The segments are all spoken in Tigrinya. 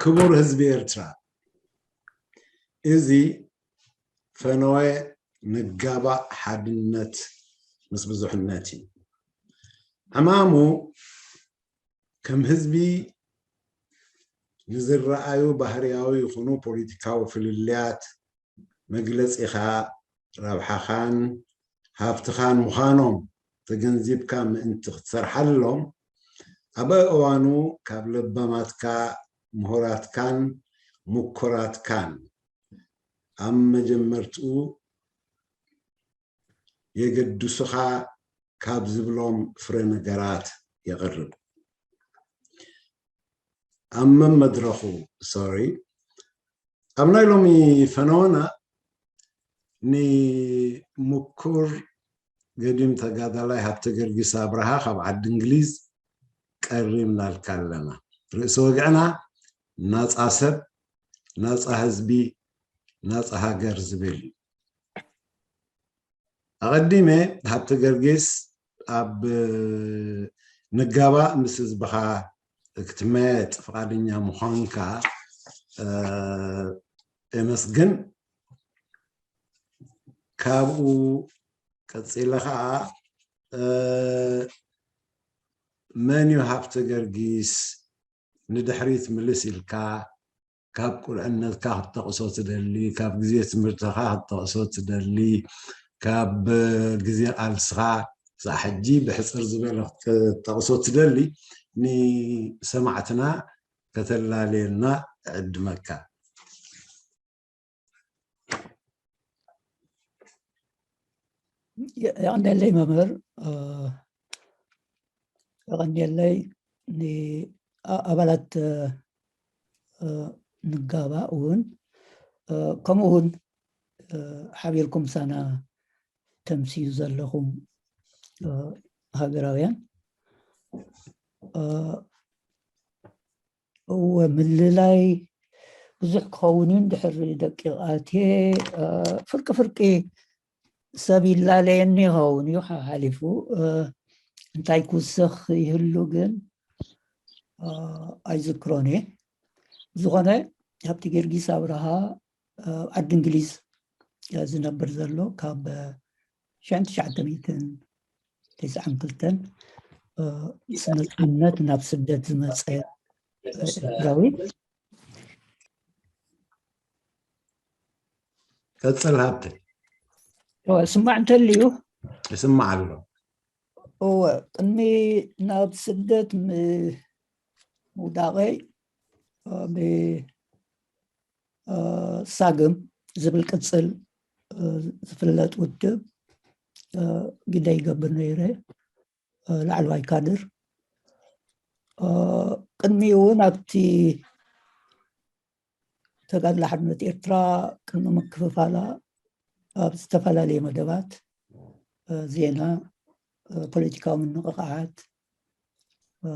ክቡር ህዝቢ ኤርትራ፣ እዚ ፈነወ ንጋባእ ሓድነት ምስ ብዙሕነት እዩ። ዕማሙ ከም ህዝቢ ንዝረኣዩ ባህርያዊ ይኹኑ ፖለቲካዊ ፍልልያት መግለጺኻ፣ ረብሓኻን ሃብትኻን ምዃኖም ተገንዚብካ ምእንቲ ክትሰርሓሎም፣ ኣብ እዋኑ ካብ ለባማትካ፣ ምሁራትካን ምኩራትካን ኣብ መጀመርትኡ የገድሱኻ ካብ ዝብሎም ፍረ ነገራት የቕርብ። ኣብ መመድረኹ፣ ሶሪ፣ ኣብ ናይ ሎሚ ፈነወና ንምኩር ገዲም ተጋዳላይ ሃብተ ገርጊስ ኣብርሃ ካብ ዓዲ እንግሊዝ ቀሪብናልካ ኣለና። ርእሲ ወግዕና ናጻ ሰብ፣ ናጻ ህዝቢ፣ ናጻ ሃገር ዝብል እዩ። ኣቐዲመ ሃብተ ገርጊስ ኣብ ንጋባእ ምስ ህዝብኻ ክትመየጥ ፍቓደኛ ምዃንካ፣ እ፣ የመስግን። ካብኡ ቀጺለ ኸኣ፣ እ፣ መን እዩ ሃብተ ገርጊስ ንድሕሪት ምልስ ኢልካ ካብ ቁልዕነትካ ክትጠቕሶ ትደሊ፣ ካብ ግዜ ትምህርትኻ ክትጠቕሶ ትደሊ፣ ካብ ግዜ ቃልስኻ ክሳዕ ሕጂ ብሕጽር ዝበለ ክትጠቕሶ ትደሊ፣ ንሰማዕትና ከተላልየልና እዕድመካ። የቐንየለይ መምህር፣ እ፣ የቐንየለይ ንኣባላት፣ እ፣ እ፣ ንጋባእ እውን፣ እ፣ ከምኡ እውን፣ እ፣ ሓቢርኩም ምሳና ተምስዩ ዘለኹም፣ እ፣ ሃገራውያን። እ፣ እወ፣ ምልላይ ብዙሕ ክኸውን እዩ። እንድሕር ደቂቕ ኣትየ፣ እ፣ ፍርቂ ፍርቂ ሰብ ይላለየኒ ይኸውን እዩ ሓሓሊፉ። እ፣ እንታይ ክውሰኽ ይህሉ ግን፣ እ፣ ኣይዝክሮን እየ። ዝኾነ፣ ሃብቲ ጊዮርጊስ ኣብርሃ፣ እ፣ ዓዲ እንግሊዝ፣ እ፣ ዝነብር ዘሎ ካብ፣ እ፣ ሽሕን ትሽዓተ ሚእትን ተስዓን ክልተን፣ እ፣ ምስ ነጻነት ናብ ስደት ዝመጸ፣ እ፣ ኤርትራዊ። ቀጽል ሃብተይ። እወ፣ ስማዕ እንተልዩ። ይስማዕ ኣሎ። እወ፣ ቅድሚ ናብ ስደት ም-፣ ምውዳቐይ፣ እ፣ ብ-፣ እ፣ ሳግም ዝብል ቅጽል፣ እ፣ ዝፍለጥ ውድብ፣ እ፣ ግደ ይገብር ነይረ፣ እ፣ ላዕለዋይ ካድር። እ፣ ቅድሚኡ እውን ኣብቲ ተጋድሎ ሓርነት ኤርትራ ቅድሚ ምክፍፋላ ኣብ ዝተፈላለየ መደባት፣ እ፣ ዜና፣ እ፣ ፖለቲካዊ ምንቕቓሓት፣ እ፣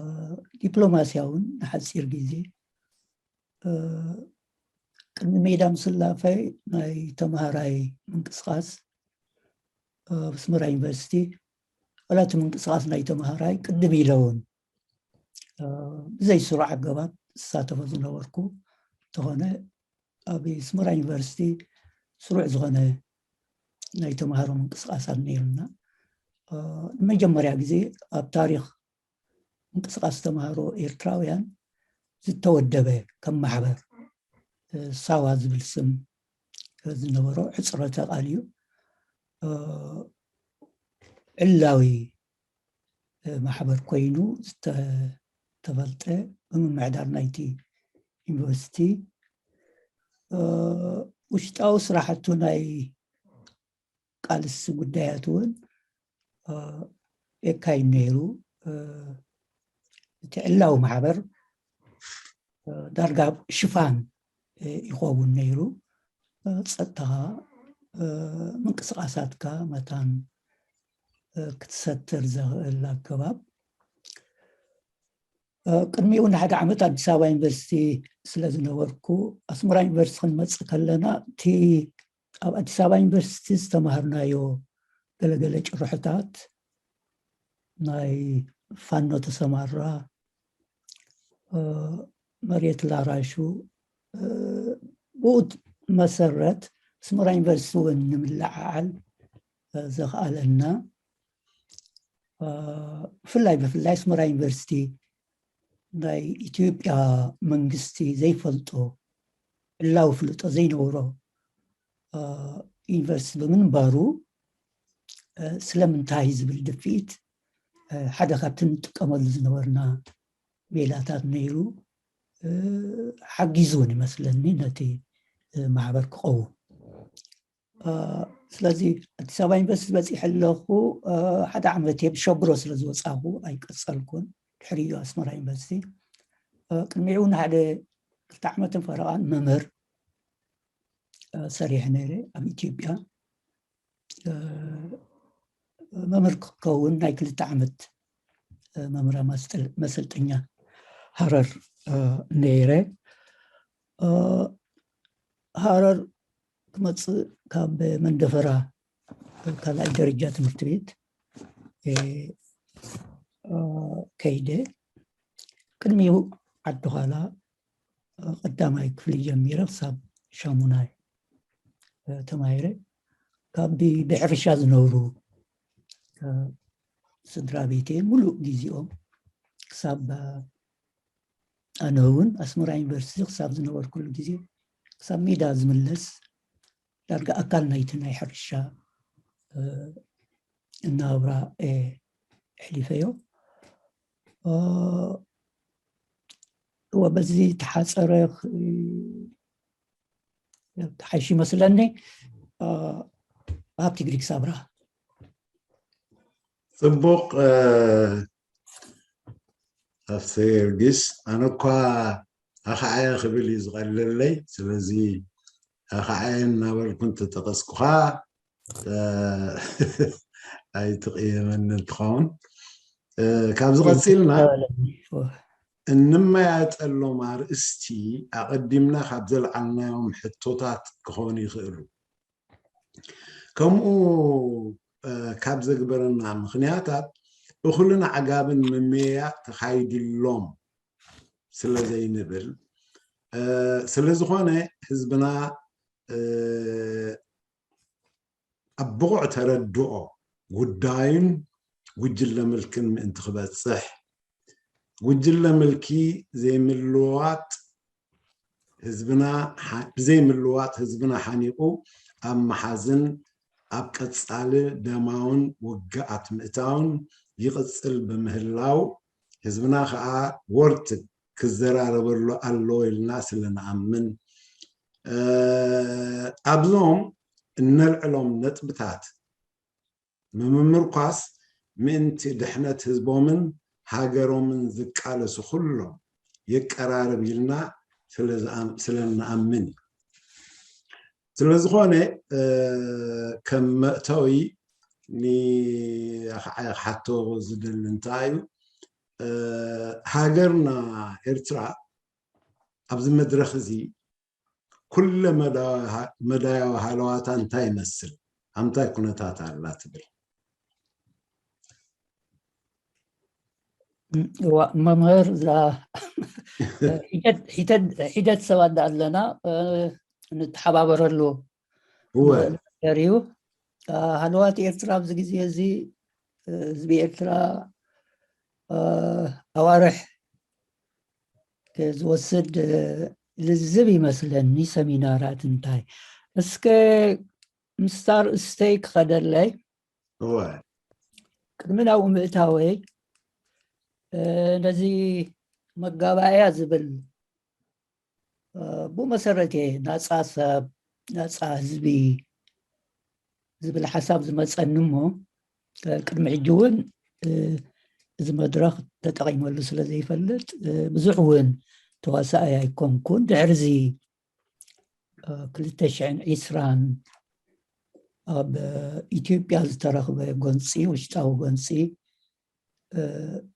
ዲፕሎማስያውን ንሓጺር ግዜ፣ እ፣ ቅድሚ ሜዳ ምስላፈይ ናይ ተምሃራይ ምንቅስቓስ፣ እ፣ ኣብ ኣስመራ ዩኒቨርሲቲ፣ ዋላ እቲ ምንቅስቓስ ናይ ተምሃራይ ቅድም ኢለ እውን፣ እ፣ ብዘይ ስሩዕ ኣገባብ ዝሳተፎ ዝነበርኩ እንተኾነ፣ ኣብ ኣስመራ ዩኒቨርሲቲ ስሩዕ ዝኾነ ናይ ተምሃሮ ምንቅስቓሳት ነይሩና። እ፣ ንመጀመርያ ግዜ ኣብ ታሪኽ ምንቅስቓስ ተምሃሮ ኤርትራውያን ዝተወደበ ከም ማሕበር፣ እ፣ ሳዋ ዝብል ስም ዝነበሮ ሕጽረተ ቃል እዩ። እ፣ ዕላዊ፣ እ፣ ማሕበር ኮይኑ ዝተፈልጠ ብምምሕዳር ናይቲ ዩኒቨርሲቲ፣ እ፣ ውሽጣዊ ስራሕቱ ናይ ቃልሲ ጉዳያት እውን፣ እ፣ የካይድ ነይሩ። እ፣ እቲ ዕላዊ ማሕበር፣ እ፣ ዳርጋ ሽፋን፣ እ፣ ይኸውን ነይሩ። እ፣ ጸጥታኻ፣ እ፣ ምንቅስቓሳትካ መታን፣ እ፣ ክትሰትር ዘኽእል ኣገባብ። እ፣ ቅድሚኡ ንሓደ ዓመት ኣዲስ ኣበባ ዩኒቨርሲቲ ስለ ዝነበርኩ፣ ኣስመራ ዩኒቨርሲቲ ክንመጽእ ከለና፣ እቲ ኣብ ኣዲስ ኣበባ ዩኒቨርሲቲ ዝተማሃርናዮ ገለገለ ጭርሖታት፣ ናይ ፋኖ ተሰማራ፣ እ፣ መሬት ላራሹ ብኡት መሰረት ኣስመራ ዩኒቨርሲቲ እውን ንምልዓዓል ዘኽኣለና፣ ብፍላይ ብፍላይ ኣስመራ ዩኒቨርሲቲ ናይ ኢትዮጵያ መንግስቲ ዘይፈልጦ፣ ዕላዊ ፍልጦ ዘይነበሮ ዩኒቨርሲቲ ብምንባሩ፣ ስለምንታይ ዝብል ድፍኢት ሓደ ካብቲ ንጥቀመሉ ዝነበርና ሜላታት ነይሩ። ሓጊዙ እውን ይመስለኒ ነቲ ማሕበር ክቐውም። ስለዚ ኣዲስ ኣበባ ዩኒቨርሲቲ በፂሐ ኣለኹ። ሓደ ዓመት እየ ብሸብሮ ስለ ዝወፃኹ ኣይቀፀልኩን። ድሕሪኡ ኣስመራ ዩኒቨርሲቲ፣ ቅድሚኡ እውን ሓደ ክልተ ዓመትን ፈረቓን መምህር ሰሪሐ ነይረ ኣብ ኢትዮጵያ። መምህር ክኸውን ናይ ክልተ ዓመት መምህራ መሰልጠኛ ሃረር ነይረ። ሃረር ክመፅእ ካብ መንደፈራ ካልኣይ ደረጃ ትምህርቲ ቤት ከይደ። ቅድሚኡ ዓዲ ዃላ ቀዳማይ ክፍሊ ጀሚረ ክሳብ ሻሙናይ ተማሂረ። ካብ ብሕርሻ ዝነብሩ ስድራ ቤተይ ሙሉእ ግዜኦም ክሳብ ኣነ እውን ኣስመራ ዩኒቨርሲቲ ክሳብ ዝነበርኩሉ ግዜ ክሳብ ሜዳ ዝምለስ ዳርጋ ኣካል ናይቲ ናይ ሕርሻ እናብራ ሕሊፈዮ። እወ በዚ ተሓፀረ ተሓይሽ ይመስለኒ። ሃብቲ ግሪክ ሳብራ ፅቡቕ። ኣፍተ ጊዮርጊስ ኣነ እኳ ኣኸዓየ ክብል እዩ ዝቐለለይ። ስለዚ ኣኸዓየ እናበልኩ እንተጠቐስኩኻ ኣይትቕየመኒ እንትኸውን። ካብዚ ቀፂልና እንመያየጠሎም ኣርእስቲ ኣቐዲምና ካብ ዘልዓልናዮም ሕቶታት ክኾኑ ይኽእሉ። ከምኡ ካብ ዘግበረና ምኽንያታት እኹልን ዓጋብን ምምየያጥ ተኻይድሎም ስለ ዘይንብል፣ ስለ ዝኾነ ህዝብና ኣብ ብቑዕ ተረድኦ ጉዳዩን ጉጅለ ምልክን ምእንቲ ክበፅሕ፣ ጉጅለ ምልኪ ዘይምልዋጥ ህዝብና ብዘይምልዋጥ ህዝብና ሓኒቑ ኣብ መሓዝን ኣብ ቀፃሊ ደማውን ውግኣት ምእታውን ይቕፅል ብምህላው ህዝብና ከዓ ወርትግ ክዘራረበሉ ኣለዎ ኢልና ስለ ንኣምን ኣብዞም እነልዕሎም ነጥብታት ንምምርኳስ ምእንቲ ድሕነት ህዝቦምን ሃገሮምን ዝቃለሱ ኩሎም የቀራርብ ኢልና ስለ ንኣምን እዩ። ስለዝኾነ ከም መእተዊ ንኣኸዓይ ክሓቶ ዝደሊ እንታይ እዩ፣ ሃገርና ኤርትራ ኣብዚ መድረኽ እዚ ኩለ መዳያዊ ሃለዋታ እንታይ ይመስል፣ ኣብ እንታይ ኩነታት ኣላ ትብል? መምህር እዛ ሒደት ሰባት ዳ ኣለና ንተሓባበረሉ ነገር እዩ። ሃለዋት ኤርትራ ኣብዚ ግዜ እዚ ህዝቢ ኤርትራ ኣዋርሕ ዝወስድ ልዝብ ይመስለኒ ሰሚናራት እንታይ እስከ ምስታር እስተይ ክኸደለይ ቅድሚ ናብኡ ምእታወይ ነዚ መጋባእያ ዝብል ብኡ መሰረት እየ ናፃ ሰብ ናፃ ህዝቢ ዝብል ሓሳብ ዝመፀኒ እሞ ቅድሚ ሕጂ እውን እዚ መድረኽ ተጠቒመሉ ስለ ዘይፈልጥ ብዙሕ እውን ተዋሳኣይ ኣይኮንኩን። ድሕርዚ ክልተ ሽሕን ዕስራን ኣብ ኢትዮጵያ ዝተረኽበ ጎንፂ ውሽጣዊ ጎንፂ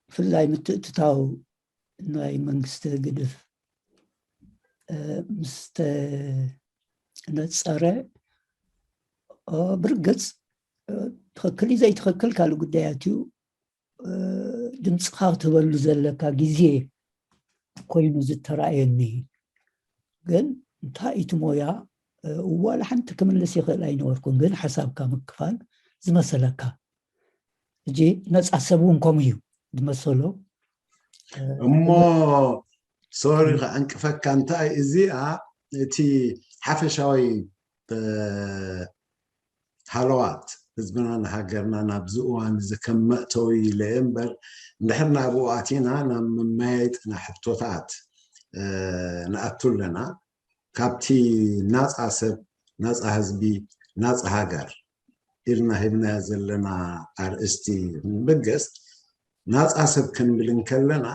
ብፍላይ ምትእትታው ናይ መንግስቲ ህግድፍ ምስ ተነፀረ ብርግፅ ትኽክል እዩ ዘይትኽክል ካልእ ጉዳያት እዩ። ድምፅኻ ክትህበሉ ዘለካ ግዜ ኮይኑ ዝተራእየኒ። ግን እንታይ እቲ ሞያ ዋላ ሓንቲ ክምልስ ይኽእል ኣይነበርኩን። ግን ሓሳብካ ምክፋል ዝመሰለካ እጂ ነፃ ሰብ እውን ከምኡ እዩ ዝመሰሎ። እሞ ሶሪ ከዕንቅፈካ እንታይ እዚኣ እቲ ሓፈሻዊ ሃለዋት ህዝብና ንሃገርና ናብዚ እዋን እዚ ከም መእተዊ ኢለ እምበር እንድሕር ናብኡ ኣቲና ናብ መመያየጢ ሕቶታት ንኣቱ ኣለና። ካብቲ ናፃ ሰብ ናፃ ህዝቢ ናፃ ሃገር ኢልና ሂብናዮ ዘለና ኣርእስቲ ንብገስ ናፃ ሰብ ክንብል እንከለና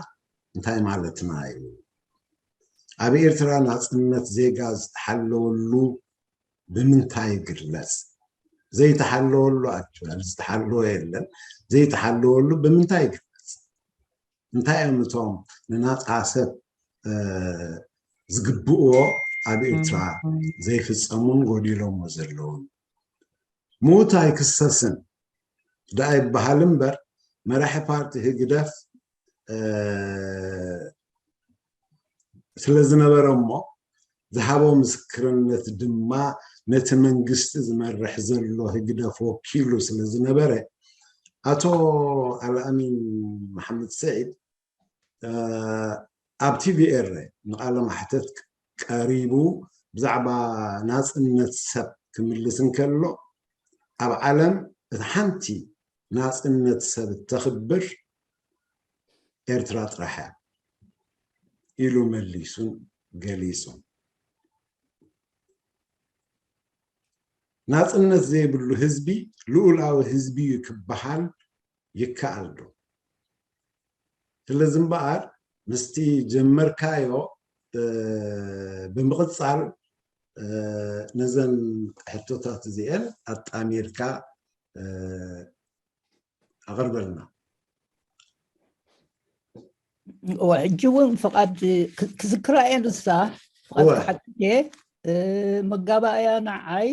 እንታይ ማለትና እዩ? ኣብ ኤርትራ ናፅነት ዜጋ ዝተሓለወሉ ብምንታይ ይግለፅ? ዘይተሓለወሉ ኣክቹዋሊ ዝተሓለወ የለን። ዘይተሓለወሉ ብምንታይ ይግለፅ? እንታይ እዮም እቶም ንናፃ ሰብ ዝግብእዎ ኣብ ኤርትራ ዘይፍፀሙን ጎዲሎሞ ዘለውን? ምዉት ኣይክሰስን ደኣ ይበሃል እምበር መራሒ ፓርቲ ህግደፍ ስለ ዝነበረ እሞ ዝሃቦ ምስክርነት ድማ ነቲ መንግስቲ ዝመርሕ ዘሎ ህግደፍ ወኪሉ ስለ ዝነበረ ኣቶ ኣልኣሚን መሓመድ ስዒድ ኣብ ቲቪኤረ ንቃለ ማሕተት ቀሪቡ ብዛዕባ ናፅነት ሰብ ክምልስ እንከሎ ኣብ ዓለም እቲ ሓንቲ ናፅነት ሰብ እተኽብር ኤርትራ ጥራሕ እያ ኢሉ መሊሱን ገሊጹን። ናፅነት ዘይብሉ ህዝቢ ልኡላዊ ህዝቢ እዩ ክበሃል ይከኣል ዶ? ስለዚ እምበኣር ምስቲ ጀመርካዮ ብምቕፃል ነዘን ሕቶታት እዚአን ኣጣሚርካ ኣቕርበልና። ሕጂ እውን ፍቓድ ክዝክራ እየ ንሳ ፍቓድ ክሓትት እየ። መጋባእያ ንዓይ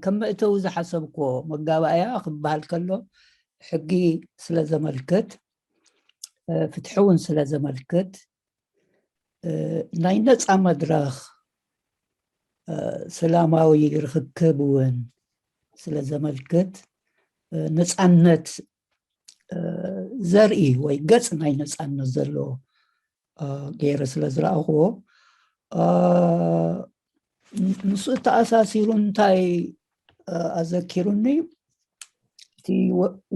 ከም መእተዊ ዝሓሰብክዎ መጋባእያ ክበሃል ከሎ ሕጊ ስለ ዘመልክት ፍትሒ እውን ስለ ዘመልክት ናይ ነፃ መድረኽ ሰላማዊ ርኽክብ እውን ስለ ዘመልክት ነፃነት ዘርኢ ወይ ገፅ ናይ ነፃነት ዘሎ ገይረ ስለ ዝረኣኽዎ ምስኡ ተኣሳሲሩ እንታይ ኣዘኪሩኒ እቲ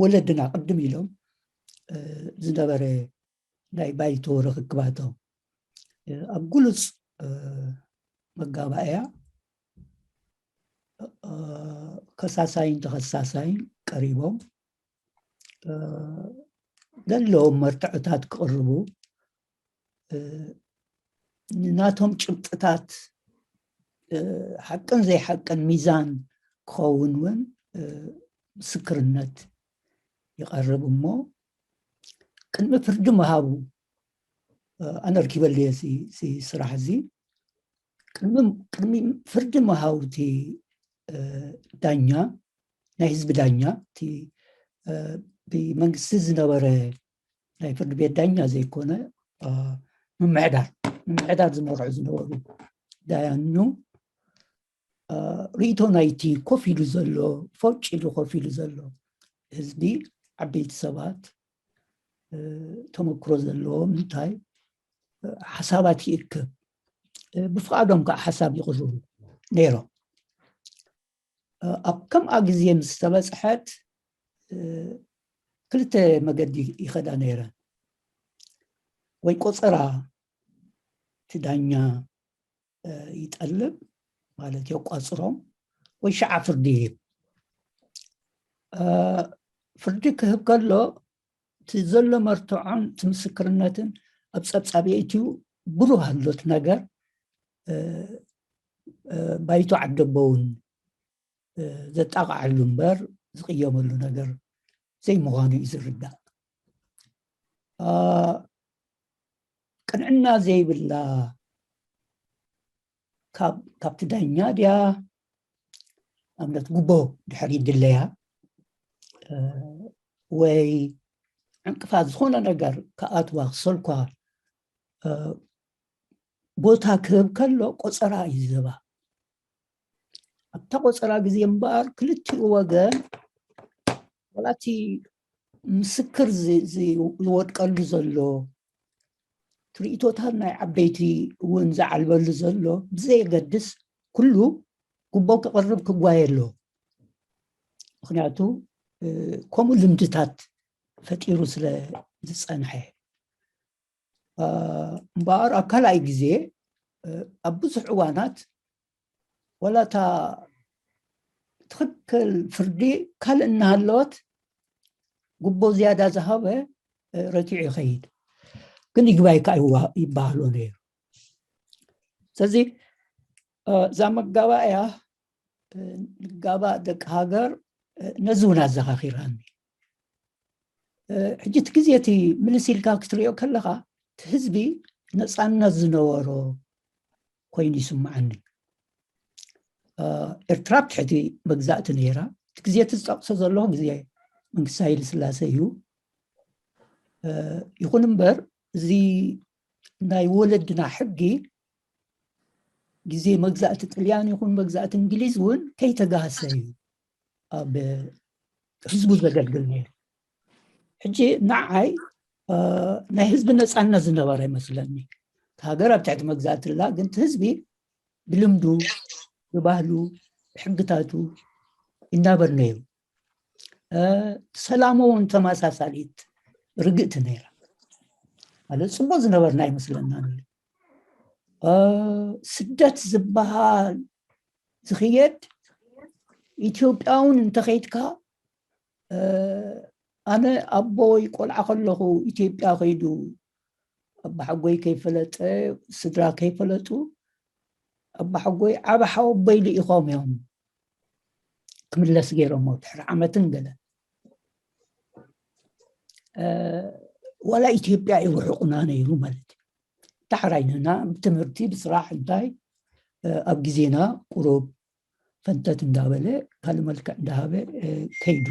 ወለድና ቅድም ኢሎም ዝነበረ ናይ ባይቶ ርኽክባቶም ኣብ ግሉፅ መጋባእያ ከሳሳይን ተኸሳሳይን ቀሪቦም ዘለዎም መርትዕታት ክቕርቡ ንናቶም ጭብጥታት ሓቅን ዘይሓቅን ሚዛን ክኸውን እውን ምስክርነት ይቐርብ እሞ ቅድሚ ፍርዲ ምሃቡ ኣነ ኣርኪበልየ ስራሕ እዚ ቅድሚ ፍርዲ ምሃቡ እቲ ዳኛ ናይ ህዝቢ ዳኛ እቲ ብመንግስቲ ዝነበረ ናይ ፍርዲ ቤት ዳኛ ዘይኮነ ምምሕዳር ምምሕዳር ዝመርሑ ዝነበሩ ዳያኑ ርእቶ ናይቲ ኮፍ ኢሉ ዘሎ ፈውጭ ኢሉ ኮፍ ኢሉ ዘሎ ህዝቢ ዓበይቲ ሰባት ተመክሮ ዘለዎም እንታይ ሓሳባት ይእክብ ብፍቓዶም ከዓ ሓሳብ ይቕርቡ ነይሮም ኣብ ከምኣ ግዜ ምስ ተበፅሐት ክልተ መገዲ ይኸዳ ነይረ ወይ ቆፀራ እቲ ዳኛ ይጠልብ ማለት የቋፅሮም ወይ ሸዓ ፍርዲ ይህብ ፍርዲ ክህብ ከሎ እቲ ዘሎ መርትዖን እቲ ምስክርነትን ኣብ ፀብፃብ የእትዩ ብሩህ ኣሎት ነገር ባይቶ ዓደቦውን ዘጣቕዓሉ እምበር ዝቕየመሉ ነገር ዘይምዃኑ እዩ ዝርዳእ ቅንዕና ዘይብላ ካብቲ ዳኛ ድያ ኣብነት ጉቦ ድሕር ይድለያ ወይ ዕንቅፋት ዝኾነ ነገር ክኣትዋ ክሰልኳ ቦታ ክህብ ከሎ ቆፀራ እዩ ዝህባ። ኣብታ ቆፀራ ግዜ እምበኣር ክልቲኡ ወገን ዋላ እቲ ምስክር ዝ- ዝ- ዝወድቀሉ ዘሎ ትርኢቶታት ናይ ዓበይቲ እውን ዝዓልበሉ ዘሎ ብዘየገድስ ኩሉ ጉቦ ክቕርብ ክጓየ ኣሎ። ምክንያቱ ከምኡ ልምድታት ፈጢሩ ስለ ዝፀንሐ እምበኣር ኣብ ካልኣይ ግዜ ኣብ ብዙሕ እዋናት ዋላ እታ ትኽክል ፍርዲ ካልእ እናሃለወት ጉቦ ዝያዳ ዝሃበ ረቲዑ ይኸይድ። ግን ይግባይ ከዓ ይበሃሎ ነይሩ። ስለዚ እዛ መጋባእያ ንጋባእ ደቂ ሃገር ነዚ እውን ኣዘኻኺራኒ። ሕጂ እቲ ግዜ እቲ ምልስ ኢልካ ክትሪኦ ከለኻ እቲ ህዝቢ ነፃነት ዝነበሮ ኮይኑ ይስምዓኒ። ኤርትራ ኣብ ትሕቲ መግዛእቲ ነይራ። እቲ ግዜ እቲ ዝጠቕሶ ዘለኹ ግዜ መንግስቲ ሃይለ ስላሴ እዩ። ይኹን እምበር እዚ ናይ ወለድና ሕጊ ግዜ መግዛእቲ ጥልያን ይኹን መግዛእቲ እንግሊዝ እውን ከይተጋህሰ እዩ ኣብ ህዝቡ ዘገልግል ነይሩ። ሕጂ ንዓይ ናይ ህዝቢ ነፃነት ዝነበረ ይመስለኒ። ሃገር ኣብ ትሕቲ መግዛእቲ ኣላ፣ ግን እቲ ህዝቢ ብልምዱ ብባህሉ ብሕግታቱ ይናበር ነይሩ። ሰላሙ እውን ተመሳሳሊት ርግእቲ ነይራ። ማለት ፅቡቅ ዝነበርና ይመስለና ነይሩ። ስደት ዝበሃል ዝኽየድ ኢትዮጵያ እውን እንተኸይድካ ኣነ ኣቦይ ቆልዓ ከለኹ ኢትዮጵያ ከይዱ ኣባሓጎይ ከይፈለጠ ስድራ ከይፈለጡ ኣባሓጎይ ዓበ ሓወቦይ ልኢኾም እዮም ክምለስ ገይሮሞ ድሕሪ ዓመትን ገለ ዋላ ኢትዮጵያ ይውሕቁና ነይሩ ማለት እዩ። ዳሕራይ ንና ብትምህርቲ ብስራሕ እንታይ ኣብ ግዜና ቁሩብ ፈንተት እንዳበለ ካልእ መልክዕ እንዳሃበ ከይዱ።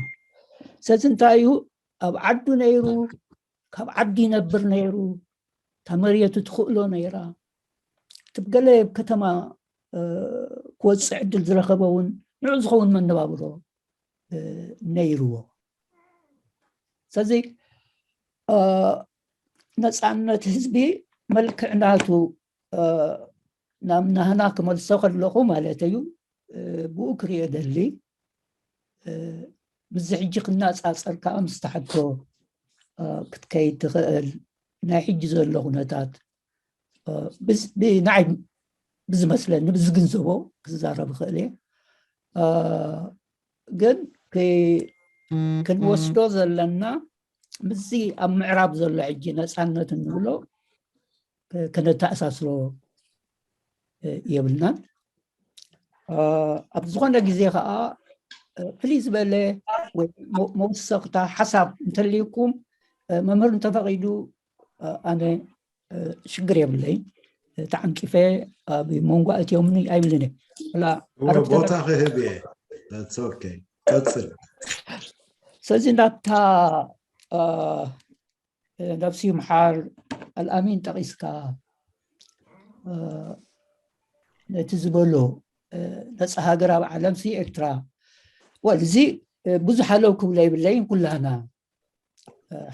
ስለዚ እንታይ እዩ ኣብ ዓዱ ነይሩ፣ ካብ ዓዲ ይነብር ነይሩ፣ እታ መሬቱ ትኽእሎ ነይራ። እቲ ገለ ኣብ ከተማ ክወፅእ ዕድል ዝረኸበ እውን ንዑ ዝኸውን መነባብሮ ነይርዎ። ስለዚ ነፃነት ህዝቢ መልክዕ ናቱ ናብ ናህና ክመልሶ ከለኹ ማለት እዩ ብኡ ክሪኦ ደሊ ምስዚ ሕጂ ክናፃፀር ከዓ ምስ ተሓቶ ክትከይድ ትኽእል ናይ ሕጂ ዘሎ ኩነታት ንዓይ ብዝመስለኒ ብዝግንዘቦ ክዛረብ ይኽእል እየ። ግን ክንወስዶ ዘለና ምስዚ ኣብ ምዕራብ ዘሎ ሕጂ ነፃነት እንብሎ ከነተኣሳስሮ የብልናን። ኣብ ዝኾነ ግዜ ከዓ ፍልይ ዝበለ ወይ መወሰኽታ ሓሳብ እንተልይኩም መምህር እንተፈቒዱ ኣነ ሽግር የብለይን። ተዓንቂፈ ኣብ መንጎ ኣእትዮምኒ ኣይብልን እየ። ቦታ ክህብ እየ። ቀፅል። ስለዚ እንዳታ ነብሲ ይምሓር ኣልኣሚን ጠቒስካ ነቲ ዝበሎ ነፃ ሃገር ኣብ ዓለም ሲ ኤርትራ ወል እዚ ብዙሕ ኣለው ክብሎ ይብለይን ኩላና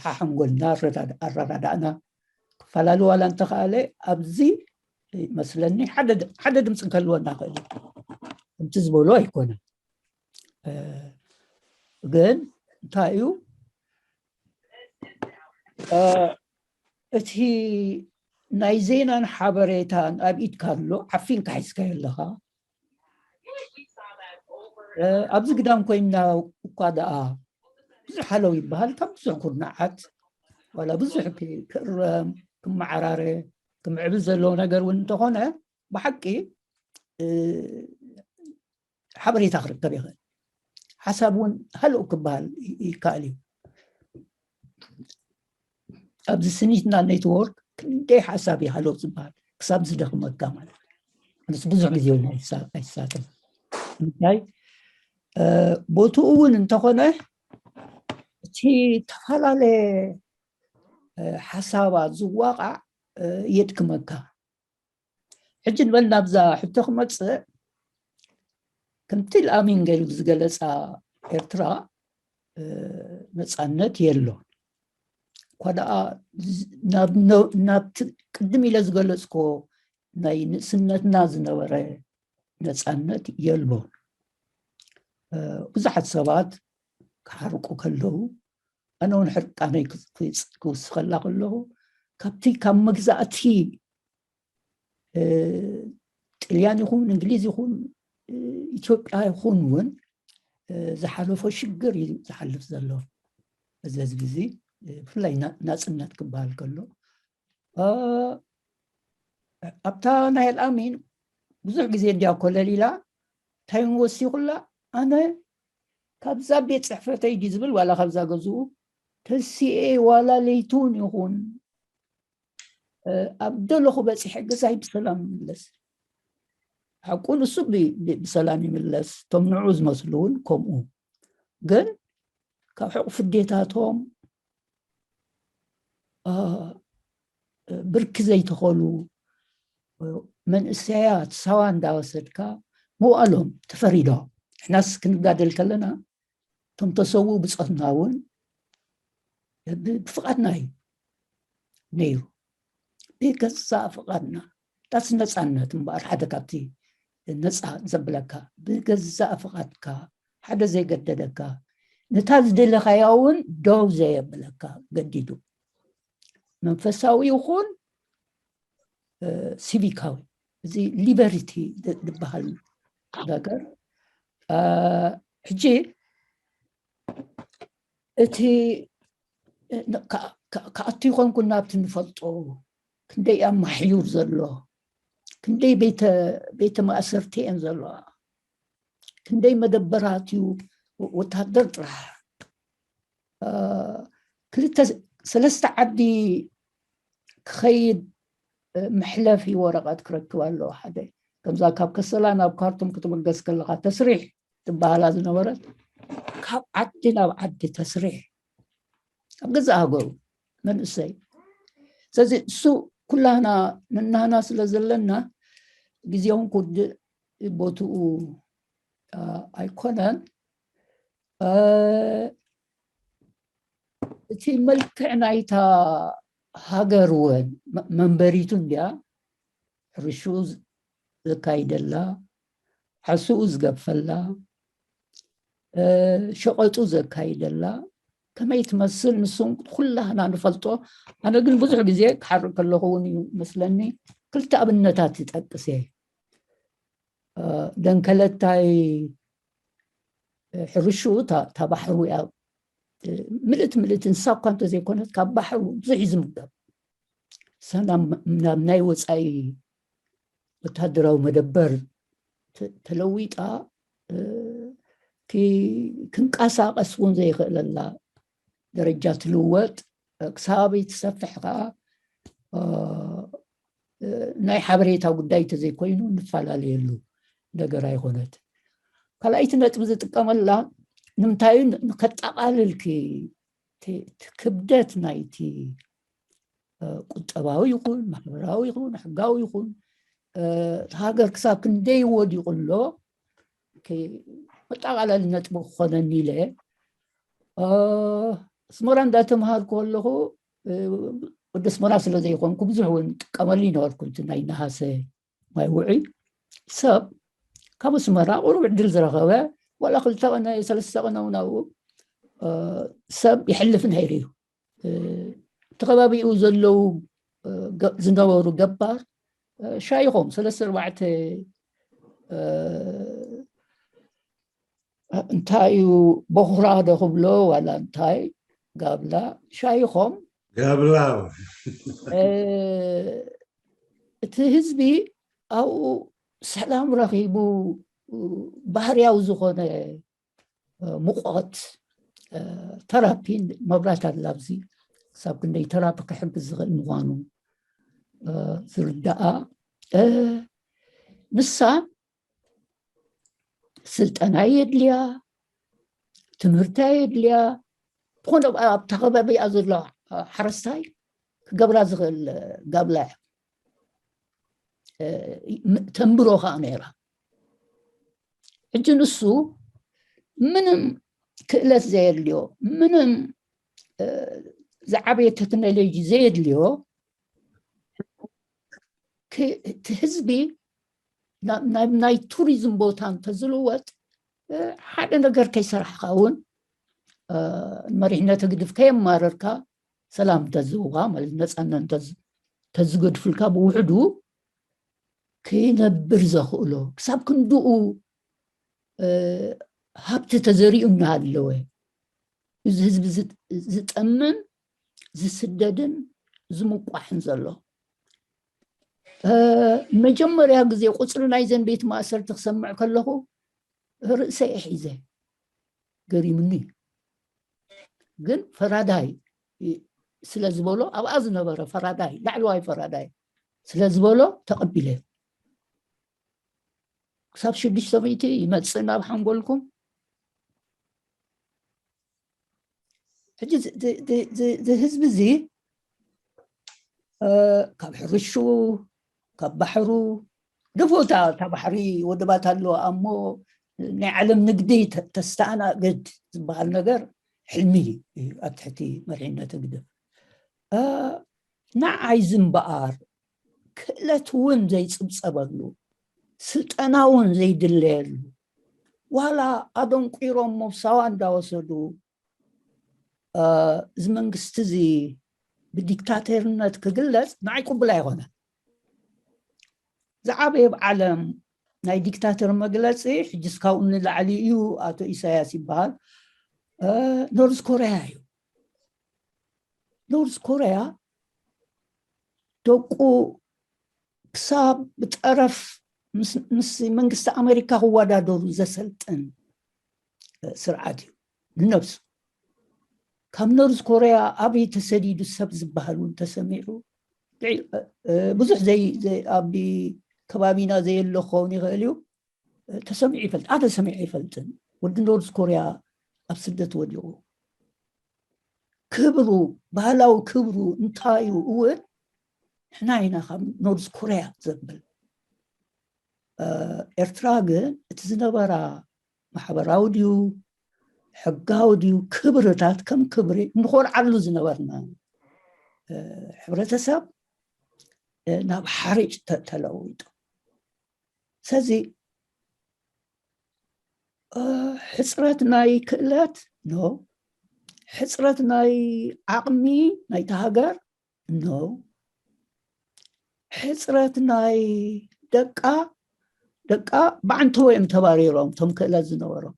ሓሓንጎልና ኣረዳዳእና ክፈላለ ዋላ እንተኸኣለ ኣብዚ መስለኒ ሓደ ድምፂ እንከልወና ክእል ከምቲ ዝበሎ ኣይኮነን። ግን እንታይ እዩ እቲ ናይ ዜናን ሓበሬታን ኣብ ኢድካ ኣሎ ዓፊንካ ሒዝካዮ ኣለኻ። ኣብዚ ግዳም ኮይንና እኳ ደኣ ብዙሕ ሃለው ይበሃል ካብ ብዙሕ ኩርናዓት ዋላ ብዙሕ ክእረም ክመዓራረ ክምዕብል ዘለዎ ነገር እውን እንተኾነ ብሓቂ ሓበሬታ ክርከብ ይኽእል። ሓሳብ እውን ሃለው ክበሃል ይከኣል እዩ። ኣብዚ ስኒትና ኔትወርክ ክንደይ ሓሳብ እዩ ሃለው ዝበሃል ክሳብ ዝደኽመካ ማለት እዩ። ኣነስ ብዙሕ ግዜ እውን ኣይሳተፍ እንታይ ቦትኡ እውን እንተኾነ እቲ ተፈላለየ ሓሳባት ዝዋቃዕ የድክመካ። ሕጂ ንበል ናብዛ ሕቶ ክመፅእ፣ ከምቲ ልኣሚን ገይሩ ዝገለፃ፣ ኤርትራ ነፃነት የሎን። እኳ ደኣ ናብቲ ቅድም ኢለ ዝገለፅኮ ናይ ንእስነትና ዝነበረ ነፃነት የልቦን። ብዙሓት ሰባት ክሓርቁ ከለዉ፣ ኣነ እውን ሕርቃነይ ክውስኸላ ከለኹ፣ ካብቲ ካብ መግዛእቲ ጥልያን ይኹን እንግሊዝ ይኹን ኢትዮጵያ ይኹን እውን ዝሓለፎ ሽግር እዩ ዝሓልፍ ዘሎ። እዚ ህዝቢ እዚ ብፍላይ ናፅነት ክበሃል ከሎ፣ ኣብታ ናይ ኣልኣሚን ብዙሕ ግዜ እንዲያ ኮለል ኢላ እንታይ ወሲኹላ፣ ኣነ ካብዛ ቤት ፅሕፈተይ ድዩ ዝብል ዋላ ካብዛ ገዝኡ ተሲኤ ዋላ ለይቱን ይኹን ኣብ ደለኹ በፂሐ ገዛይ ብሰላም ይምለስ። ሓቁ ንሱ ብሰላም ይምለስ፣ እቶም ንዑ ዝመስሉ እውን ከምኡ። ግን ካብ ሕቑ ፍዴታቶም ብርኪ ዘይተኸሉ መንእሰያት ሳዋ እንዳወሰድካ ምውኣሎም ተፈሪዶ። ንሕናስ ክንጋደል ከለና እቶም ተሰዉ ብፆትና እውን ብፍቓድና እዩ ነይሩ። ብገዛእ ፍቓድና። ዳስ ነፃነት እምበኣር ሓደ ካብቲ ነፃ ዘብለካ፣ ብገዛእ ፍቓድካ፣ ሓደ ዘይገደደካ፣ ነታ ዝደለኻያ እውን ደው ዘየብለካ ገዲዱ፣ መንፈሳዊ ይኹን ሲቪካዊ፣ እዚ ሊበሪቲ ዝበሃል ነገር። ሕጂ እቲ ክኣቱ ይኾንኩ ናብቲ ንፈልጦ፣ ክንደይ ኣማሕዩር ዘሎ፣ ክንደይ ቤተ ማእሰርቲ እየን ዘለዋ፣ ክንደይ መደበራት እዩ ወታደር ጥራሕ። ክልተ ሰለስተ ዓዲ ክኸይድ መሕለፊ ወረቐት ክረክብ ኣለዎ። ሓደ ከምዛ ካብ ከሰላ ናብ ካርቱም ክትምገስ ከለኻ ተስሪሕ ትበሃላ ዝነበረት፣ ካብ ዓዲ ናብ ዓዲ ተስሪሕ ኣብ ገዛእ ሃገሩ መንእሰይ። ስለዚ እሱ ኩላህና ነናህና ስለ ዘለና ግዜውን ክውድእ ቦትኡ ኣይኮነን። እቲ መልክዕ ናይታ ሃገር እውን መንበሪቱ እንድያ፣ ሕርሽኡ ዘካይደላ፣ ሓስኡ ዝገፈላ፣ ሸቐጡ ዘካይደላ ከመይ ትመስል ንሱን ኩላህና ንፈልጦ። ኣነ ግን ብዙሕ ግዜ ክሓርቅ ከለኹ እውን እዩ መስለኒ፣ ክልተ ኣብነታት ይጠቅስ እየ። ደንከለታይ ሕርሽኡ እታ ባሕሩ እያ፣ ምልእት ምልእት እንስሳ እኳ እንተዘይኮነት ካብ ባሕሩ ብዙሕ እዩ ዝምገብ። እሳ ናብ ናይ ወፃኢ ወታደራዊ መደበር ተለዊጣ ክንቀሳቀስ እውን ዘይኽእለላ ደረጃ ትልወጥ፣ ክሳብ ትሰፍሕ ከዓ ናይ ሓበሬታ ጉዳይ ተዘይኮይኑ እንፈላለየሉ ነገር ኣይኮነት። ካልኣይቲ ነጥቢ ዝጥቀመላ ንምንታይ እዩ ንከጠቃልልኪ ክብደት ናይቲ ቁጠባዊ ይኹን ማሕበራዊ ይኹን ሕጋዊ ይኹን ሃገር ክሳብ ክንደይ ወዲቑ ኣሎ። መጠቃለሊ ነጥቢ ክኾነኒ ኢለ ኣስመራ እንዳተምሃርኩ ኣለኹ። ወዲ ኣስመራ ስለ ዘይኮንኩ ብዙሕ እውን ጥቀመሉ ይነበርኩ እቲ ናይ ነሃሰ ማይ ውዒ። ሰብ ካብ ኣስመራ ቁሩብ ዕድል ዝረኸበ ዋላ ክልተ ቀነ ሰለስተ ቀነ እውን ኣብኡ ሰብ ይሕልፍ ነይሩ እዩ። እቲ ከባቢኡ ዘለዉ ዝነበሩ ገባር ሻይኾም ሰለስተ ኣርባዕተ እንታይ እዩ በኹራ ዶ ክብሎ ዋላ እንታይ ጋብላ ሻይኾም ጋብላ እቲ ህዝቢ ኣብኡ ሰላም ረኺቡ ባህርያዊ ዝኾነ ሙቐት ተራፒ መብራት ኣላ ኣብዚ ክሳብ ክንደይ ተራፒ ክሕግዝ ዝኽእል ምዃኑ ዝርዳኣ ንሳ ስልጠና የድልያ፣ ትምህርታ የድልያ። ዝኾነ ኣብታ ከባቢኣ ዘሎ ሓረስታይ ክገብራ ዝኽእል ጋብላ እያ። ተንብሮ ከዓ ነይራ። ሕጂ ንሱ ምንም ክእለት ዘየድልዮ፣ ምንም ዝዓበየ ቴክኖሎጂ ዘየድልዮ፣ እቲ ህዝቢ ናብ ናይ ቱሪዝም ቦታ እንተዝልወጥ ሓደ ነገር ከይሰራሕካ እውን መሪሕነት ህግድፍ ከየማረርካ ሰላም እንተዝህቡካ ማለት ነፃነት ተዝገድፉልካ ብውሕዱ ክነብር ዘኽእሎ ክሳብ ክንድኡ ሃብቲ ተዘሪኡ እናሃለወ እዚ ህዝቢ ዝጠምን ዝስደድን ዝምቋሕን ዘሎ። መጀመርያ ግዜ ቁፅሪ ናይዘን ቤት ማእሰርቲ ክሰምዕ ከለኹ ርእሰ ሒዘ ገሪምኒ። ግን ፈራዳይ ስለ ዝበሎ ኣብኣ ዝነበረ ፈራዳይ ላዕለዋይ ፈራዳይ ስለ ዝበሎ ተቐቢለ። ክሳብ ሽዱሽተ ሚእቲ ይመፅእ ናብ ሓንጎልኩም። ሕጂ እዚ ህዝቢ እዚ ካብ ሕርሽኡ ካብ ባሕሩ ደፎታ እታ ባሕሪ ወደባት ኣለዋ እሞ ናይ ዓለም ንግዲ ተስተኣናግድ ዝበሃል ነገር ሕልሚ እዩ ኣብ ትሕቲ መሪሕነት ህግደፍ። ንዓይ ዝምበኣር ክእለት እውን ዘይፅብፀበሉ ስልጠና እውን ዘይድለየሉ ዋላ ኣደንቂሮም ሞብሳዋ እንዳወሰዱ እዚ መንግስቲ እዚ ብዲክታተርነት ክግለፅ ንዓይ ቅቡል ኣይኮነ። ዝዓበየ ኣብ ዓለም ናይ ዲክታተር መግለፂ ሕጂ እስካብኡ ንላዕሊ እዩ ኣቶ ኢሳያስ ይበሃል። ኖርዝ ኮርያ እዩ። ኖርዝ ኮርያ ደቁ ክሳብ ብጠረፍ ምስ መንግስቲ ኣሜሪካ ክወዳደሩ ዘሰልጥን ስርዓት እዩ። ንነብሱ ካብ ኖርዝ ኮርያ ኣበይ ተሰዲዱ ሰብ ዝበሃል እውን ተሰሚዑ ብዙሕ ኣብ ከባቢና ዘየሎ ክኸውን ይኽእል እዩ። ተሰሚዑ ይፈልጥ ኣነ ሰሚዑ ይፈልጥን ወዲ ኖርዝ ኮርያ ኣብ ስደት ወዲቑ ክብሩ ባህላዊ ክብሩ እንታይ እዩ እውን ንሕና ኢና ካብ ኖርዝ ኮርያ ዘብል። ኤርትራ ግን እቲ ዝነበራ ማሕበራዊ ድዩ ሕጋዊ ድዩ ክብርታት ከም ክብሪ እንኾርዓሉ ዝነበርና ሕብረተሰብ ናብ ሓርጭ ተለዊጡ። ስለዚ ሕፅረት ናይ ክእለት ኖ፣ ሕፅረት ናይ ዓቕሚ ናይቲ ሃገር ኖ፣ ሕፅረት ናይ ደቃ ደቃ ብዓንተወ እዮም ተባሪሮም እቶም ክእለት ዝነበሮም።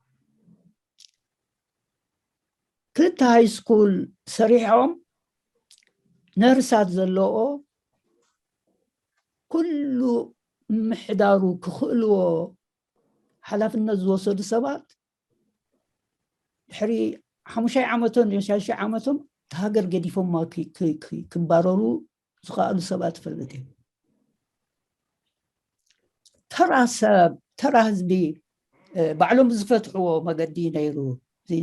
ክልተ ሃይ ስኩል ሰሪሖም ነርሳት ዘለዎ ኩሉ ምሕዳሩ ክኽእልዎ ሓላፍነት ዝወሰዱ ሰባት ድሕሪ ሓሙሻይ ዓመቶም ሻሻይ ዓመቶም እቲ ሃገር ገዲፎማ ክባረሩ ዝኸኣሉ ሰባት ይፈልጥ እየ። ተራ ሰብ ተራ ህዝቢ ባዕሎም ዝፈትሕዎ መገዲ ነይሩ።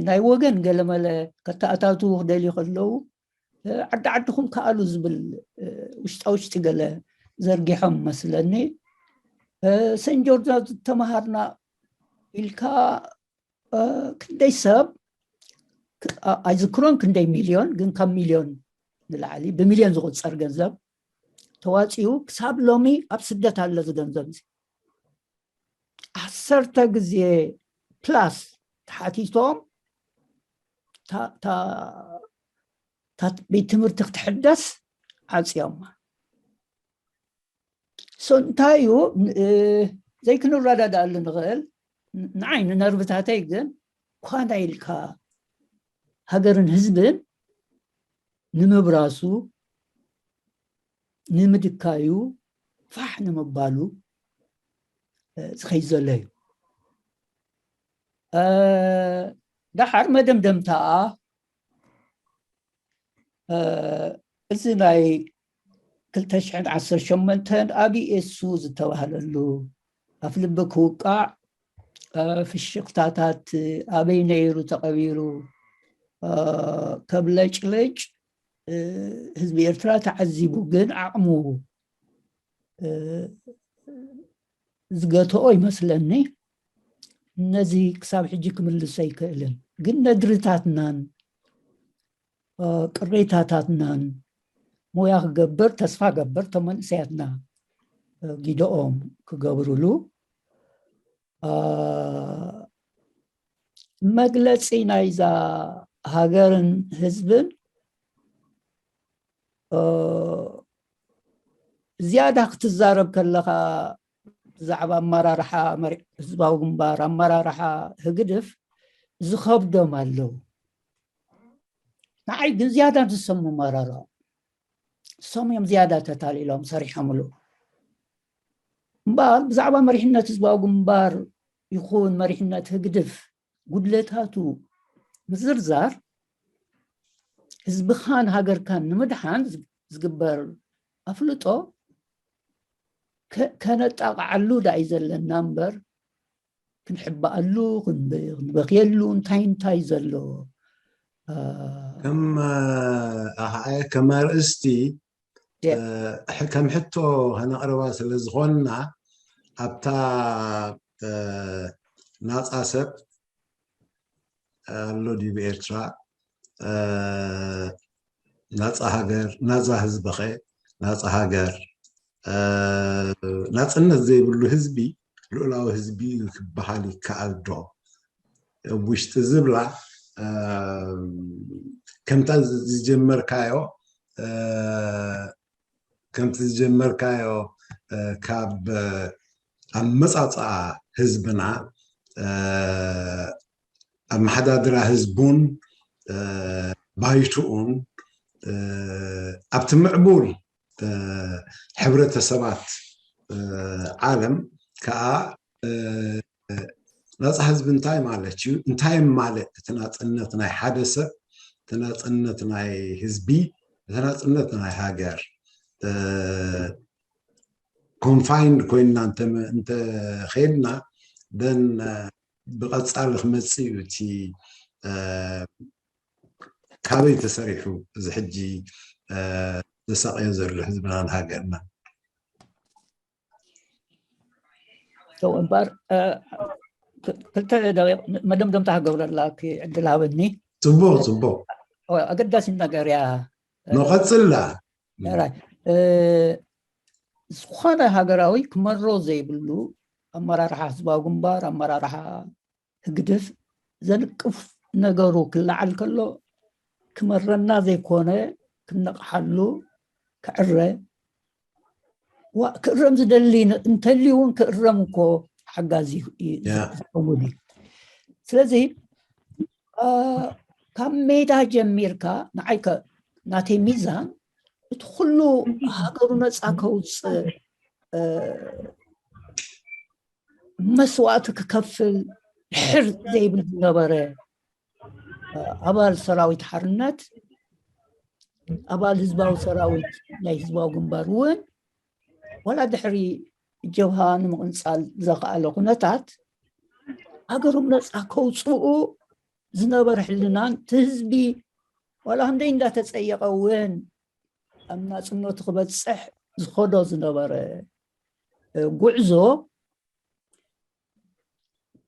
ናይ ወገን ገለመለ ከተኣታትዉ ክደልዩ ከለዉ ዓዲ ዓድኹም ከኣሉ ዝብል ውሽጣ ውሽጢ ገለ ዘርጊሖም መስለኒ። ሰን ጆርጅ ዝተምሃርና ኢልካ ክንደይ ሰብ ኣይዝክሮን ክንደይ ሚልዮን ግን ካብ ሚልዮን ንላዕሊ ብሚልዮን ዝቁፀር ገንዘብ ተዋፂኡ ክሳብ ሎሚ ኣብ ስደት ኣሎ። እዚ ገንዘብ እዚ ዓሰርተ ግዜ ፕላስ ተሓቲቶም ቤት ትምህርቲ ክትሕደስ ዓፅዮማ። ሶ እንታይ እዩ ዘይክንረዳዳኣሉ ንኽእል? ንዓይ ንነርብታተይ ግን ኳና ኢልካ ሃገርን ህዝብን ንምብራሱ ንምድካዩ ፋሕ ንምባሉ ዝኸይ ዘሎ እዩ። ዳሓር መደምደምታኣ እዚ ናይ ክልተ ሽሕን ዓሰርተ ሸሞንተን ኣብ ኤሱ ዝተባህለሉ ኣፍ ልቢ ክውቃዕ ፍሽኽታታት ኣበይ ነይሩ ተቐቢሩ ከብለጭልጭ ህዝቢ ኤርትራ ተዓዚቡ ግን ዓቕሙ ዝገትኦ ይመስለኒ። ነዚ ክሳብ ሕጂ ክምልስ ኣይክእልን። ግን ነድርታትናን፣ እ፣ ቅሬታታትናን ሞያ ክገብር ተስፋ ገብር፣ እቶም መንእሰያትና፣ እ፣ ጊደኦም ክገብሩሉ፣ እ፣ መግለጺ ናይዛ ሃገርን ህዝብን፣ እ፣ ዝያዳ ክትዛረብ ከለኻ ብዛዕባ ኣመራርሓ መሪ-፣ ህዝባዊ ግንባር፣ ኣመራርሓ ህግድፍ ዝኸብዶም ኣለዉ። ንዓይ ግን ዝያዳ ንሶም መመራርኦም። ንሶም እዮም ዝያዳ ተታሊሎም ሰሪሖምሉ። እምበኣር ብዛዕባ መሪሕነት ህዝባዊ ግንባር ይኹን መሪሕነት ህግድፍ ጉድለታቱ ምዝርዛር ህዝብኻን ሃገርካን ንምድሓን ዝግ-፣ ዝግበር ኣፍልጦ ከ-፣ ከነጣቕዓሉ ደኣ እዩ ዘለና እምበር፣ ክንሕበኣሉ፣ ክንበ-፣ ክንበኽየሉ፣ እንታይ እንታይ ዘሎ፣ እ፣ ከም፣ እ፣ ኣኸዓየ ከም ኣርእስቲ፣ የ-፣ እ፣ ሕ-፣ ከም ሕቶ ከነቕርባ ስለ ዝኾንና፣ ኣብታ፣ እ፣ ናጻ ሰብ ኣሎ ድዩ ብኤርትራ፣ እ፣ ናጻ ሃገር፣ ናጻ ህዝቢ ኸ፣ ናጻ ሃገር፣ እ፣ ናጽነት ዘይብሉ ህዝቢ፣ ልኡላዊ ህዝቢ እዩ ክበሃል ይከኣል ዶ? ኣብ ውሽጢ ዝብላ፣ እ፣ ከምታ ዝ-፣ ዝጀመርካዮ፣ እ፣ ከምቲ ዝጀመርካዮ፣ እ፣ ካብ፣ እ፣ ኣመጻጽኣ ህዝብና፣ እ፣ ኣመሓዳድራ ህዝቡን፣ እ፣ ባይትኡን፣ እ፣ ኣብቲ ምዕቡል፣ እ፣ ሕብረተሰባት፣ እ፣ ዓለም ከኣ፣ እ፣ ናጻ ህዝቢ እንታይ ማለት እዩ? እንታይ የማልእ እቲ ናጽነት ናይ ሓደ ሰብ፣ እቲ ናጽነት ናይ ህዝቢ፣ እቲ ናጽነት ናይ ሃገር? እ፣ ኮንፋይንድ ኮይንና እንተ-፣ እንተኸይድና፣ ደን፣ እ፣ ብቐጻሊ ክመጽእ እዩ እቲ፣ እ፣ ካበይ ተሰሪሑ እዚ ሕጂ፣ እ፣ ዘሳቕዮ ዘሎ ህዝብናን ሃገርናን? ሰው እምበር፣ እ፣ ክ-፣ ክልተ ደቂቕ መደምደምታ ክገብረላ ክ-፣ ዕድል ሃበኒ። ጽቡቕ፣ ጽቡቕ። ኦ፣ ኣገዳሲት ነገር እያ። ንቐጽላ። ራይ፣ እ፣ ዝኾነ ሃገራዊ ክመሮ ዘይብሉ ኣመራርሓ ህዝባዊ ግንባር፣ ኣመራርሓ ህግድፍ ዘንቅፍ ነገሩ ክለዓል ከሎ ክመረና ዘይኮነ ክነቕሓሉ፣ ክዕረ፣ ዋ-፣ ክእረም ዝደሊ ነ-፣ እንተልዩ እውን ክእረም እኮ ሓጋዚ እዩ ያ። ዝኸውን እዩ። ስለዚ፣ አ፣ ካብ ሜዳ ጀሚርካ ንዓይ ከ-፣ ናተይ ሚዛን እቲ ኩሉ ሃገሩ ነፃ ከውፅእ፣ እ፣ መስዋእቲ ክከፍል ድሕር ዘይብል ዝነበረ፣ እ፣ ኣባል ሰራዊት ሓርነት፣ ኣባል ህዝባዊ ሰራዊት ናይ ህዝባዊ ግንባር እውን ዋላ ድሕሪ ጀብሃ ንምቕንጻል ዘኽኣለ ኩነታት ሃገሮም ነፃ ከውፅኡ ዝነበረ ሕልናን እቲ ህዝቢ ዋላ ክንደይ እንዳተፀየቐ እውን ኣብ ናፅነቱ ክበፅሕ ዝኸዶ ዝነበረ፣ እ፣ ጉዕዞ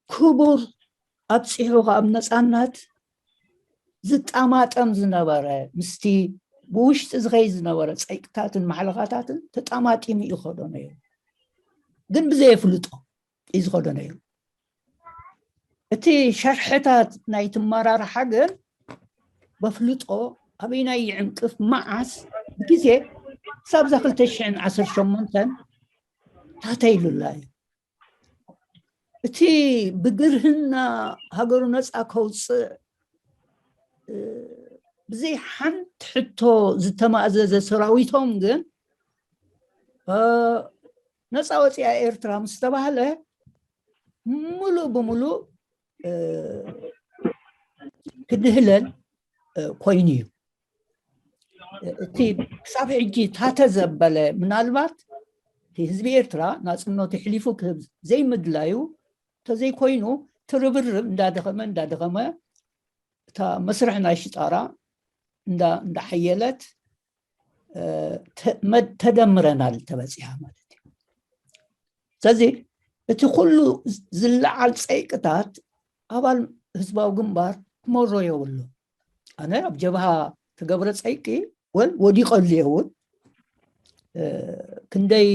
ክቡር ኣብፂሑ ካብ ነፃነት ዝጣማጠም ዝነበረ ምስቲ ብውሽጢ ዝኸይድ ዝነበረ ፀይቅታትን ማሕለኻታትን ተጣማጢሙ ይኸዶ ነይሩ። ግን ብዘየፍልጦ እዩ ዝኸዶ ነይሩ። እቲ ሸርሕታት ናይ ትመራርሓ ግን በፍልጦ ኣበይናይ ይዕንቅፍ መዓስ ብግዜ ክሳብ እዛ ክልተ ሽሕን ዓሰርተ ሸሞንተን ታተይሉላ እዩ። እቲ ብግርህና ሃገሩ ነፃ ከውፅእ፣ እ፣ ብዘይ ሓንቲ ሕቶ ዝተማእዘዘ ሰራዊቶም ግን፣ እ፣ ነፃ ወፂኣ ኤርትራ ምስ ተባህለ፣ ሙሉእ ብሙሉእ፣ እ፣ ክድህለል፣ እ፣ ኮይኑ እዩ። እቲ ክሳብ ሕጂ ታተ ዘበለ፣ ምናልባት እቲ ህዝቢ ኤርትራ ናጽነቱ ኣሕሊፉ ክህብ ዘይምድላዩ እንተዘይኮይኑ፣ እቲ ርብርብ እንዳደኸመ፣ እንዳደኸመ፣ እታ መስርሕ ናይ ሽጣራ እንዳ-፣ እንዳሓየለት፣ እ፣ ተ-፣ መድ-፣ ተደምረናል ተበጺሓ ማለት እዩ። ስለዚ እቲ ኩሉ ዝለዓል ፀይቅታት ኣባል ህዝባዊ ግንባር ክመሮ የብሉ። ኣነ ኣብ ጀብሃ ተገብረ ፀይቂ ወል ወዲቐሉ እውን ክንደይ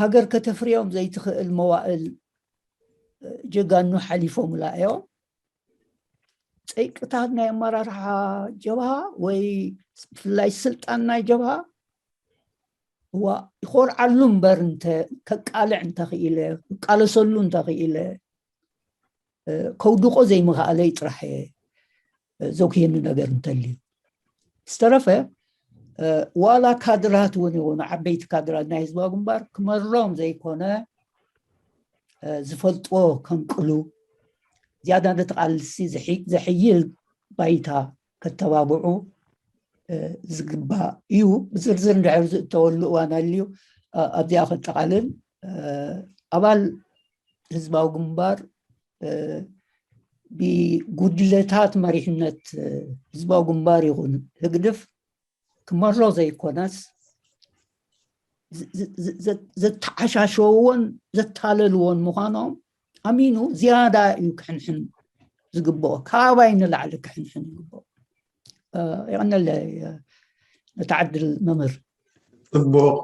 ሃገር ከተፍርዮም ዘይትኽእል መዋእል ጀጋኑ ሓሊፎምላ እዮም። ፀይቅታት ናይ ኣመራርሓ ጀብሃ ወይ ብፍላይ ስልጣን ናይ ጀብሃ እዋ ይኾርዓሉ እምበር እንተ ከቃልዕ እንተኽኢለ ክቃለሰሉ እንተኽኢለ ከውድቆ ዘይምኽኣለይ ጥራሕ እየ ዘጉየኒ ነገር እንተልዩ። ዝተረፈ ዋላ ካድራት እውን ይኾኑ ዓበይቲ ካድራት ናይ ህዝባዊ ግንባር ክመሮም ዘይኮነ ዝፈልጥዎ ከንቅሉ ዝያዳ ነቲ ቃልሲ ዘሕይል ባይታ ከተባብዑ ዝግባእ እዩ። ብዝርዝር እንድሕር ዝእተወሉ እዋን ኣልዩ ኣብዚኣ ከጠቓልል። ኣባል ህዝባዊ ግንባር ብጉድለታት መሪሕነት ህዝባዊ ግንባር ይኹን ህግድፍ ክመሮ ዘይኮነስ ዘተዓሻሸውዎን ዘታለልዎን ምዃኖም ኣሚኑ ዝያዳ እዩ ክሕንሕን ዝግብኦ፣ ካባይ ንላዕሊ ክሕንሕን ይግብኦ። የቐነለ ነቲ ዓድል መምህር። ጽቡቕ።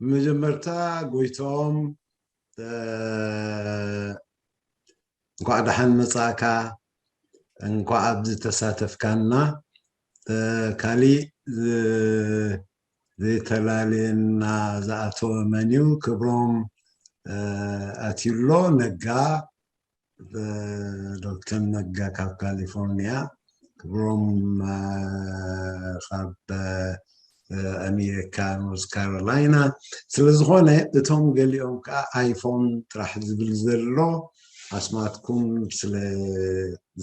መጀመርታ ጎይቶም እንኳዕ ደሓን መጻእካ፣ እንኳዕ ኣብዚ ተሳተፍካና። ካሊእ ዘይተላለየና ዝኣተወ መን እዩ? ክብሮም ኣትዩሎ ነጋ፣ ዶክተር ነጋ ካብ ካሊፎርኒያ፣ ክብሮም ካብ ኣሜሪካ ኖርዝ ካሮላይና። ስለዝኾነ እቶም ገሊኦም ከዓ ኣይፎን ጥራሕ ዝብል ዘሎ ኣስማትኩም ስለ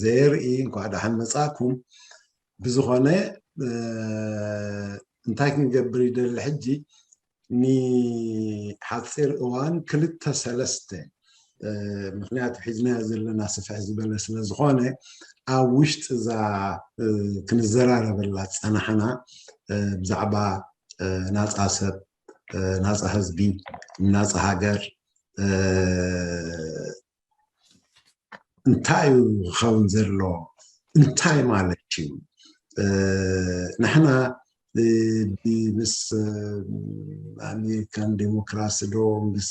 ዘየርኢ እንኳዕ ደሓን መጻእኩም። ብዝኾነ እንታይ ክንገብር ይደሊ ሕጂ፣ ንሓፂር እዋን ክልተ ሰለስተ ምክንያቱ ሒዝናዮ ዘለና ስፍሕ ዝበለ ስለዝኾነ ኣብ ውሽጢ እዛ ክንዘራረበላ ዝፀናሕና ብዛዕባ ናፃ ሰብ፣ ናፃ ህዝቢ፣ ናፃ ሃገር እንታይ እዩ ክኸውን ዘለዎ? እንታይ ማለት እዩ? ንሕና ምስ ኣሜሪካን ዴሞክራሲ ዶ ምስ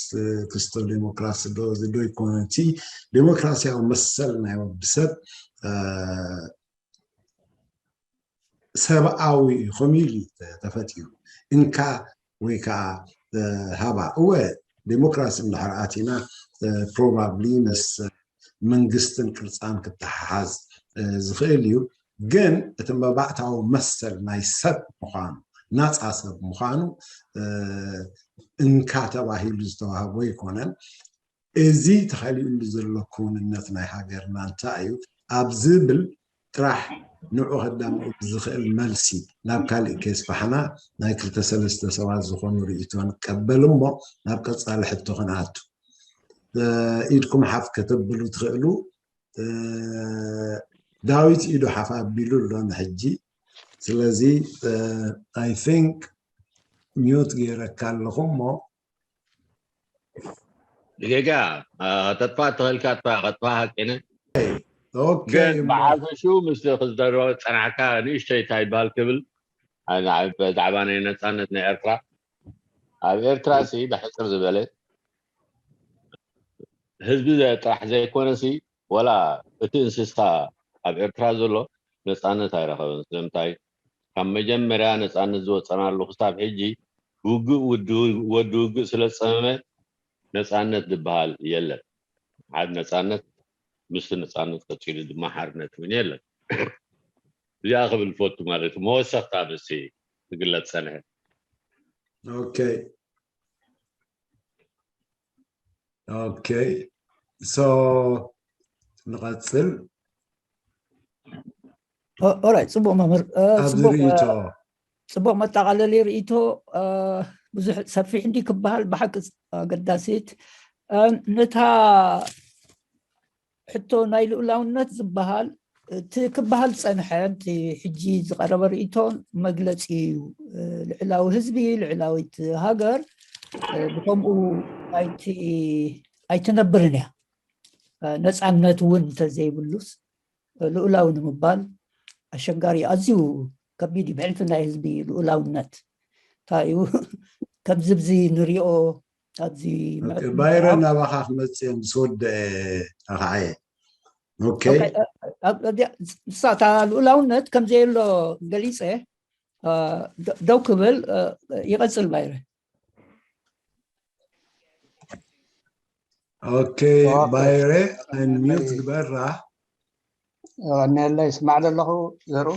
ክስቶ ዴሞክራሲ ዶ ዝዶ ይኮነ እቲ ዴሞክራሲያዊ መሰል ናይ ወዲ ሰብ ሰብኣዊ እዩ ከምኡ ኢሉ ተፈጢሩ። እንካ ወይ ከዓ ሃባ እወ ዴሞክራሲ እንድሕር ኣቲና ፕሮባብሊ ምስ መንግስትን ቅርፃን ክተሓሓዝ ዝኽእል እዩ። ግን እቲ መባእታዊ መሰል ናይ ሰብ ምዃኑ ናፃ ሰብ ምዃኑ እንካ ተባሂሉ ዝተዋህቦ ኣይኮነን። እዚ ተኸሊኡሉ ዘሎ ክውንነት ናይ ሃገርና እንታይ እዩ ኣብ ዝብል ጥራሕ ንዑ ከዳምኡ ብዝኽእል መልሲ ናብ ካሊእ ከየስፋሕና ናይ ክልተ ሰለስተ ሰባት ዝኾኑ ርእይቶ ንቀበል እሞ ናብ ቀፃሊ ሕቶ ክንኣቱ። ኢድኩም ሓፍ ከተብሉ ትኽእሉ። ዳዊት ኢዱ ሓፍ ኣቢሉ ኣሎ ንሕጂ። ስለዚ I think ሚዩት ገይረካ ኣለኹ እሞ ጌጋ ከተጥፋእ ተኽእልካ ጥፋእ ከጥፋእ ሃቂነ ግን ብሓፈሹ ምስ ክዝደሮ ፀናሕካ ንእሽተይ እንታይ ይበሃል ክብል ብዛዕባ ናይ ነፃነት ናይ ኤርትራ ኣብ ኤርትራ ሲ ብሕፅር ዝበለ ህዝቢ ጥራሕ ዘይኮነ ሲ ወላ እቲ እንስሳ ኣብ ኤርትራ ዘሎ ነፃነት ኣይረኸበን ስለምንታይ ካብ መጀመርያ ነፃነት ዝወፀናሉ ክሳብ ሕጂ ውግእ ወዲ ውግእ ስለ ዝፀመመ ነፃነት ዝበሃል የለን። ሓደ ነፃነት ምስቲ ነፃነት ቀፂሉ ድማ ሓርነት እውን የለን። እዚኣ ክብል ፈቱ ማለት እዩ። መወሰኽታ ምስቲ ክግለፅ ፀንሐ። ኦኬ ኦኬ ሶ ንቐፅል። ኦራይ ፅቡቅ መምህር ኣብዚ ርእይቶ ፅቡቅ መጠቃለሊ ርእይቶ ብዙሕ ሰፊሕ እንዲ ክበሃል ብሓቂ ኣገዳሲት ነታ ሕቶ ናይ ልኡላውነት ዝበሃል እቲ ክበሃል ዝፀንሐ እቲ ሕጂ ዝቀረበ ርእይቶ መግለፂ እዩ። ልዕላዊ ህዝቢ ልዕላዊት ሃገር ብከምኡ ኣይትነብርን እያ። ነፃነት እውን እንተዘይብሉስ ልኡላዊ ንምባል ኣሸጋሪ፣ ኣዝዩ ከቢድ እዩ። ብሕልፊ ናይ ህዝቢ ልኡላውነት እንታይ እዩ? ከምዚ ብዚ ንሪኦ ኣብዚ ባይረ ናባኻ ክመፅእ እዮም ዝወደአ ኣኸዓየ። እሳ እታ ልኡላውነት ከምዘየሎ ገሊፀ ደው ክብል ይቐፅል ባይረ። ኦኬ፣ ባይረ እንሚዩት ግበራ። ቀኒየለይ፣ ስማዕ ዘለኹ ዘሩ።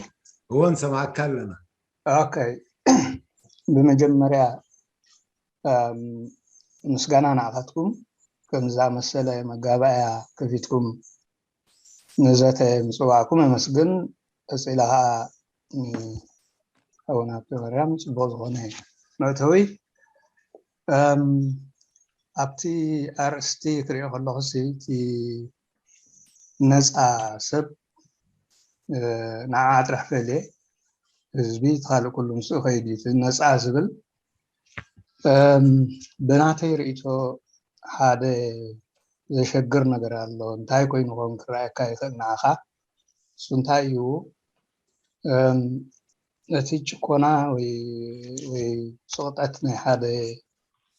እወ፣ ንሰማዕካ ኣለና። ኦኬ፣ ብመጀመርያ ምስጋና ንዓኻትኩም፣ ከም ዝኣመሰለ መጋባእያ ከፊትኩም ንዘተ ምፅዋዕኩም የመስግን። ቀፂላ ከዓ ንኣቡነ ሃብተማርያም ፅቡቅ ዝኾነ መእተዊ። ኣብቲ ኣርእስቲ ክሪኦ ከለኹ፣ እቲ ነፃ ሰብ ንዓ ጥራሕ ፈልየ፣ ህዝቢ ካልእ ኩሉ ምስኡ ከይድ እዩ። ነፃ ዝብል ብናተይ ርእቶ ሓደ ዘሸግር ነገር ኣሎ። እንታይ ኮይኑ ኾን ክረኣየካ ይኽእል ንዓኻ? እሱ እንታይ እዩ? እቲ ጭቆና ወይ ስቕጠት ናይ ሓደ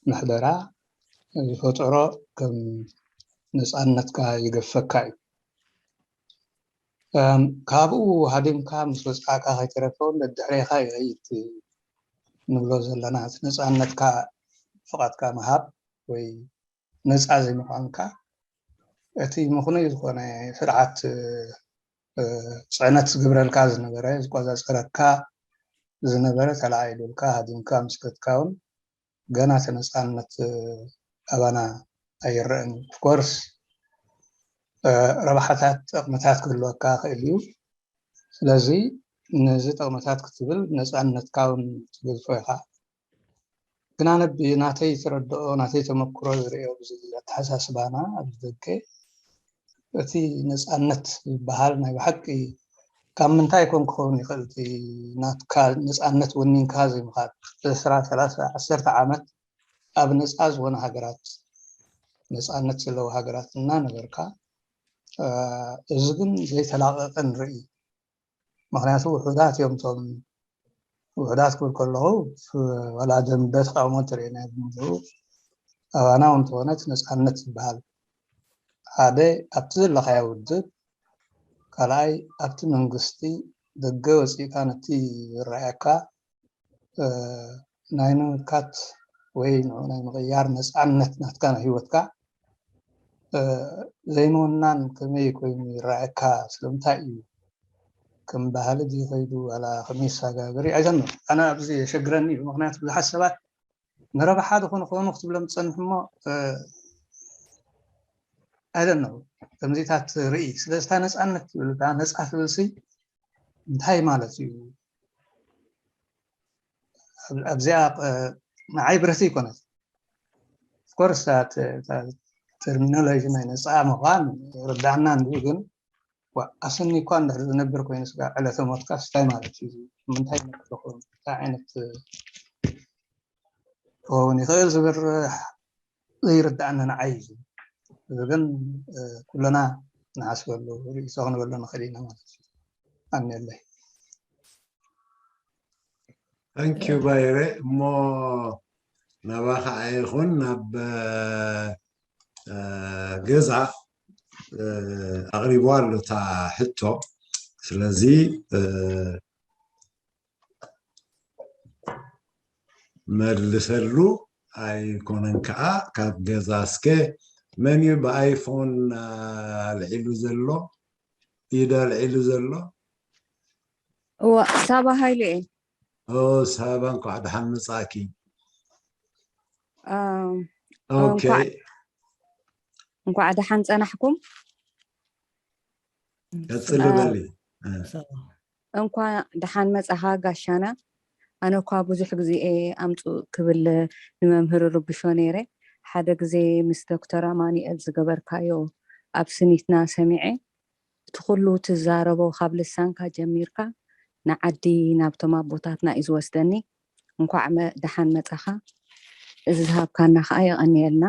ምሕደራ ዝፈጠሮ ከም ነፃነትካ ይገፈካ እዩ። ካብኡ ሃዲምካ ምስ ወፃእካ ከይተረፈ እውን ደድሕሬኻ ይኸይድ። ንብሎ ዘለና እቲ ነፃነትካ ፍቓድካ ምሃብ ወይ ነፃ ዘይምዃንካ፣ እቲ ምኽኑይ ዝኾነ ስርዓት ፅዕነት ዝግብረልካ ዝነበረ፣ ዝቆፃፀረካ ዝነበረ ተላዒሉልካ ሃዲምካ ምስ ከድካ እውን ገና እቲ ነፃነት ኣባና ኣይረአን እዩ። ኦፍኮርስ ረብሓታት፣ ጥቕምታት ክህልወካ ክእል እዩ። ስለዚ ነዚ ጥቕምታት ክትብል ነፃነትካ እውን ትገዝፎ ኢኻ። ግን ኣነ ብናተይ ተረድኦ፣ ናተይ ተመክሮ ዝርእዮ፣ ኣብዚ ኣተሓሳስባና ኣብዚ ደገ እቲ ነፃነት ዝበሃል ናይ ብሓቂ ካብ ምንታይ ኮን ክኸውን ይኽእል? እቲ ናትካ ነፃነት ወኒንካ ዘይምኻድ፣ ዕስራ፣ ሰላሳ፣ ዓሰርተ ዓመት ኣብ ነፃ ዝኾነ ሃገራት፣ ነፃነት ዘለዎ ሃገራት እናነበርካ፣ እዚ ግን ዘይተላቐቐ ንርኢ። ምኽንያቱ ውሑዳት እዮም እቶም፣ ውሑዳት ክብል ከለኹ ዋላ ደንበ ተቃውሞ እንተሪእና ብምልኡ ኣባና እውን እንተኾነ እቲ ነፃነት ዝበሃል ሓደ ኣብቲ ዘለኻዮ ውድብ፣ ካልኣይ ኣብቲ መንግስቲ ደገ ወፂእካ ነቲ ዝረኣየካ ናይ ምምካት ወይ ንኡ ናይ ምቕያር ነፃነት ናትካ ናይ ህይወትካ ዘይምውናን ከመይ ኮይኑ ይረኣየካ? ስለምንታይ እዩ? ከም ባህሊ ድዩ ከይዱ ዋላ ከመይ ይሰጋገር? I don't know። ኣነ ኣብዚ የሸግረኒ እዩ። ምኽንያቱ ብዙሓት ሰባት ንረብሓ ዝኾኑ ክኾኑ ክትብሎም ትፀንሕ እሞ I don't know። ከምዚታት ርኢ። ስለዚ እታ ነፃነት ትብል፣ እታ ነፃ ትብል ሲ እንታይ ማለት እዩ? ኣብዚኣ ንዓይ ብረት ኣይኮነት። ኦፍኮርስ ተርሚኖሎጂ ናይ ነፃ ምዃን ርዳእና እንዲ፣ ግን ኣስኒ እኳ እንድሕር ዝነብር ኮይኑ ስጋ ዕለተ ሞትካ ስታይ ማለት እዩ። ምንታይ ነክልኹም እንታይ ዓይነት ክኸውን ይኽእል ዝብል ዘይርዳእኒ ንዓይ እዩ። እዚ ግን ኩልና ንሓስበሉ ርእይቶ ክንበሉ ንኽእል ኢና ማለት እዩ። ኣንየለይ። Thank you ባይረ። እሞ ናባኻ ኣይኹን ናብ ገዛ ኣቕሪቡ ኣሎ እታ ሕቶ። ስለዚ መልሰሉ ኣይኮነን ከዓ ካብ ገዛ። እስከ መን እዩ ብኣይፎን ኣልዒሉ ዘሎ? ኢድ ኣልዒሉ ዘሎ? እዋ ሳባ ሃይሉ እየ። ሳባ እንኳዕ ደሓን መፃእኪ። እንኳዕ ደሓን ፀናሕኩም። ቀፅሊ በሊ። እንኳዕ ደሓን መፃኻ ጋሻና። ኣነ እኳ ብዙሕ ግዜ እየ ኣምፁ ክብል ንመምህር ርብሾ ነይረ። ሓደ ግዜ ምስ ዶክተር ኣማኑኤል ዝገበርካዮ ኣብ ስኒትና ሰሚዐ። እቲ ኩሉ ትዛረቦ ካብ ልሳንካ ጀሚርካ ንዓዲ ናብቶም ኣቦታትና እዩ ዝወስደኒ። እንኳዕ ደሓን መፃኻ። እዚ ዝሃብካና ከዓ የቐንየልና።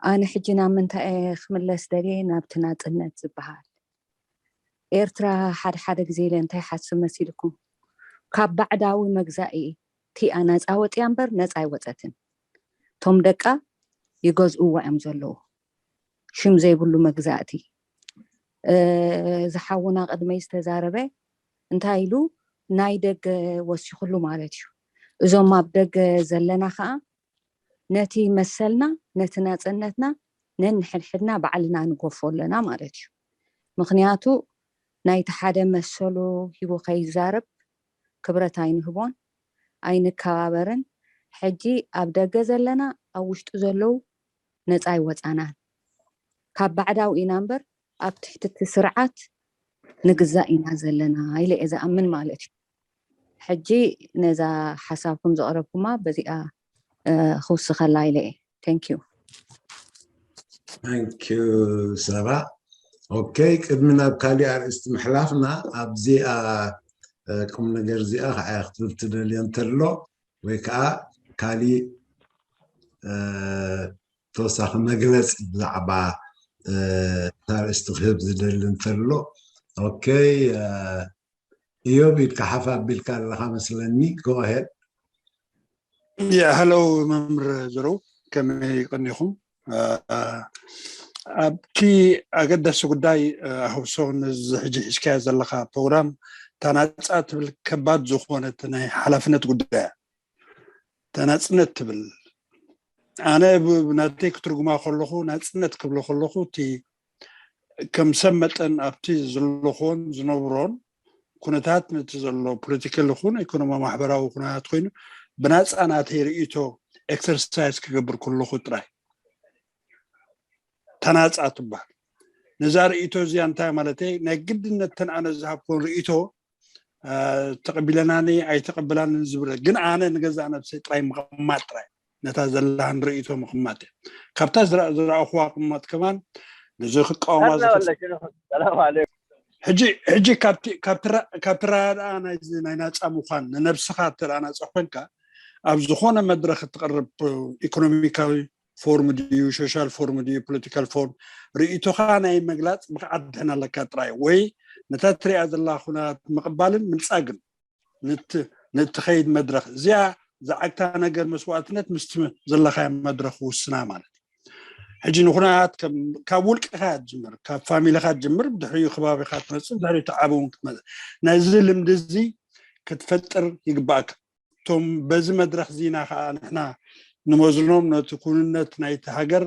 ኣነ ሕጂ ናብ ምንታይ እየ ክምለስ ደልየ? ናብቲ ናፅነት ዝበሃል። ኤርትራ ሓደ ሓደ ግዜ ኢለ እንታይ ሓስብ መሲልኩም? ካብ ባዕዳዊ መግዛኢ እቲኣ ነፃ ወፅያ እምበር ነፃ ኣይወፀትን። እቶም ደቃ ይገዝእዋ እዮም ዘለዉ። ሽም ዘይብሉ መግዛእቲ። ዝሓውና ቅድመይ ዝተዛረበ እንታይ ኢሉ? ናይ ደገ ወሲኹሉ ማለት እዩ። እዞም ኣብ ደገ ዘለና ከዓ ነቲ መሰልና፣ ነቲ ናፅነትና ነንሕድሕድና ባዕልና ንጎፎ ኣለና ማለት እዩ። ምክንያቱ ናይቲ ሓደ መሰሉ ሂቡ ከይዛረብ ክብረት ኣይንህቦን፣ ኣይንከባበርን። ሕጂ ኣብ ደገ ዘለና ኣብ ውሽጢ ዘለዉ ነፃ ኣይወፃናን። ካብ ባዕዳዊ ኢና እምበር ኣብ ትሕቲ እቲ ስርዓት ንግዛእ ኢና ዘለና ኢለ እየ ዝኣምን ማለት እዩ። ሕጂ ነዛ ሓሳብኩም ዘቕረብኩማ በዚኣ ክውስኸላ ኢለ እየ። Thank you። Thank you ሰባ። ኦኬ፣ ቅድሚ ናብ ካሊእ ኣርእስቲ ምሕላፍና ኣብዚኣ ቁም ነገር እዚኣ ከዓ ክትብል ትደልዮ እንተሎ ወይ ከዓ ካሊእ ተወሳኺ መግለፂ ብዛዕባ እታ ኣርእስቲ ክህብ ዝደሊ እንተሎ። ኦኬ፣ እዮብ ኢድካ ሓፍ ኣቢልካ ኣለካ መስለኒ። Go ahead። ያ፣ ሄሎ መምህር ዘረው፣ ከመይ ቀኒኹም? ኣብቲ ኣገዳሲ ጉዳይ ኣህብሶ ነዚ ሕጂ ሒዝካዮ ዘለካ ፕሮግራም፣ እታ ናፃ ትብል ከባድ ዝኾነት ናይ ሓላፍነት ጉዳይ እያ። እታ ናፅነት ትብል፣ ኣነ ናተይ ክትርጉማ ከለኹ፣ ናፅነት ክብሎ ከለኹ እቲ ከም ሰብ መጠን ኣብቲ ዘለኹዎን ዝነብሮን ኩነታት፣ ነቲ ዘሎ ፖለቲካል ይኹን ኢኮኖሚ ማሕበራዊ ኩነታት ኮይኑ ብናፃ ናተይ ርእይቶ ኤክሰርሳይዝ ክገብር ከለኹ ጥራይ ተናፃ ትበሃል። ነዛ ርእይቶ እዚኣ እንታይ ማለተይ? ናይ ግድነት ተን ኣነ ዝሃብኩን ርእይቶ ተቐቢለናኒ ኣይተቐበላንን ዝብለ፣ ግን ኣነ ንገዛእ ነብሰይ ጥራይ ምቕማጥ ጥራይ፣ ነታ ዘለሃን ርእይቶ ምቕማጥ እየ። ካብታ ዝረኣኹዋ ቅማጥ ከማን ነዚ ክቃወማ ሕጂ ሕጂ ካብቲ ረዳኣ ናይ ናፃ ምዃን ንነብስኻ እተ ናፃ ኮንካ ኣብ ዝኾነ መድረክ እትቐርብ ኢኮኖሚካዊ ፎርም ድዩ፣ ሶሻል ፎርም ድዩ፣ ፖለቲካል ፎርም፣ ርእይቶኻ ናይ መግላፅ ብቕዓት ድሕን ኣለካ ጥራይ፣ ወይ ነታ ትሪኣ ዘላ ኩነታት ምቕባልን ምንፃግን ንትኸይድ መድረክ እዚኣ ዝዓግታ ነገር መስዋእትነት ምስቲ ዘለካዮ መድረክ ውስና ማለት እዩ። ሕጂ ንኩነታት ካብ ውልቅኻ ትጅምር፣ ካብ ፋሚሊኻ ትጅምር፣ ድሕሪኡ ከባቢኻ ትመፅእ፣ ድሕሪኡ ዓቢ እውን ክትመፅእ። ነዚ ልምዲ እዚ ክትፈጥር ይግባእካ። እቶም በዚ መድረክ ዚና ከዓ ንሕና ንመዝኖም ነቲ ኩንነት ናይቲ ሃገር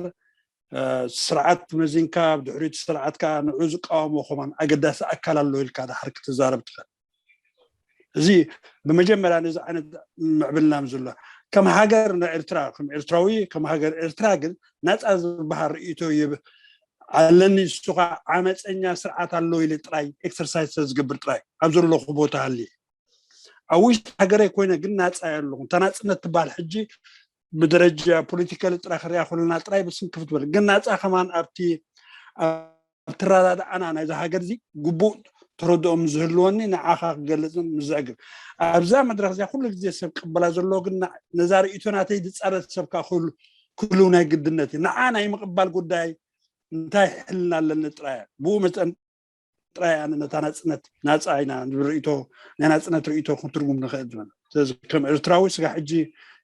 ስርዓት መዚንካ፣ ብድሕሪቲ ስርዓት ከዓ ንዑ ዝቃወሞ ከማን ኣገዳሲ ኣካል ኣሎ ኢልካ ድሓር ክትዛረብ ትኽእል። እዚ ብመጀመርያ ነዚ ዓይነት ምዕብልና ዘሎ ከም ሃገር ንኤርትራ ከም ኤርትራዊ ከም ሃገር ኤርትራ ግን ናፃ ዝበሃል ርእይቶ ይብ ኣለኒ። እሱ ከዓ ዓመፀኛ ስርዓት ኣሎ ኢለ ጥራይ ኤክሰርሳይዝ ዝገብር ጥራይ ኣብ ዘለኹ ቦታ ሃልየ ኣብ ውሽጢ ሃገረይ ኮይነ ግን ናፃ ኣለኹ። እታ ናፅነት ትበሃል ሕጂ ብደረጃ ፖለቲካል ጥራይ ክሪኣ ከለና ጥራይ ብስም ክፍት በል ግን ናፃ ከማን ኣብቲ ኣብቲ ረዳድኣና ናይዚ ሃገር እዚ ግቡእ ተረድኦም ዝህልወኒ ንዓኻ ክገልፅን ምዝዕግብ ኣብዛ መድረክ እዚኣ ኩሉ ግዜ ሰብ ቅበላ ዘለዎ ግን ነዛ ርእይቶ ናተይ ዝፃረፅ ሰብ ከዓ ክህሉ ናይ ግድነት እዩ። ንዓ ናይ ምቕባል ጉዳይ እንታይ ሕልና ኣለኒ ጥራይ ብኡ መጠን ጥራይ ኣነ ነታ ናፅነት ናፃ ኢና ንብል ርእይቶ ናይ ናፅነት ርእይቶ ክንትርጉም ንኽእል ዝብል። ስለዚ ከም ኤርትራዊ ስጋ ሕጂ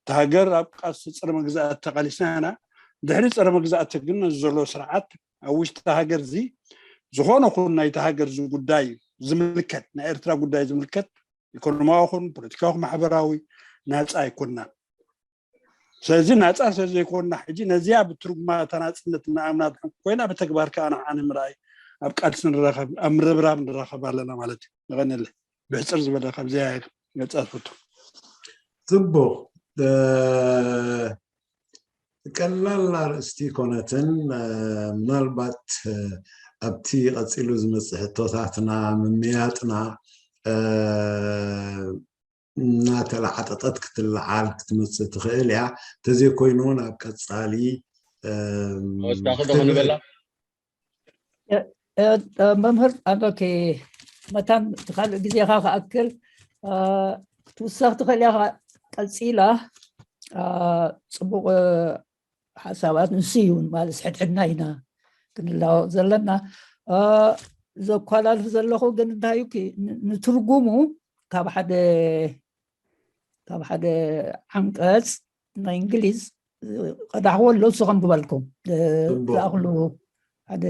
እቲ ሃገር ኣብ ቃልሲ ፀረ መግዛእቲ ተቃሊስና ኢና። ድሕሪ ፀረ መግዛእቲ ግን ነዚ ዘሎ ስርዓት ኣብ ውሽጢ ሃገር እዚ ዝኾነ ኩን ናይቲ ሃገር እዚ ጉዳይ ዝምልከት ናይ ኤርትራ ጉዳይ ዝምልከት ኢኮኖሚያዊ ኩን ፖለቲካዊ ማሕበራዊ ናፃ ኣይኮንናን። ስለዚ ናፃ ስለዘይኮንና ሕጂ ነዚኣ ብትርጉማ እታ ናፅነት ንኣምና ኮይና ብተግባር ከዓ ንዓ ንምርኣይ ኣብ ቃልሲ ንራኸብ ኣብ ምርብራብ ንራኸብ ኣለና ማለት እዩ። ንቐንለ ብሕፅር ዝበለ ካብዚኣ ገፃ ትፍቱ። ፅቡቅ ቀላል ኣርእስቲ ኮነትን ምናልባት ኣብቲ ቀፂሉ ዝመፅእ ሕቶታትና ምምያጥና እናተለዓጠጠት ክትለዓል ክትመፅእ ትኽእል እያ። እንተዘይኮይኑ እውን ኣብ ቀፃሊ ወስዳኺ ዶ ክንበላ መምህር ኣሎኬ መታን ካልእ ግዜኻ ክኣክል ክትውሰኽ ትኽእል እያ። ቀፂላ አ፣ ጽቡቕ፣ እ፣ ሓሳባት ንሱ እዩ ማለት ሕድሕድና ኢና ክንላወቕ ዘለና። አ፣ ዘኳላልፍ ዘለኹ ግን እንታይ እዩ፣ ኪ-፣ ን-፣ ንትርጉሙ ካብ ሓደ፣ ካብ ሓደ ዓንቀጽ ናይ እንግሊዝ ቀዳሕዎ ኣሎ፣ እሱ ከንብበልኩም። እ፣ ጽቡቕ። ዝኣኽሉ ሓደ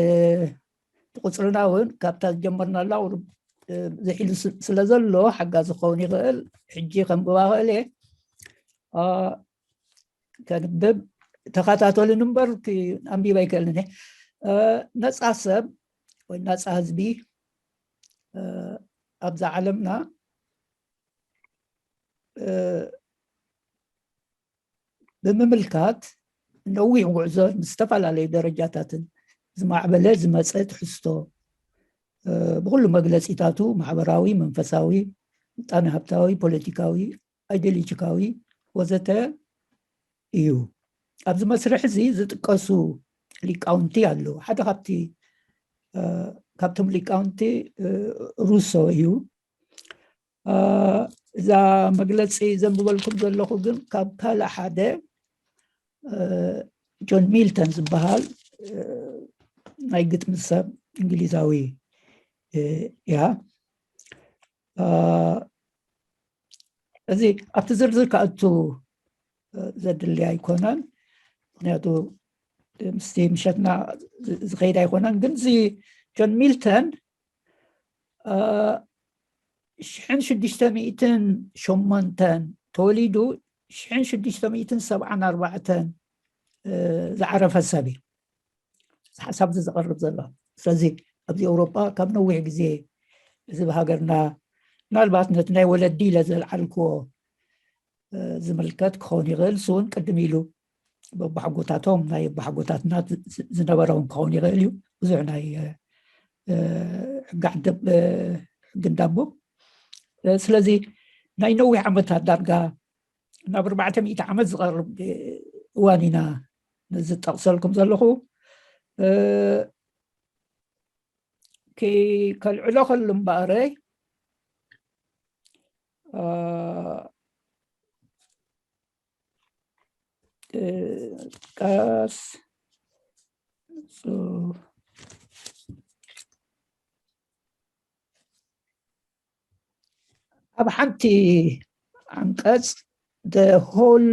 ቁጽርና እውን ካብታ ዝጀመርናላ ቁሩብ፣ እ፣ ዝሒሉ ስ-፣ ስለ ዘሎ ሓጋዚ ክኸውን ይኽእል። ሕጂ ከንብባ ክእል እየ። አ፣ ከንብብ ተኸታተሉን እምበር ክ-፣ ኣንቢበ ኣይክእልን እየ። እ፣ ነጻ ሰብ ወይ ነጻ ህዝቢ፣ እ፣ ኣብዛ ዓለምና፣ እ፣ ብምምልካት ነዊሕ ጉዕዞ ምስ ዝተፈላለዩ ደረጃታትን ዝማዕበለ ዝመጸ ትሕዝቶ፣ እ፣ ብኹሉ መግለጺታቱ ማሕበራዊ፣ መንፈሳዊ፣ ምጣነ ሃብታዊ፣ ፖለቲካዊ፣ ኣይዲዮሎጂካዊ ወዘተ እዩ። ኣብዚ መስርሕ እዚ ዝጥቀሱ ሊቃውንቲ ኣለዉ። ሓደ ካብቲ፣ እ፣ ካብቶም ሊቃውንቲ፣ እ፣ ሩሶ እዩ። እ፣ እዛ መግለጺ ዘንብበልኩም ዘለኹ ግን ካብ ካልእ ሓደ፣ እ፣ ጆን ሚልተን ዝበሃል፣ እ፣ ናይ ግጥሚ ሰብ እንግሊዛዊ፣ እ፣ እያ። እ፣ እዚ ኣብቲ ዝርዝር ክኣቱ፣ እ፣ ዘድሊ ኣይኮነን። ምኽንያቱ ምስቲ ምሸትና ዝ-፣ ዝኸይድ ኣይኮነን። ግን እዚ ጆን ሚልተን፣ እ፣ ሽሕን ሽዱሽተ ሚእትን ሸሞንተን ተወሊዱ፣ ሽሕን ሽዱሽተ ሚእትን ሰብዓን ኣርባዕተን፣ እ፣ ዝዓረፈ ሰብ እዩ። እዚ ሓሳብ እዚ ዘቕርብ ዘሎ። ስለዚ ኣብዚ ኤውሮጳ ካብ ነዊሕ ግዜ እዚ ብሃገርና ምናልባት ነቲ ናይ ወለዲ ኢለ ዘልዓልክዎ፣ እ፣ ዝምልከት ክኸውን ይኽእል። እሱ እውን ቅድም ኢሉ በባሓጎታቶም ናይ ኣባሓጎታትና ዝ-፣ ዝ-፣ ዝነበረ እውን ክኸውን ይኽእል እዩ። ብዙሕ ናይ፣ እ፣ ሕጊ ዓደብ፣ እ፣ ሕጊ እንዳቦ። እ፣ ስለዚ ናይ ነዊሕ ዓመታት ዳርጋ ናብ ኣርባዕተ ሚእቲ ዓመት ዝቐርብ፣ እ፣ እዋን ኢና ነዚ ዝጠቕሰልኩም ዘለኹ። እ፣ ኪ-፣ ከልዕሎ ከሉ እምበኣረይ፣ እ፣ እ፣ ቀስ፣ ጹ-፣ ኣብ ሓንቲ ዓንቀጽ፣ "The whole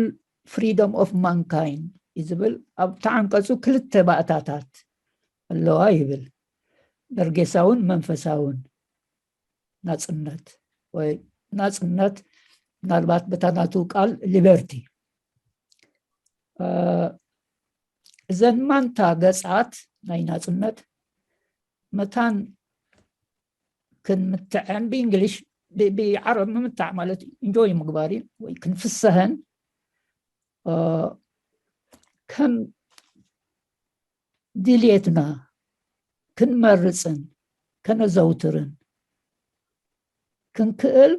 freedom of mankind" እዩ ዝብል። ኣብታ ዓንቀጹ ክልተ ባእታታት ኣለዋ ይብል። ነርጌሳውን መንፈሳውን ናጽነት፣ ወይ ናጽነት፣ ምናልባት በታ ናቱ ቃል ሊበርቲ። እ፣ እዘን ማንታ ገጻት ናይ ናጽነት መታን ክንምትዐን፣ ብእንግሊሽ፣ ብ-፣ ብዓረብ ምምታዕ ማለት ኢንጆይ ምግባር እዩ፣ ወይ ክንፍሰሀን፣ እ፣ ከም ድልየትና ክንመርጽን ከነዘውትርን ክንክእል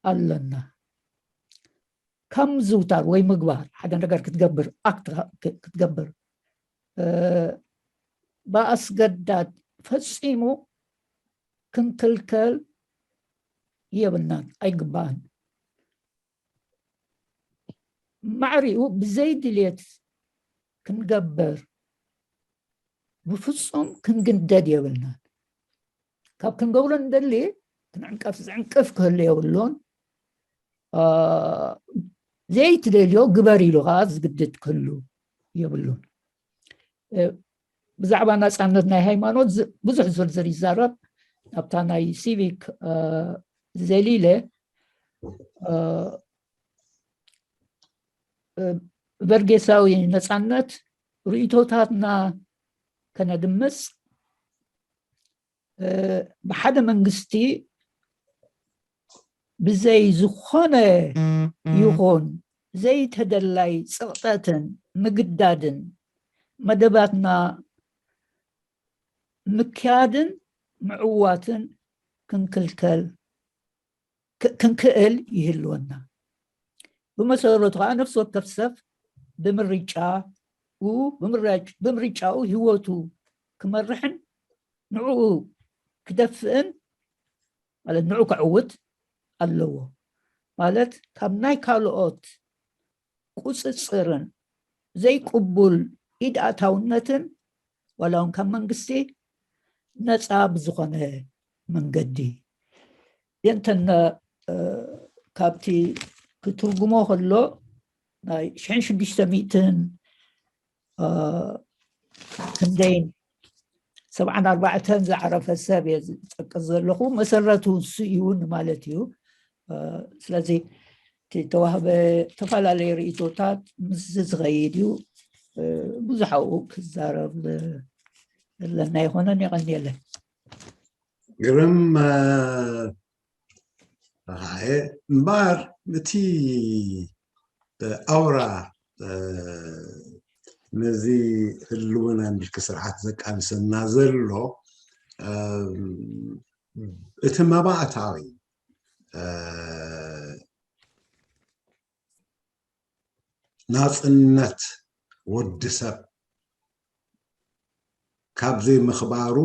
ኣሎና። ካብ ምዝውታር ወይ ምግባር፣ ሓደ ነገር ክትገብር፣ ኣክት ክ-፣ ክትገብር፣ እ፣ ብኣስገዳድ ፈጺሙ ክንክልከል የብልናን፣ ኣይግባእን። ማዕሪኡ ብዘይ ድልየት ክንገብር ብፍጹም ክንግደድ የብልናን። ካብ ክንገብሮ እንደሊ ክንዕንቀፍ ዝዕንቅፍ ክህሉ የብሉን። እ፣ ዘይትደልዮ ግበር ኢሉ ከዓ ዝግድድ ክህሉ የብሉን። እ፣ ብዛዕባ ናጻነት ናይ ሃይማኖት ዝ-፣ ብዙሕ ዝርዝር ይዛረብ። ኣብታ ናይ ሲቪክ፣ እ፣ ዘሊለ፣ እ፣ እ፣ በርጌሳዊ ነጻነት ርእይቶታትና ከነድምጽ፣ እ፣ ብሓደ መንግስቲ ብዘይ ዝኾነ ይኹን ዘይተደላይ ጽቕጠትን ምግዳድን መደባትና ምክያድን ምዕዋትን ክንክልከል ክ-፣ ክንክእል ይህልወና። ብመሰረቱ ከዓ ነፍሲ ወከፍ ሰብ ብምርጫኡ፣ ብምርጫ-፣ ብምርጫኡ ህይወቱ ክመርሕን ንዕኡ ክደፍእን፣ ማለት ንዕኡ ከዕውት ኣለዎ። ማለት ካብ ናይ ካልኦት ቁፅፅርን ዘይቅቡል ኢድ ኣእታውነትን ዋላ እውን ካብ መንግስቲ ነፃ ብዝኾነ መንገዲ የንተነ ካብቲ ክትርጉሞ ከሎ ናይ ሽሕን ሽዱሽተ ሚእትን ክንደይን ሰብዓን ኣርባዕተን ዝዓረፈ ሰብ እየ ዝጠቅስ ዘለኹ። መሰረቱ እሱ እዩ ንማለት እዩ። ስለዚ እቲ ተዋህበ ተፈላለየ ርእይቶታት ምስ ዝኸይድ እዩ። ብዙሕ ኣብኡ ክዛረብ ዘለና ኣይኮነን። የቐንየለን። ግርም ረሃየ እምበኣር እቲ ኣውራ ነዚ ህልውና ምልኪ ስርዓት ዘቃልሰና ዘሎ እቲ መባእታዊ ናፅነት ወዲ ሰብ ካብ ዘይምኽባሩ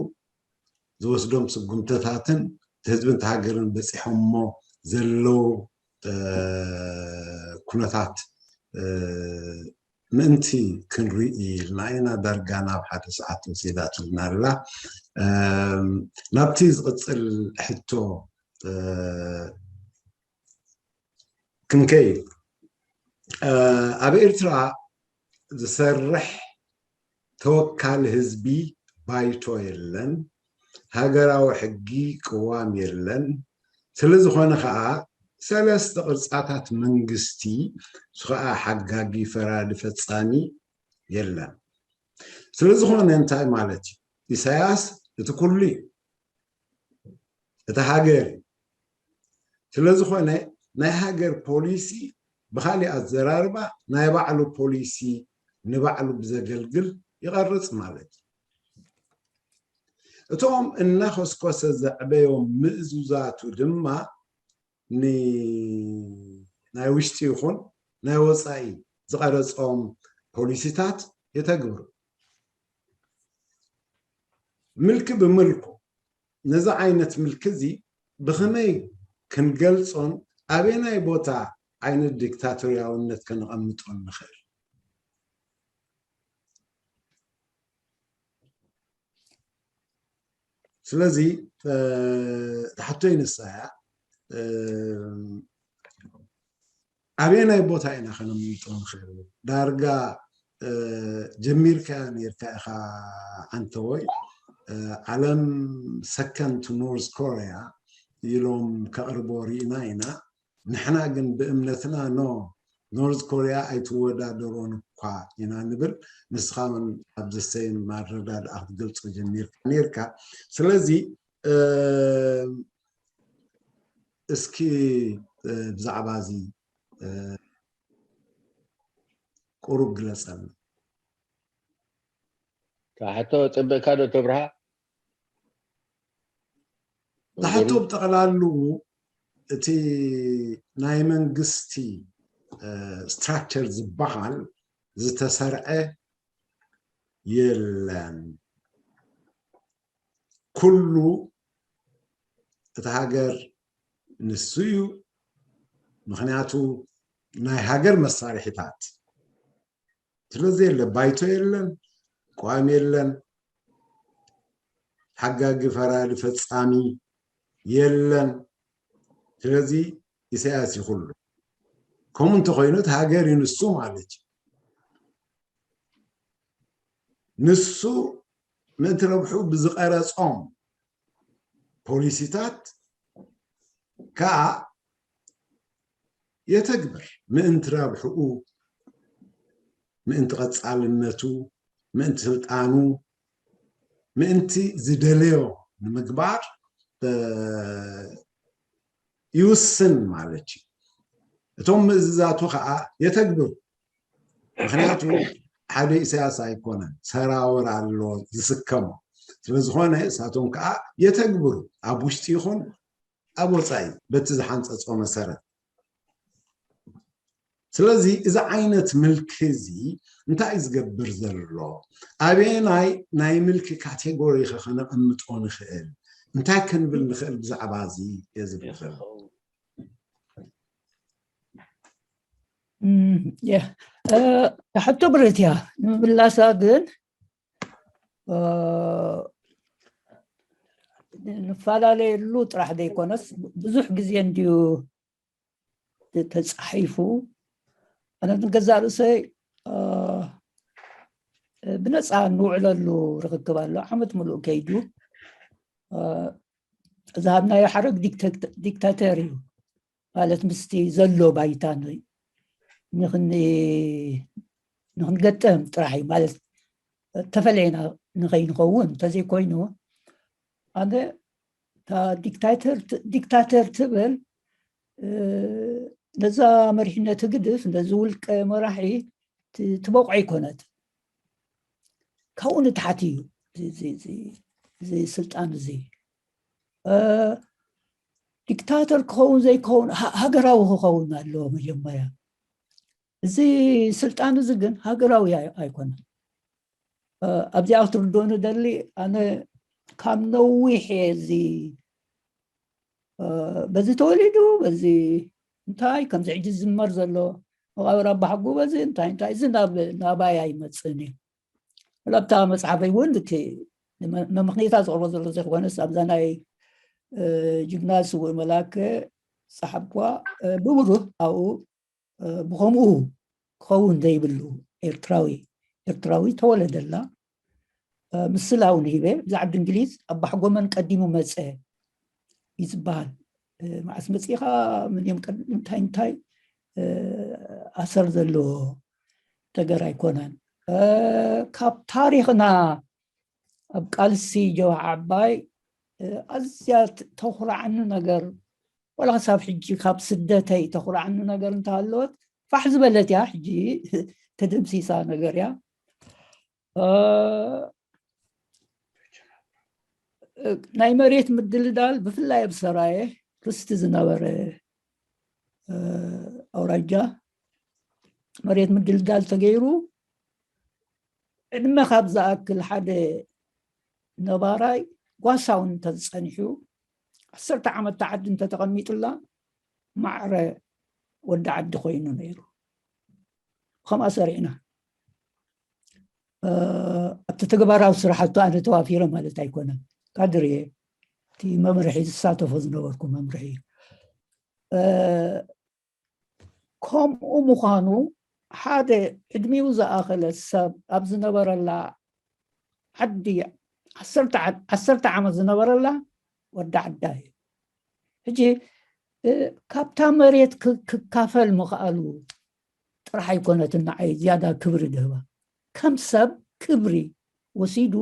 ዝወስዶም ስጉምተታትን ህዝብን ሃገርን በፂሖሞ ዘለዉ ኩነታት ምእንቲ ክንርኢ ኢልና ኢና ዳርጋ ናብ ሓደ ሰዓት ወሲዳትልና ኣላ። ናብቲ ዝቕፅል ሕቶ ክንከይድ ኣብ ኤርትራ ዝሰርሕ ተወካሊ ህዝቢ ባይቶ የለን፣ ሃገራዊ ሕጊ ቅዋም የለን። ስለ ዝኾነ ከዓ ሰለስተ ቅርፃታት መንግስቲ፣ እሱ ከዓ ሓጋጊ፣ ፈራዲ፣ ፈፃሚ የለን። ስለ ዝኾነ እንታይ ማለት እዩ? ኢሳያስ እቲ ኩሉ እዩ፣ እቲ ሃገር እዩ። ስለ ዝኾነ ናይ ሃገር ፖሊሲ ብካሊእ ኣዘራርባ ናይ ባዕሉ ፖሊሲ ንባዕሉ ብዘገልግል ይቐርፅ ማለት እዩ። እቶም እናኸስኮሰ ዘዕበዮም ምእዙዛቱ ድማ ናይ ውሽጢ ይኹን ናይ ወፃኢ ዝቐረፆም ፖሊሲታት የተግብሩ። ምልኪ ብምልኩ ነዚ ዓይነት ምልኪ እዚ ብኸመይ ክንገልፆን ኣበየናይ ቦታ ዓይነት ዲክታቶርያውነት ከነቐምጦ ንኽእል? ስለዚ ተሓቶይ ንሳ እያ። ኣበየናይ ቦታ ኢና ከነምልጦ ንኽእል? ዳርጋ ጀሚርካ ነርካ ኢኻ ዓንተወይ። ዓለም ሰከንድ ኖርዝ ኮርያ ኢሎም ከቕርቦ ርኢና ኢና። ንሕና ግን ብእምነትና ኖ፣ ኖርዝ ኮርያ ኣይትወዳደሮን እኳ ኢና ንብል። ንስኻ እውን ኣብ ዘሰይም ኣረዳድኣ ክትገልጾ ጀሚርካ ነርካ። ስለዚ እስኪ ብዛዕባ እዚ ቁሩብ ግለጸልና። ሕቶ ጽብቅካ ዶ ተብርሃ? ዝሓቶ ብጠቕላሉ እቲ ናይ መንግስቲ ስትራክቸር ዝበሃል ዝተሰርዐ የለን። ኩሉ እቲ ሃገር ንሱ እዩ። ምክንያቱ ናይ ሃገር መሳርሒታት ስለዘየለ ባይቶ የለን፣ ቋሚ የለን፣ ሓጋጊ ፈራዲ ፈፃሚ የለን። ስለዚ ኢሳያስ ይኹሉ ከምኡ እንተኮይኑ እቲ ሃገር ይንሱ ማለት እዩ። ንሱ ምእንቲ ረብሑ ብዝቐረጾም ፖሊሲታት ከዓ የተግብር። ምእንቲ ረብሕኡ፣ ምእንቲ ቀጻልነቱ፣ ምእንቲ ስልጣኑ፣ ምእንቲ ዝደለዮ ንምግባር ይውስን ማለት እዩ። እቶም ምእዝዛቱ ከዓ የተግብሩ። ምክንያቱ ሓደ ኢሳያስ ኣይኮነን፣ ሰራውር ኣሎ ዝስከሞ። ስለዝኾነ እሳቶም ከዓ የተግብሩ፣ ኣብ ውሽጢ ይኹን ኣብ ወፃኢ በቲ ዝሓንፀፆ መሰረት። ስለዚ እዚ ዓይነት ምልኪ እዚ እንታይ እዩ ዝገብር ዘሎ? ኣበየናይ ናይ ምልኪ ካቴጎሪ ከ ከነቐምጦ ንኽእል? እንታይ ክንብል ንኽእል ብዛዕባ እዚ እየ ዝብል ዘለኹ። እም፣ የ-፣ እ፣ ሕቶ ብርህት እያ። ንምምላሳ ግን፣ እ፣ ንፈላለየሉ ጥራሕ ዘይኮነስ ብዙሕ ግዜ እንድዩ ተጻሒፉ። ኣነ ንገዛእ ርእሰይ፣ እ፣ ብነጻ እንውዕለሉ ርኽክብ ኣሎ። ዓመት ምሉእ ከይዱ፣ እ፣ ዝሃብናዮ ሓረግ ዲክተ-፣ ዲክታተር እዩ። ማለት ምስቲ ዘሎ ባይታ ን-፣ ንኽን-፣ ንኽንገጥም ጥራሕ እዩ። ማለት ተፈለየና ንኸይንኸውን እንተዘይኮይኑ፣ ኣነ እታ ዲክታተር ት-፣ ዲክታተር ትብል፣ እ፣ ነዛ መሪሕነት ህግድፍ፣ ነዚ ውልቀ መራሒ ት-፣ ትበቑዕ ኣይኮነት። ካብኡ ንታሕቲ እዩ እዚ፣ እዚ፣ እዚ፣ እዚ ስልጣን እዚ። እ፣ ዲክታተር ክኸውን ዘይከውን ሃ-፣ ሃገራዊ ክኸውን ኣለዎ መጀመርያ። እዚ ስልጣን እዚ ግን ሃገራዊ ኣይ-፣ ኣይኮነን። እ፣ ኣብዚኣ ክትርድኡኒ ደሊ፣ ኣነ ካብ ነዊሕ እየ እዚ፣ እ፣ በዚ ተወሊዱ፣ በዚ እንታይ ከምዚ ሕጂ ዝዝመር ዘሎ መቓብር ኣባሓጎ በዚ እንታይ እንታይ፣ እዚ ናብ፣ ናባይ ኣይመጽእን እዩ። ለብታ መጽሓፈይ እውን ልክ ንመ-፣ መምኽኔታ ዘቕርቦ ዘሎ ዘይኮነስ ኣብዛ ናይ፣ እ፣ ጅግና ስውእ መላከ ጸሓፍኳ፣ እ፣ ብብሩህ ኣብኡ፣ እ፣ ብኸምኡ ክኸውን ዘይብሉ ኤርትራዊ፣ ኤርትራዊ ተወለደላ፣ እ፣ ምስላ እውን ሂበ። ብዛ ዓዲ እንግሊዝ ኣባሕጎመን ቀዲሙ መጸ እዩ ዝበሃል። እ፣ መዓስ መጺኻ፣ መን እዮም ቀድ-፣ እንታይ እንታይ፣ እ፣ ኣሰር ዘለዎ ነገር ኣይኮነን። እ፣ ካብ ታሪኽና ኣብ ቃልሲ ጀብሃ ዓባይ፣ እ፣ ኣዝያ ት-፣ ተኹርዓኒ ነገር፣ ዋላ ክሳብ ሕጂ ካብ ስደተይ ተኹርዓኒ ነገር እንተሃለወት፣ ፋሕ ዝበለት እያ፣ ሕጂ ተደምሲሳ ነገር እያ። እ፣ ናይ መሬት ምድልዳል ብፍላይ ኣብ ሰራየ ርስቲ ዝነበረ፣ እ፣ ኣውራጃ መሬት ምድልዳል ተገይሩ፣ ዕድመ ካብ ዝኣክል ሓደ ነባራይ ጓሳ እውን እንተዝጸኒሑ፣ ዓሰርተ ዓመት እታ ዓዲ እንተተቐሚጥላ፣ ማዕረ ወዲ ዓዲ ኮይኑ ነይሩ። ከምኣ ሰሪዕና። እ፣ ኣብቲ ተግባራዊ ስራሕቱ ኣነ ተዋፊረ ማለት ኣይኮነን። ካድር እየ። እቲ መምርሒ ዝሳተፎ ዝነበርኩ መምርሒ እዩ። እ፣ ከምኡ ምዃኑ ሓደ ዕድሚኡ ዝኣኸለ ሰብ ኣብ ዝነበረላ ዓዲ ዓሰርተ ዓ-፣ ዓሰርተ ዓመት ዝነበረላ ወዲ ዓዳ እዩ። ሕጂ፣ እ፣ ካብታ መሬት ክ-፣ ክካፈል ምኽኣሉ ጥራሕ ኣይኮነትን ንዓይ ዝያዳ ክብሪ ድህባ። ከም ሰብ ክብሪ ወሲዱ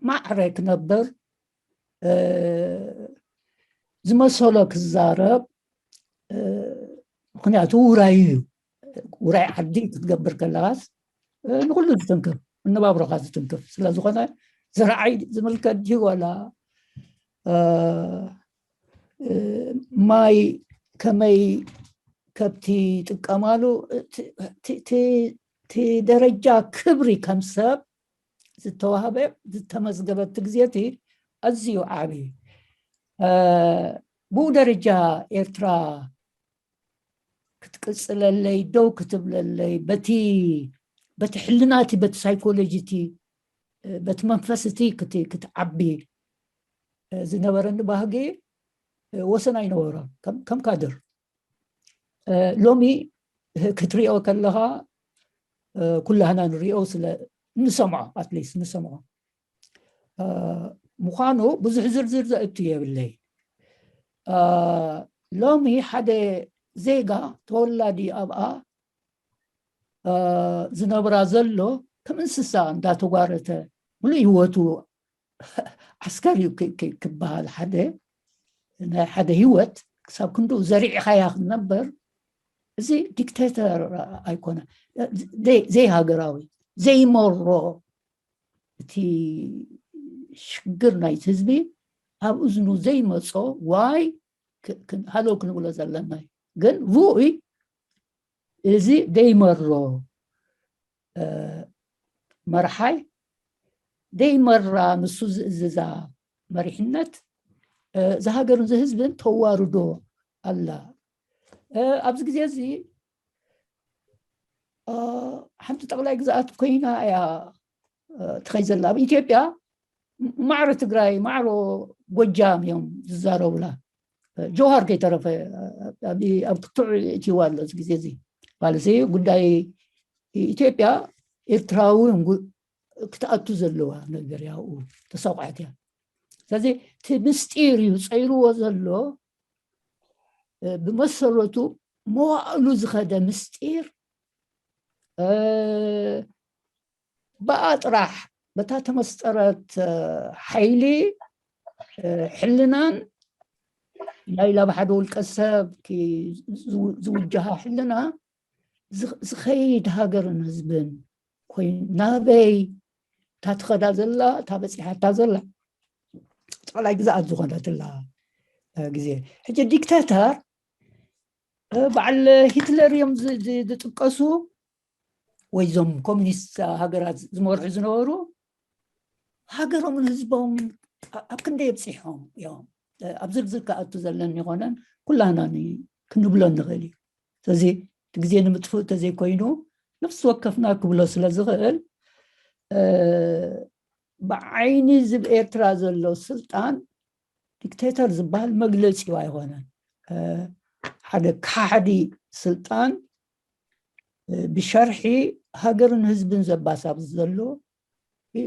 ማዕረ ክነብር፣ እ፣ ዝመሰሎ ክዛረብ፣ እ፣ ምኽንያቱ ውራዩ እዩ። ውራይ ዓዲ ክትገብር ከለኻስ፣ እ፣ ንኹሉ ዝትንክፍ፣ መነባብሮኻ ዝትንክፍ ስለ ዝኾነ፣ ዝረዓይ ዝምልከት ድዩ ዋላ፣ እ፣ እ፣ ማይ ከመይ ከብቲ ይጥቀማሉ፣ እቲ፣ እቲ፣ እቲ፣ እቲ ደረጃ ክብሪ ከም ሰብ ዝተዋህበ፣ ዝተመዝገበ እቲ ግዜ እቲ ኣዝዩ ዓቢ። እ፣ ብኡ ደረጃ ኤርትራ ክትቅጽለለይ፣ ደው ክትብለለይ፣ በቲ፣ በቲ ሕልና እቲ፣ በቲ ሳይኮሎጂ እቲ፣ በቲ መንፈስ እቲ ክት-፣ ክትዓቢ ዝነበረኒ ባህጊ ወሰን ኣይነበሮን። ከም፣ ከም ካድር፣ እ፣ ሎሚ ክትሪኦ ከለኻ፣ እ፣ ኩላህና ንሪኦ ስለ እንሰምዖ፣ ኣትሊስት ንሰምዖ፣ እ፣ ምዃኑ ብዙሕ ዝርዝር ዘእቱ የብለይ። እ፣ ሎሚ ሓደ ዜጋ ተወላዲ ኣብኣ፣ እ፣ ዝነብራ ዘሎ ከም እንስሳ እንዳተጓረተ፣ ሙሉእ ህይወቱ ዓስከር እዩ ክ-፣ ክ-፣ ክበሃል፣ ሓደ ናይ ሓደ ህይወት ክሳብ ክንድኡ ዘሪዕኻያ ክትነበር፣ እዚ ዲክቴተር ኣይኮነ፣ ዘይ-፣ ዘይሃገራዊ፣ ዘይመሮ፣ እቲ ሽግር ናይቲ ህዝቢ ኣብ እዝኑ ዘይመጾ፣ ዋይ ክ-፣ ክ-፣ ሃሎ ክንብሎ ዘለና እዩ። ግን ውኡይ እዚ ደይመሮ፣ እ፣ መርሓይ ደይመራ ንሱ ዝእዝዛ መሪሕነት፣ እ፣ ዝሃገርን ዝህዝብን ተዋርዶ ኣላ። እ፣ ኣብዚ ግዜ እዚ ሓንቲ ጠቕላይ ግዝኣት ኮይና እያ ትኸይ ዘላ። ኣብ ኢትዮጵያ ማዕሮ ትግራይ፣ ማዕሮ ጎጃም እዮም ዝዛረቡላ። ጆሃር ከይተረፈ ኣብ ክትዕ እትዋ ኣሎ እዚ ግዜ እዚ። ማለሲ ጉዳይ ኢትዮጵያ ኤርትራዊ ክትኣቱ ዘለዋ ነገር ያው ተሰቋዕት እያ። ስለዚ እቲ ምስጢር እዩ ፀይርዎ ዘሎ። ብመሰረቱ መዋእሉ ዝኸደ ምስጢር ብኣ ጥራሕ በታ ተመስጠረት ሓይሊ ሕልናን ናይ ላብ ሓደ ውልቀ ሰብ ዝውጃሃ ሕልና ዝኸይድ ሃገርን ህዝብን ኮይኑ ናበይ እታ ትኸዳ ዘላ እታ በፂሓታ ዘላ ጠቕላይ ግዝኣት ዝኾነትላ ግዜ ሕጂ ዲክታተር በዓል ሂትለር እዮም ዝጥቀሱ ወይ እዞም ኮሚኒስት ሃገራት ዝመርሑ ዝነበሩ ሃገሮምን ህዝቦምን ኣብ ክንደይ የብፂሖም እዮም። ኣብ ዝርዝር ክኣቱ ዘለኒ ይኮነን ኩላና ክንብሎ ንኽእል እዩ። ስለዚ እቲ ግዜ ንምጥፍእ እንተዘይኮይኑ ነፍሲ ወከፍና ክብሎ ስለ ዝኽእል ብዓይኒ ዝብ ኤርትራ ዘሎ ስልጣን ዲክቴተር ዝበሃል መግለፂ ኣይኮነን። ሓደ ካሕዲ ስልጣን ብሸርሒ ሃገርን ህዝብን ዘባሳብ ዘሎ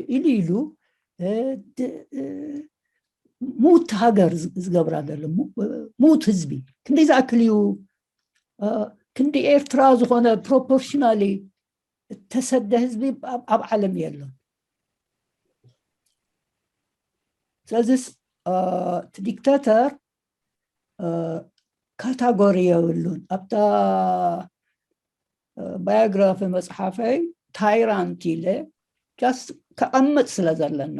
ኢሉ ኢሉ ሙት ሃገር ዝገብራ ዘሎ ሙት ህዝቢ ክንደይ ዝኣክል እዩ? ክንዲ ኤርትራ ዝኾነ ፕሮፖርሽናሊ እተሰደ ህዝቢ ኣብ ዓለም የለን። ስለዚስ እቲ ዲክታተር ካታጎሪ የብሉን። ኣብታ ባዮግራፊ መፅሓፈይ ታይራንት ኢለ ጃስት ከቐምጥ ስለ ዘለኒ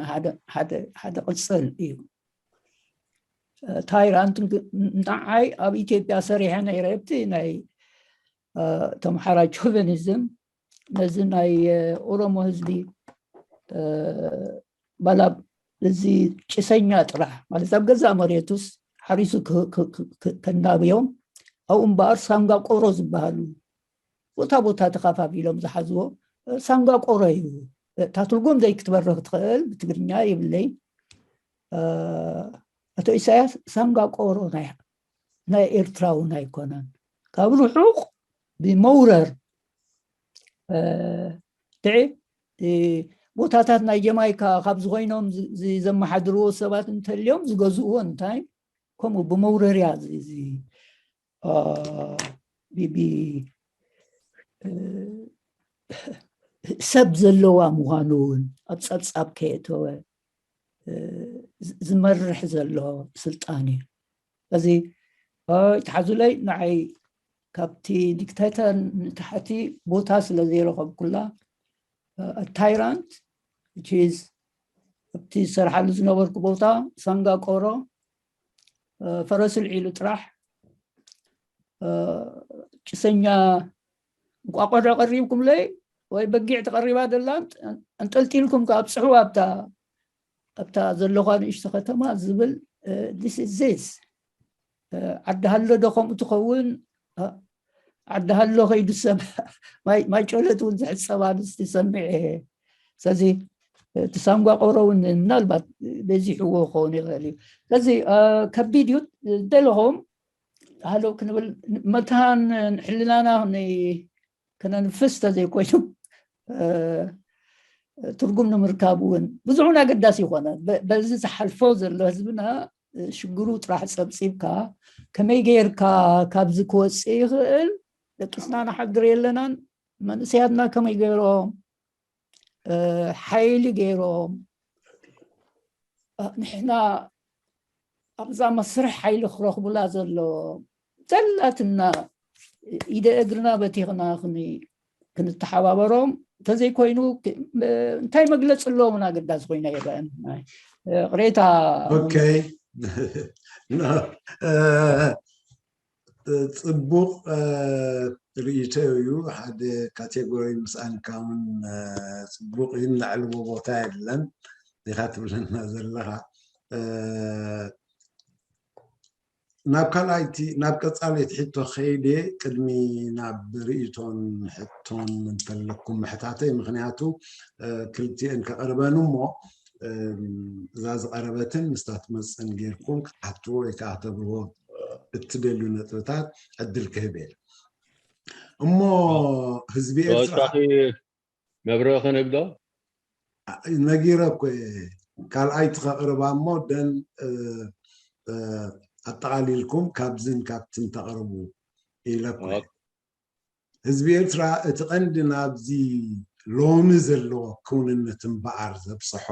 ሓደ ቅፅል እዩ። ታይራንት ንዓይ ኣብ ኢትዮጵያ ሰሪሐ ነይረ። ኣብቲ ናይ ተምሓራይ ቾቨኒዝም ነዚ ናይ ኦሮሞ ህዝቢ ባላብ እዚ ጭሰኛ ጥራሕ ማለት ኣብ ገዛእ መሬቱስ ሓሪሱ ከናብዮም ኣብኡ እምበኣር ሳንጋቆሮ ዝበሃሉ ቦታ ቦታ ተኸፋፊሎም ዝሓዝዎ ሳንጋቆሮ እዩ። እታ ትርጉም ዘይክትበርኽ ትኽእል ብትግርኛ የብለይ። ኣቶ ኢሳያስ ሳንጋቆሮ ናይ ኤርትራውን ኣይኮነን። ካብ ርሑቕ ብመውረር ድዒ ቦታታት ናይ ጀማይካ ካብ ዝኾይኖም ዘመሓድርዎ ሰባት እንተልዮም ዝገዝእዎ እንታይ ከምኡ ብመውረርያ ሰብ ዘለዋ ምዃኑ እውን ኣብ ጸብጻብ ከየተወ ዝመርሕ ዘሎ ስልጣን እዩ። እዚ ይትሓዙለይ ንዓይ ካብቲ ዲክታተር ንታሕቲ ቦታ ስለ ዘይረኸብኩላ ታይራንት ዝ ኣብቲ ዝሰርሓሉ ዝነበርኩ ቦታ ሳንጋቆሮ ፈረስ ልዒሉ ጥራሕ ጭሰኛ እንቋቆሖ ቀሪብኩምለይ ወይ በጊዕ ተቐሪባ ደላ ኣንጠልጢልኩም ኣብፅሕዋ ኣብታ ኣብታ ዘለኳ ንእሽቶ ከተማ ዝብል ዚስ ዓዲ ሃሎ ዶ ከምኡ ትኸውን ዓዲ ሃሎ ከይዱ ሰብ ማይ ጨለት እውን ዝሕፀብ ኣንስቲ ሰሚዐ እየ። ስለዚ እቲ ሳንጓ ቆሮ እውን ምናልባት በዚሕዎ ክኸውን ይኽእል እዩ። ስለዚ ከቢድ እዩ። ደለኹም ሃሎ ክንብል መታን ሕልናና ከነንፍስ ተዘይኮይኑ ትርጉም ንምርካብ እውን ብዙሕ እውን ኣገዳሲ ይኮነ። በዚ ዝሓልፎ ዘሎ ህዝብና ሽግሩ ጥራሕ ፀብፂብካ ከመይ ገይርካ ካብዚ ክወፅእ ይኽእል ደቂስና ንሓድር የለናን። መንእሰያትና ከመይ ገይሮም ሓይሊ ገይሮም ንሕና ኣብዛ መስርሕ ሓይሊ ክረኽቡላ ዘሎ ዘላትና ኢደ እግርና በቲኽና ክንተሓባበሮም እንተዘይኮይኑ እንታይ መግለፂ ኣለዎም ኣገዳሲ ኮይና ይረአን ቅሬታ ኦኬ ፅቡቕ ርእይቶ እዩ። ሓደ ካቴጎሪ ምስኣንካ እውን ፅቡቕ እዩ። ንላዕልዎ ቦታ የለን ዲኻ ትብለና ዘለኻ። ናብ ካልኣይቲ ናብ ቀጻለይቲ ሕቶ ከይደ ቅድሚ ናብ ርእይቶን ሕቶን እንተለኩም ምሕታተይ ምክንያቱ ክልቲኤን ከቕርበን እሞ እዛ ዝቐረበትን ምስታ ትመፅን ጌርኩም ክትሓትዎ ወይ ከዓ ከተብርዎ እትደልዩ ነጥብታት ዕድል ክህብ እየ እሞ ህዝቢ ኤርትራ መብርህ ክንህብ ዶ ነጊረ እኮ ካልኣይቲ ከቕርባ እሞ ደን ኣጠቓሊልኩም ካብዝን ካብትን ተቕርቡ ኢለ እኮ ህዝቢ ኤርትራ እቲ ቀንዲ ናብዚ ሎሚ ዘለዎ ክውንነት እምበኣር ዘብፅሖ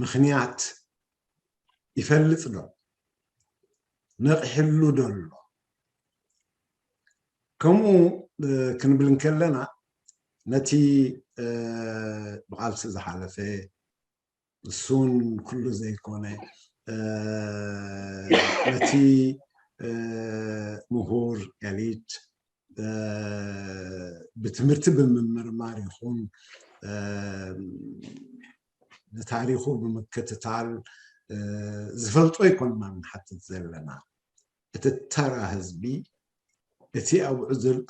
ምኽንያት ይፈልጥ ዶ ነቕሕሉ ዶ ኣሎ ከምኡ ክንብል እንከለና ነቲ ብቓልሲ ዝሓለፈ እሱን ኩሉ ዘይኮነ ነቲ ምሁር ኤሊት ብትምህርቲ ብምምርማር ይኹን ንታሪኹ ብምክትታል ዝፈልጦ ይኮንና ንሓትት ዘለና እቲ ተራ ህዝቢ እቲ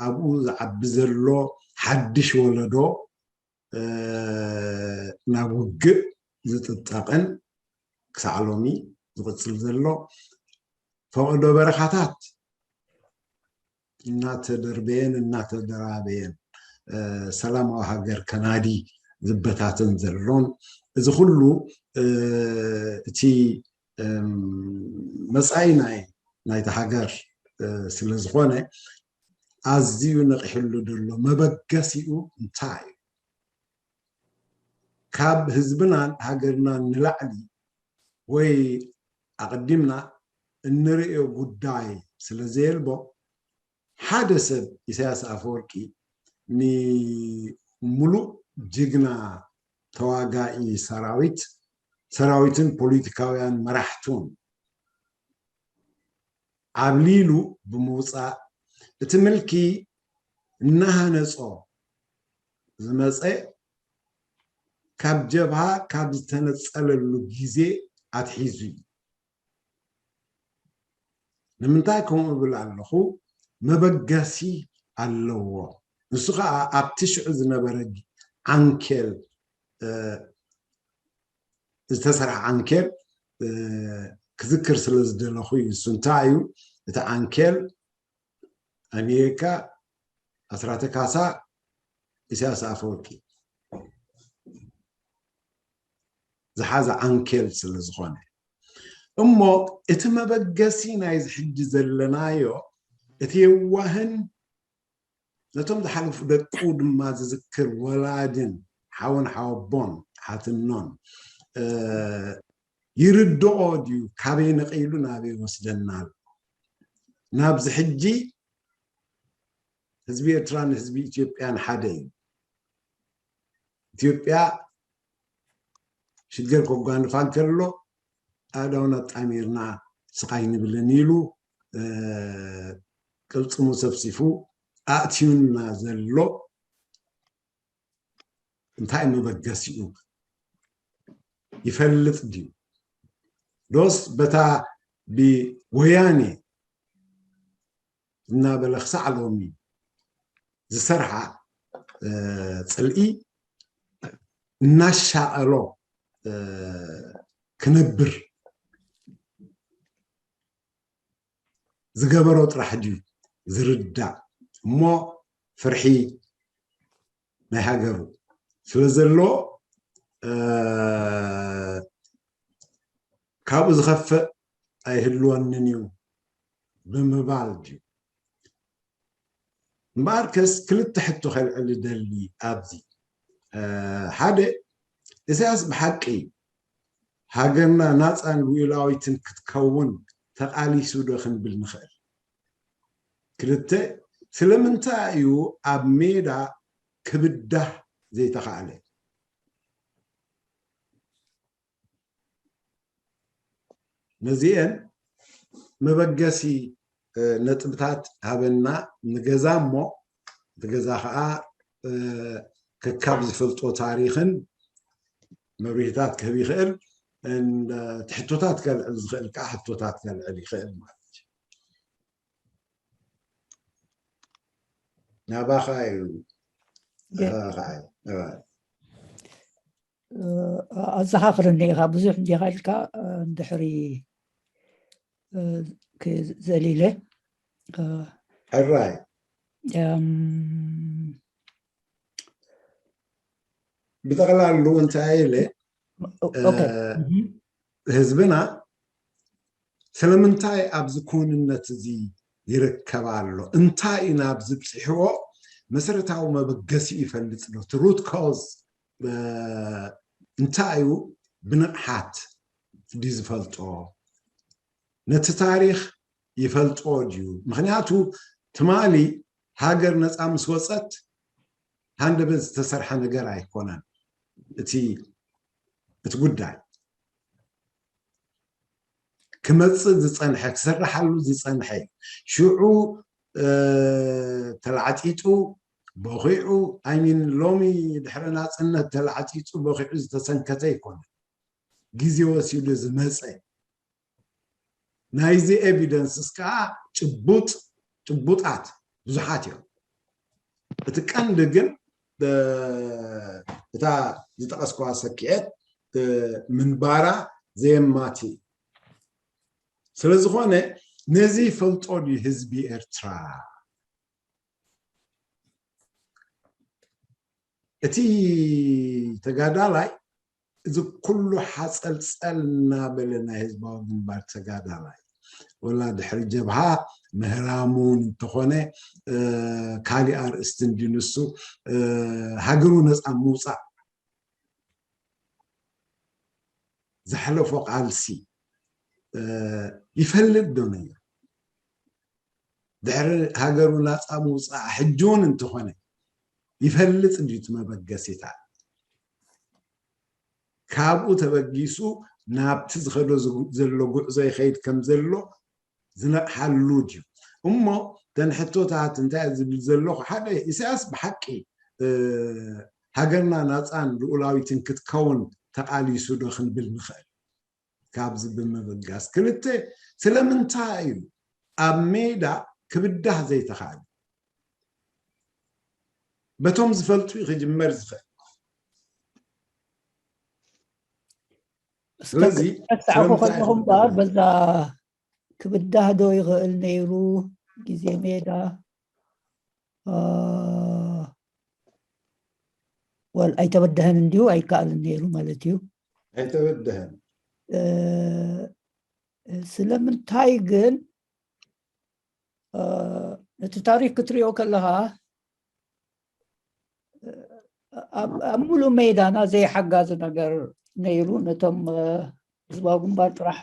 ኣብኡ ዝዓቢ ዘሎ ሓድሽ ወለዶ ናብ ውግእ ዝጥጠቕን ክሳዕ ሎሚ ዝቕፅል ዘሎ ፈቐዶ በረኻታት እናተደርበየን እናተደራበየን ሰላማዊ ሃገር ከናዲ ዝበታተን ዘሎን እዚ ኩሉ እቲ መፃኢ ናይ ናይቲ ሃገር ስለ ዝኾነ ኣዝዩ ነቂሕሉ ዘሎ መበገሲኡ እንታይ እዩ ካብ ህዝብናን ሃገርናን ንላዕሊ ወይ ኣቐዲምና እንርእዮ ጉዳይ ስለ ዘየልቦ ሓደ ሰብ ኢሳያስ ኣፈወርቂ ንምሉእ ጅግና ተዋጋኢ ሰራዊት ሰራዊትን ፖለቲካውያን መራሕቱን ዓብሊሉ ብምውፃእ እቲ ምልኪ እናሃነፆ ዝመፀ ካብ ጀብሃ ካብ ዝተነፀለሉ ግዜ ኣትሒዙ እዩ ንምንታይ ከምኡ እብል ኣለኹ መበገሲ ኣለዎ ንሱ ከዓ ኣብቲ ሽዑ ዝነበረ ዓንኬል ዝተሰርሐ ዓንኬል ክዝክር ስለ ዝደለኹ እዩ እሱ እንታይ እዩ እቲ ዓንኬል ኣሜሪካ ኣስራተ ካሳ ኢሳያስ ኣፈወርቂ ዝሓዘ ዓንኬል ስለ ዝኾነ እሞ እቲ መበገሲ ናይዚ ሕጂ ዘለናዮ እቲ የዋህን ነቶም ዝሓለፉ ደቁ ድማ ዝዝክር ወላድን ሓውን ሓወቦን ሓትኖን ይርድኦ ድዩ ካበይ ነቒሉ ናበይ ወስደና ኣሎ ናብዚ ሕጂ ህዝቢ ኤርትራን ህዝቢ ኢትዮጵያን ሓደ እዩ ኢትዮጵያ ሽግር ከጓንፋ እንከሎ ኣእዳውን ኣጣሚርና ስቓይ ንብልን ኢሉ ቅልፅሙ ሰብሲፉ ኣእትዩና ዘሎ እንታይ መበገሲኡ ይፈልጥ ድዩ ዶስ በታ ብወያኔ እናበለ ክሳዕ ሎሚ ዝሰርሓ ፅልኢ እናሻቐሎ ክነብር ዝገበሮ ጥራሕ ድዩ ዝርዳእ እሞ ፍርሒ ናይ ሃገሩ ስለ ዘሎ ካብኡ ዝኸፍእ ኣይህልወንን እዩ ብምባል ድዩ እምበኣርከስ ክልተ ሕቶ ከልዕል ደሊ ኣብዚ ሓደ ኢሳያስ ብሓቂ ሃገርና ናፃን ውኢላዊትን ክትከውን ተቃሊሱ ዶ ክንብል ንኽእል ክልተ ስለምንታይ እዩ ኣብ ሜዳ ክብዳህ ዘይተኻእለ ነዚአን መበገሲ ነጥብታት ሃበና ንገዛ እሞ እቲ ገዛ ከዓ ከካብ ዝፈልጦ ታሪክን መብሪህታት ክህብ ይኽእል ሕቶታት ከልዕል ዝኽእል ከዓ ሕቶታት ከልዕል ይኽእል ማለት እዩ ናባኻ እዩ። የ- ናባኻ እዩ። እዋ። ኣዘኻኽርኒ ኢኻ ብዙሕ እንዲኻ ኢልካ፣ እንድሕሪ ዘሊለ። ሕራይ። እም፣ ብጠቕላሉ እንታይ ኢለ፣ ኦኬ። እ፣ ህዝብና ስለምንታይ ኣብዚ ክውንነት እዚ ይርከብ ኣሎ፣ እንታይ እዩ ናብዚ ብፅሕዎ፣ መሰረታዊ መበገሲኡ ይፈልጥ ዶ? እቲ ሩት ኮዝ እንታይ እዩ? ብንቕሓት ድዩ ዝፈልጦ? ነቲ ታሪኽ ይፈልጦ ድዩ? ምኽንያቱ ትማሊ ሃገር ነፃ ምስ ወፀት ሃንደበት ዝተሰርሐ ነገር ኣይኮነን። እቲ እቲ ጉዳይ ክመፅእ ዝፀንሐ፣ ክስርሓሉ ዝፀንሐ እዩ። ሽዑ እ፣ ተላዕጢጡ፣ በኺዑ፣ ኣይሚን ሎሚ ድሕሪ ናፅነት ተላዕጢጡ በኺዑ ዝተሰንከተ ኣይኮነን። ግዜ ወሲዱ ዝመፀ፣ ናይዚ ኤቪደንስስ ከዓ ጭቡጥ ጭቡጣት ብዙሓት እዮም። እቲ ቀንዲ ግን፣ እ፣ እታ ዝጠቐስኩዋ ሰኪዔት፣ እ፣ ምንባራ ዘየማቲ እዩ። ስለዝኾነ ነዚ ይፈልጦ ድዩ ህዝቢ ኤርትራ? እቲ ተጋዳላይ እዚ ኩሉ ሓፀልፀል እናበለ ናይ ህዝባዊ ግንባር ተጋዳላይ፣ ወላ ድሕሪ ጀብሃ ምህራሙን እንተኾነ፣ እ፣ ካሊእ ኣርእስቲ እንዲ ንሱ፣ እ፣ ሃገሩ ነፃ ምውፃእ ዘሕለፎ ቃልሲ፣ እ፣ ይፈልጥ ዶ ነይሩ? ድሕሪ ሃገሩ ናፃ ምውፃእ ሕጂ እውን እንተኾነ ይፈልጥ ድዩ? እቲ መበገሲታት ካብኡ ተበጊሱ ናብቲ ዝኸዶ ዝጉ-፣ ዘሎ ጉዕዞ ይኸይድ ከም ዘሎ ዝነቕሓሉ ድዩ? እሞ እተን ሕቶታት እንታይ ዝብል ዘለኹ፣ ሓደ፣ ኢሳያስ ብሓቂ፣ እ፣ ሃገርና ናፃን ልኡላዊትን ክትከውን ተቓሊሱ ዶ ክንብል ንኽእል? ካብዚ ብምብጋስ፣ ክልተ፣ ስለምንታይ እዩ ኣብ ሜዳ ክብዳህ ዘይተኻእለ? በቶም ዝፈልጡ እዩ ክጅመር ዝኽእል። እስከ ስለዚ ክተስዓኹ ስለምንታይ ከለኹም ክብዳህ በኣር ዘይተኻእለ? በዛ ክብዳህ ዶ ይኽእል ነይሩ? ግዜ ሜዳ፣ አ፣ ወል ኣይተበደሀን እንዲሁ ኣይከኣልን ነይሩ ማለት እዩ። ኣይተበደሀን። እ፣ ስለምንታይ ግን፣ እ፣ ነቲ ታሪኽ ክትሪኦ ከለኻ፣ እ፣ ኣብ ኣብ ሙሉእ ሜዳና ዘይሓጋዚ ነገር ነይሩ። ነቶም፣ እ፣ ህዝባዊ ግንባር ጥራሕ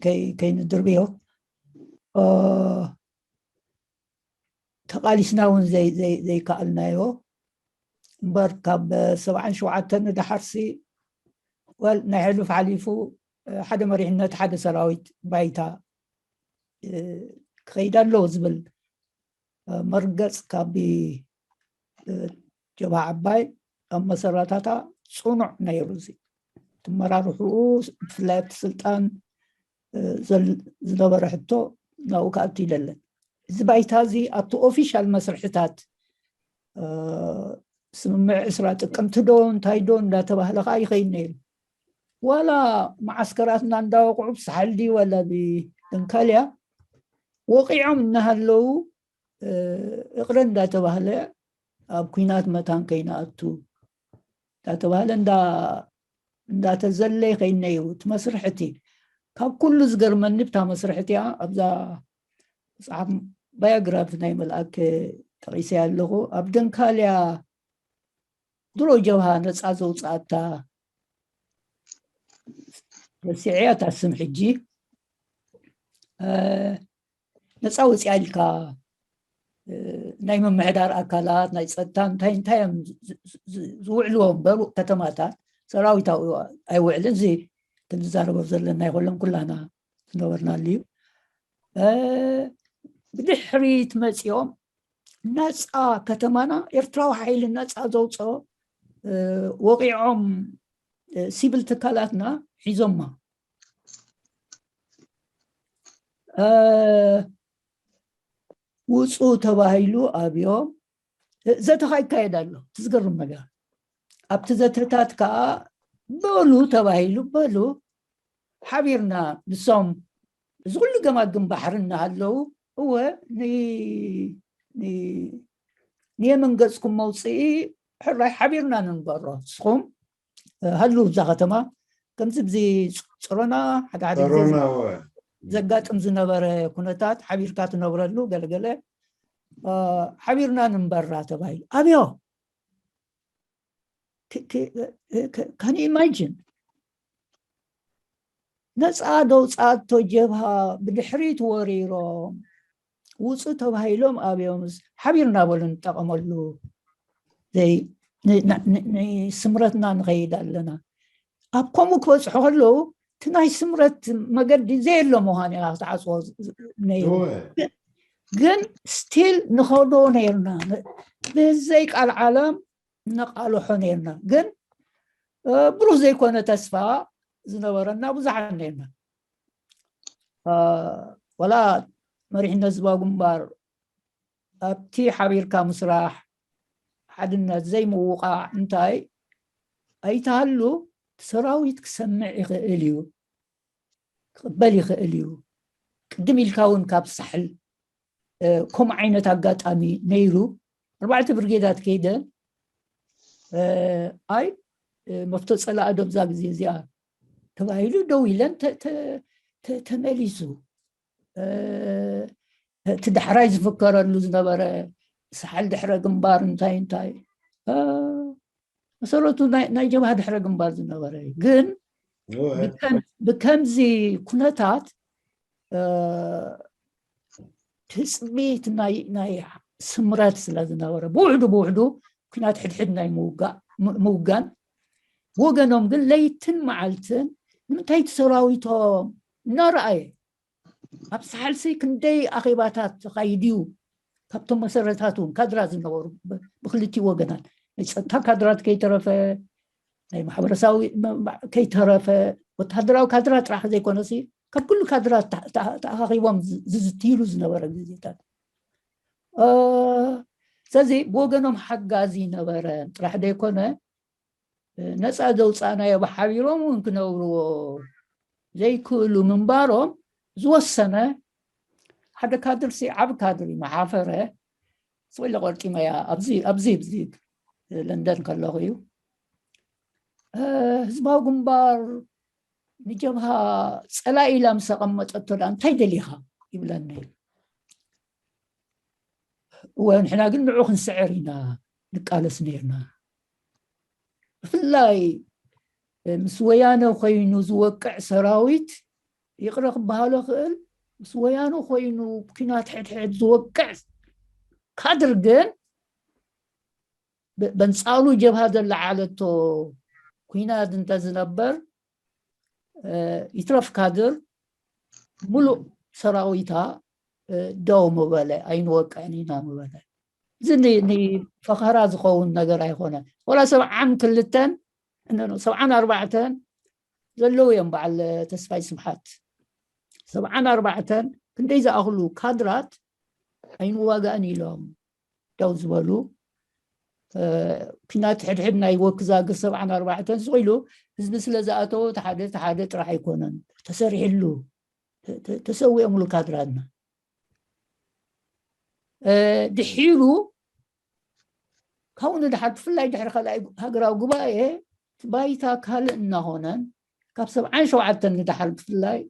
ከይ-፣ ከይንድርብዮ፣ እ፣ ተቓሊስና እውን ዘይ-፣ ዘይ-፣ ዘይከኣልናዮ እምበር፣ ካብ ሰብዓን ሸውዓተን ንደሓርሲ፣ ወል ናይ ሕሉፍ ሓሊፉ፣ እ፣ ሓደ መሪሕነት፣ ሓደ ሰራዊት ባይታ፣ እ፣ ክኸይድ ኣለዎ ዝብል፣ እ፣ መርገጽ ካብ፣ እ፣ ጀብሃ ዓባይ ኣብ መሰረታታ ጽኑዕ ነይሩ። እዚ ትመራርሕኡ፣ ብፍላይ ኣብቲ ስልጣን፣ እ፣ ዘል-፣ ዝነበረ ሕቶ ናብኡ ክኣቱ ይደለን። እዚ ባይታ እዚ ኣብቲ ኦፊሻል መስርሕታት፣ እ፣ ስምምዕ ዕስራ ጥቅምቲ ዶ እንታይ ዶ እንዳተባህለ ከዓ ይኸይድ ነይሩ። ዋላ መዓስከራትና እንዳወቕዑ ብሳሕል ድዩ ዋላ ብደንካልያ ወቒዖም እናሃለዉ፣ እ፣ እቕረ እንዳተባህለ ኣብ ኲናት መታን ከይንኣቱ እንዳተባህለ እንዳ-፣ እንዳተዘለ ይኸይድ ነይሩ። እቲ መስርሕ እቲ ካብ ኩሉ ዝገርመኒ ብታ መስርሕ እቲኣ ኣብዛ መጽሓፍ ባዮግራፊ ናይ መልኣክ ጠቒሰያ ኣለኹ። ኣብ ደንካልያ ድሮ ጀብሃ ነጻ ዘውጽኣታ ረሲዐያ እታ ስም ሕጂ፣ እ፣ ነጻ ወጽያ ኢልካ፣ እ፣ ናይ ምምሕዳር ኣካላት፣ ናይ ጸጥታ እንታይ እንታይ እዮም ዝ-፣ ዝ-፣ ዝ-፣ ዝውዕልዎ እምበር ከተማታት ሰራዊት ኣብኡ ኣይውዕልን። እዚ ክንዛረቦ ዘለና ኣይኮለን፣ ኩላና ዝነበርናሉ እዩ። እ፣ ብድሕሪት መጺኦም ነጻ ከተማና ኤርትራዊ ሓይሊ ነጻ ዘውጽኦ፣ እ፣ ወቒዖም፣ እ፣ ሲቪል ትካላትና ሒዞማ። እ፣ ውጹ ተባሂሉ ኣብዮም። ዘተ ኸዓ ይካየድ ኣሎ። እቲ ዝገርም ነገር ኣብቲ ዘተታት ከዓ በሉ ተባሂሉ፣ በሉ ሓቢርና፣ ንሶም እዚ ኩሉ ገማግም ባሕሪ እናሃለዉ፣ እወ ን- ን- ንየመን ገፅኩም መውፅኢ ሕራይ ሓቢርና ንንበሮ፣ ንስኹም ሃሉ እዛ ከተማ። ከምዚ ብዚ ፅሮና ሓደ ሓደ ግዜ ሮና ወ ዘጋጥም ዝነበረ ኩነታት ሓቢርካ ትነብረሉ ገለገለ ሓቢርና ንንበራ ተባሂሉ ኣብዮ። ካን ኢማጂን ነፃ ደውፃቶ ጀብሃ ብድሕሪት ወሪሮም ውፁ ተባሂሎም ኣብዮምስ ሓቢርና በሉ ንጠቐመሉ። ዘይ ን- ን- ን- ንስምረትና ንኸይድ ኣለና። ኣብ ከምኡ ክበፅሑ ከለዉ እቲ ናይ ስምረት መገዲ ዘየሎ ምዃን ኢኻ ክትዓፅዎ ነይሩ። ግን ስቲል ንኸዶ ነይርና። ብዘይ ቃል ዓለም ነቃልሖ ነይርና። ግን ብሩህ ዘይኮነ ተስፋ ዝነበረና ብዙሓት ነይርና። ወላ መሪሕነት ህዝባዊ ግንባር ኣብቲ ሓቢርካ ምስራሕ፣ ሓድነት ዘይምውቃዕ እንታይ ኣይተሃሉ፣ ሰራዊት ክሰምዕ ይኽእል እዩ፣ ክቕበል ይኽእል እዩ። ቅድም ኢልካ እውን ካብ ሳሕል ከምኡ ዓይነት ኣጋጣሚ ነይሩ። ኣርባዕተ ብርጌዳት ከይደን ኣይ መፍቶ ፀላእ ዶ ብዛ ግዜ እዚኣ ተባሂሉ ደው ኢለን ተመሊሱ። እቲ ዳሕራይ ዝፍከረሉ ዝነበረ ሳሕል ድሕረ ግንባር እንታይ እንታይ መሰረቱ ናይ ጀብሃ ድሕረ ግንባር ዝነበረ እዩ። ግን ብከምዚ ኩነታት ትፅቢት ናይ ስምረት ስለ ዝነበረ ብውሕዱ ብውሕዱ ኩናት ሕድሕድ ናይ ምውጋን፣ ብወገኖም ግን ለይትን መዓልትን ንምንታይ እቲ ሰራዊቶም እናረኣየ ኣብ ሳሕልሲ ክንደይ ኣኼባታት ተኻይዱ እዩ። ካብቶም መሰረታት እውን ካድራት ዝነበሩ ብክልቲኡ ወገናት ናይ ፀጥታ ካድራት ከይተረፈ ናይ ማሕበረሰባዊ ከይተረፈ ወታደራዊ ካድራት ጥራሕ ዘይኮነሲ ካብ ኩሉ ካድራት ተኣኻኺቦም ዝዝትይሉ ዝነበረ ግዜታት። ስለዚ ብወገኖም ሓጋዚ ነበረ ጥራሕ ዘይኮነ ነፃ ዘውፃእናዮ ብሓቢሮም እውን ክነብርዎ ዘይክእሉ ምንባሮም ዝወሰነ ሓደ ካድርሲ ዓብ ካድሪ መሓፈረ ስወለ ቆርጢመያ ኣብዚ ኣብዚ ኣብዚ ለንደን ከለኹ እዩ። ህዝባዊ ግንባር ንጀብሃ ፀላኢ ኢላ ምስ ኣቐመጠቶ ዳ እንታይ ደሊኻ ይብለኒ። እወ ንሕና ግን ንዑ ክንስዕር ኢና ንቃለስ ነርና። ብፍላይ ምስ ወያነ ኮይኑ ዝወቅዕ ሰራዊት ይቕረ ክበሃሎ ክእል ምስ ወያነ ኮይኑ ኩናት ሕድሕድ ዝወቅዕ ካድር ግን በንፃሉ ጀብሃ ዘለዓለቶ ኩናት እንተዝነበር ይትረፍ ካድር ሙሉእ ሰራዊታ ደው ምበለ ኣይንወቅዕን ኢና ምበለ። እዚ ንፈኸራ ዝኸውን ነገር ኣይኮነ። ወላ ሰብዓን ክልተን ሰብዓን ኣርባዕተን ዘለዉ እዮም በዓል ተስፋይ ስብሓት ሰብዓን ኣርባዕተን ክንደይ ዝኣኽሉ ካድራት ኣይንዋጋእን ኢሎም ደው ዝበሉ። ኩናት ሕድሕድ ናይ ወክዛግር ሰብዓን ኣርባዕተን ስቕ ኢሉ ህዝቢ ስለ ዝኣተወ ተሓደ ተሓደ ጥራሕ ኣይኮነን ተሰሪሕሉ ተሰዊኦምሉ ካድራትና። ድሒሩ ካብኡ ንድሓር ብፍላይ ድሕሪ ካልኣይ ሃገራዊ ጉባኤ ባይታ ካልእ እናኾነን ካብ ሰብዓን ሸውዓተን ንድሓር ብፍላይ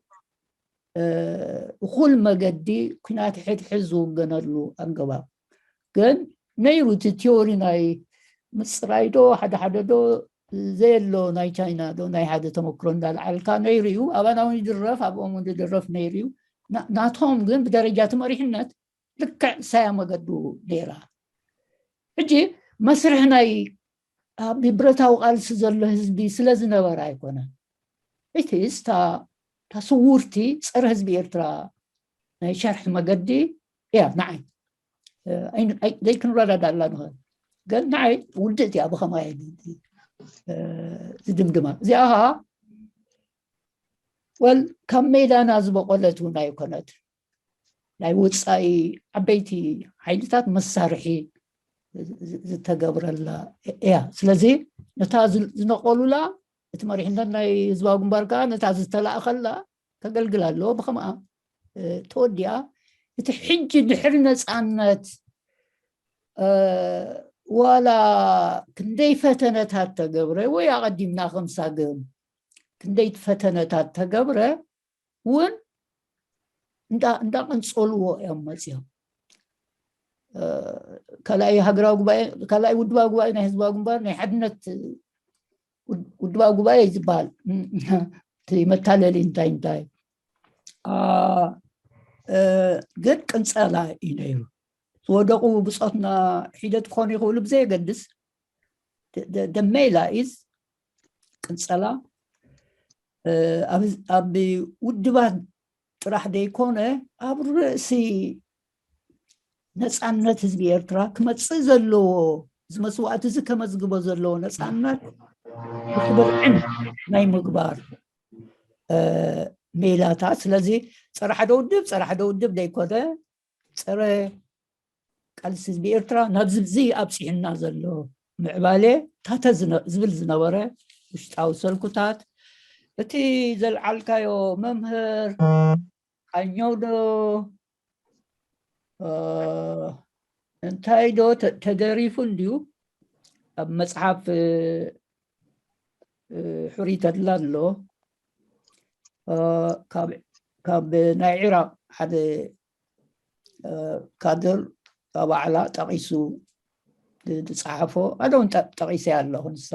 እኹል መገዲ ኩናት ሕድሕድ ዝውገነሉ ኣገባብ ግን ነይሩ። እቲ ቲዮሪ ናይ ምፅራይ ዶ ሓደ ሓደ ዶ ዘየሎ ናይ ቻይና ዶ ናይ ሓደ ተመክሮ እንዳልዓልካ ነይሩ እዩ። ኣባና እውን ይድረፍ ኣብኦም እውን ዝድረፍ ነይሩ እዩ። ናቶም ግን ብደረጃ እቲ መሪሕነት ልክዕ ሳያ መገዱ ነይራ። ሕጂ መስርሕ ናይ ኣብ ብረታዊ ቃልሲ ዘሎ ህዝቢ ስለ ዝነበረ ኣይኮነን። እቲ ስታ ስውርቲ ፀረ ህዝቢ ኤርትራ ናይ ሸርሒ መገዲ እያ ንዓይ ዘይክንረዳዳላ ንኽእል ግን ንዓይ ውድእቲ እያ ብኸማይ ዝድምድማ እዚኣ ኸዓ ወል ካብ ሜዳና ዝበቆለት እውን ኣይኮነት ናይ ውፃኢ ዓበይቲ ሓይልታት መሳርሒ ዝተገብረላ እያ። ስለዚ ነታ ዝነቐሉላ፣ እቲ መሪሕነት ናይ ህዝባዊ ግንባር ከዓ ነታ ዝተላእኸላ ከገልግል ኣለዎ። ብኸምኣ ተወዲኣ እቲ ሕጂ ድሕሪ ነፃነት ዋላ ክንደይ ፈተነታት ተገብረ፣ ወይ ኣቐዲምና ከምሳግም ክንደይ ፈተነታት ተገብረ እውን እንዳቐንፀልዎ እዮም መፅኦም። ካልኣይ ሃገራዊ ጉባኤ፣ ካልኣይ ውድባዊ ጉባኤ ናይ ህዝባዊ ግንባር ናይ ሓድነት ውድባዊ ጉባኤ ዝበሃል እቲ መታለሊ እንታይ እንታይ ግን ቅንፀላ እዩ ነይሩ። ዝወደቑ ብፆትና ሒደት ክኾኑ ይኽእሉ ብዘየገድስ፣ ደመይላ ኢዝ ቅንፀላ ኣብ ውድባት ጥራሕ ዘይኮነ፣ ኣብ ርእሲ ነፃነት ህዝቢ ኤርትራ ክመፅእ ዘለዎ፣ እዚ መስዋእቲ እዚ ከመዝግቦ ዘለዎ ነፃነት ብክብርዕን ናይ ምግባር ሜላታት። ስለዚ ፀረ ሓደ ውድብ፣ ፀረ ሓደ ውድብ ዘይኮነ፣ ፀረ ቃልሲ ህዝቢ ኤርትራ ናብዚ ኣብዚ ኣብፂሑና ዘሎ ምዕባለ ታተ ዝብል ዝነበረ ውሽጣዊ ሰልኩታት፣ እቲ ዘልዓልካዮ መምህር ቃኘው ዶ እንታይ ዶ ተደሪፉ እንድዩ ኣብ መፅሓፍ ሕሩይ ተድላ ኣሎ። ካብ ናይ ዒራቕ ሓደ ካድር ኣባዕላ ጠቒሱ ዝፀሓፎ ኣደውን ጠቒሰ ኣለኹ። ንሳ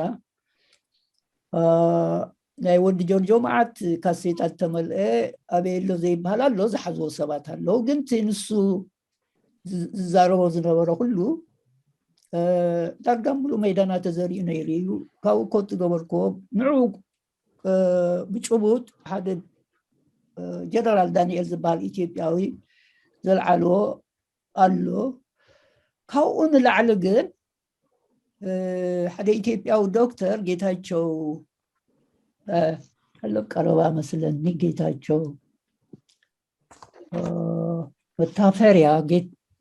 ናይ ወዲ ጆርጆ መዓት ካሴታት ተመልአ ኣበይ ኣሎ ዘይበሃል ኣሎ፣ ዝሓዝዎ ሰባት ኣለዉ። ግን እቲ ንሱ ዝዛረቦ ዝነበረ ኩሉ ዳርጋ ሙሉእ ሜዳና ተዘሪኡ ነይሩ እዩ። ካብኡ ኮት ዝገበርክዎ ንዑ ብጭቡጥ ሓደ ጀነራል ዳንኤል ዝበሃል ኢትዮጵያዊ ዘልዓልዎ ኣሎ። ካብኡ ንላዕሊ ግን ሓደ ኢትዮጵያዊ ዶክተር ጌታቸው ከሎ ቀረባ መስለኒ፣ ጌታቸው መታፈሪያ፣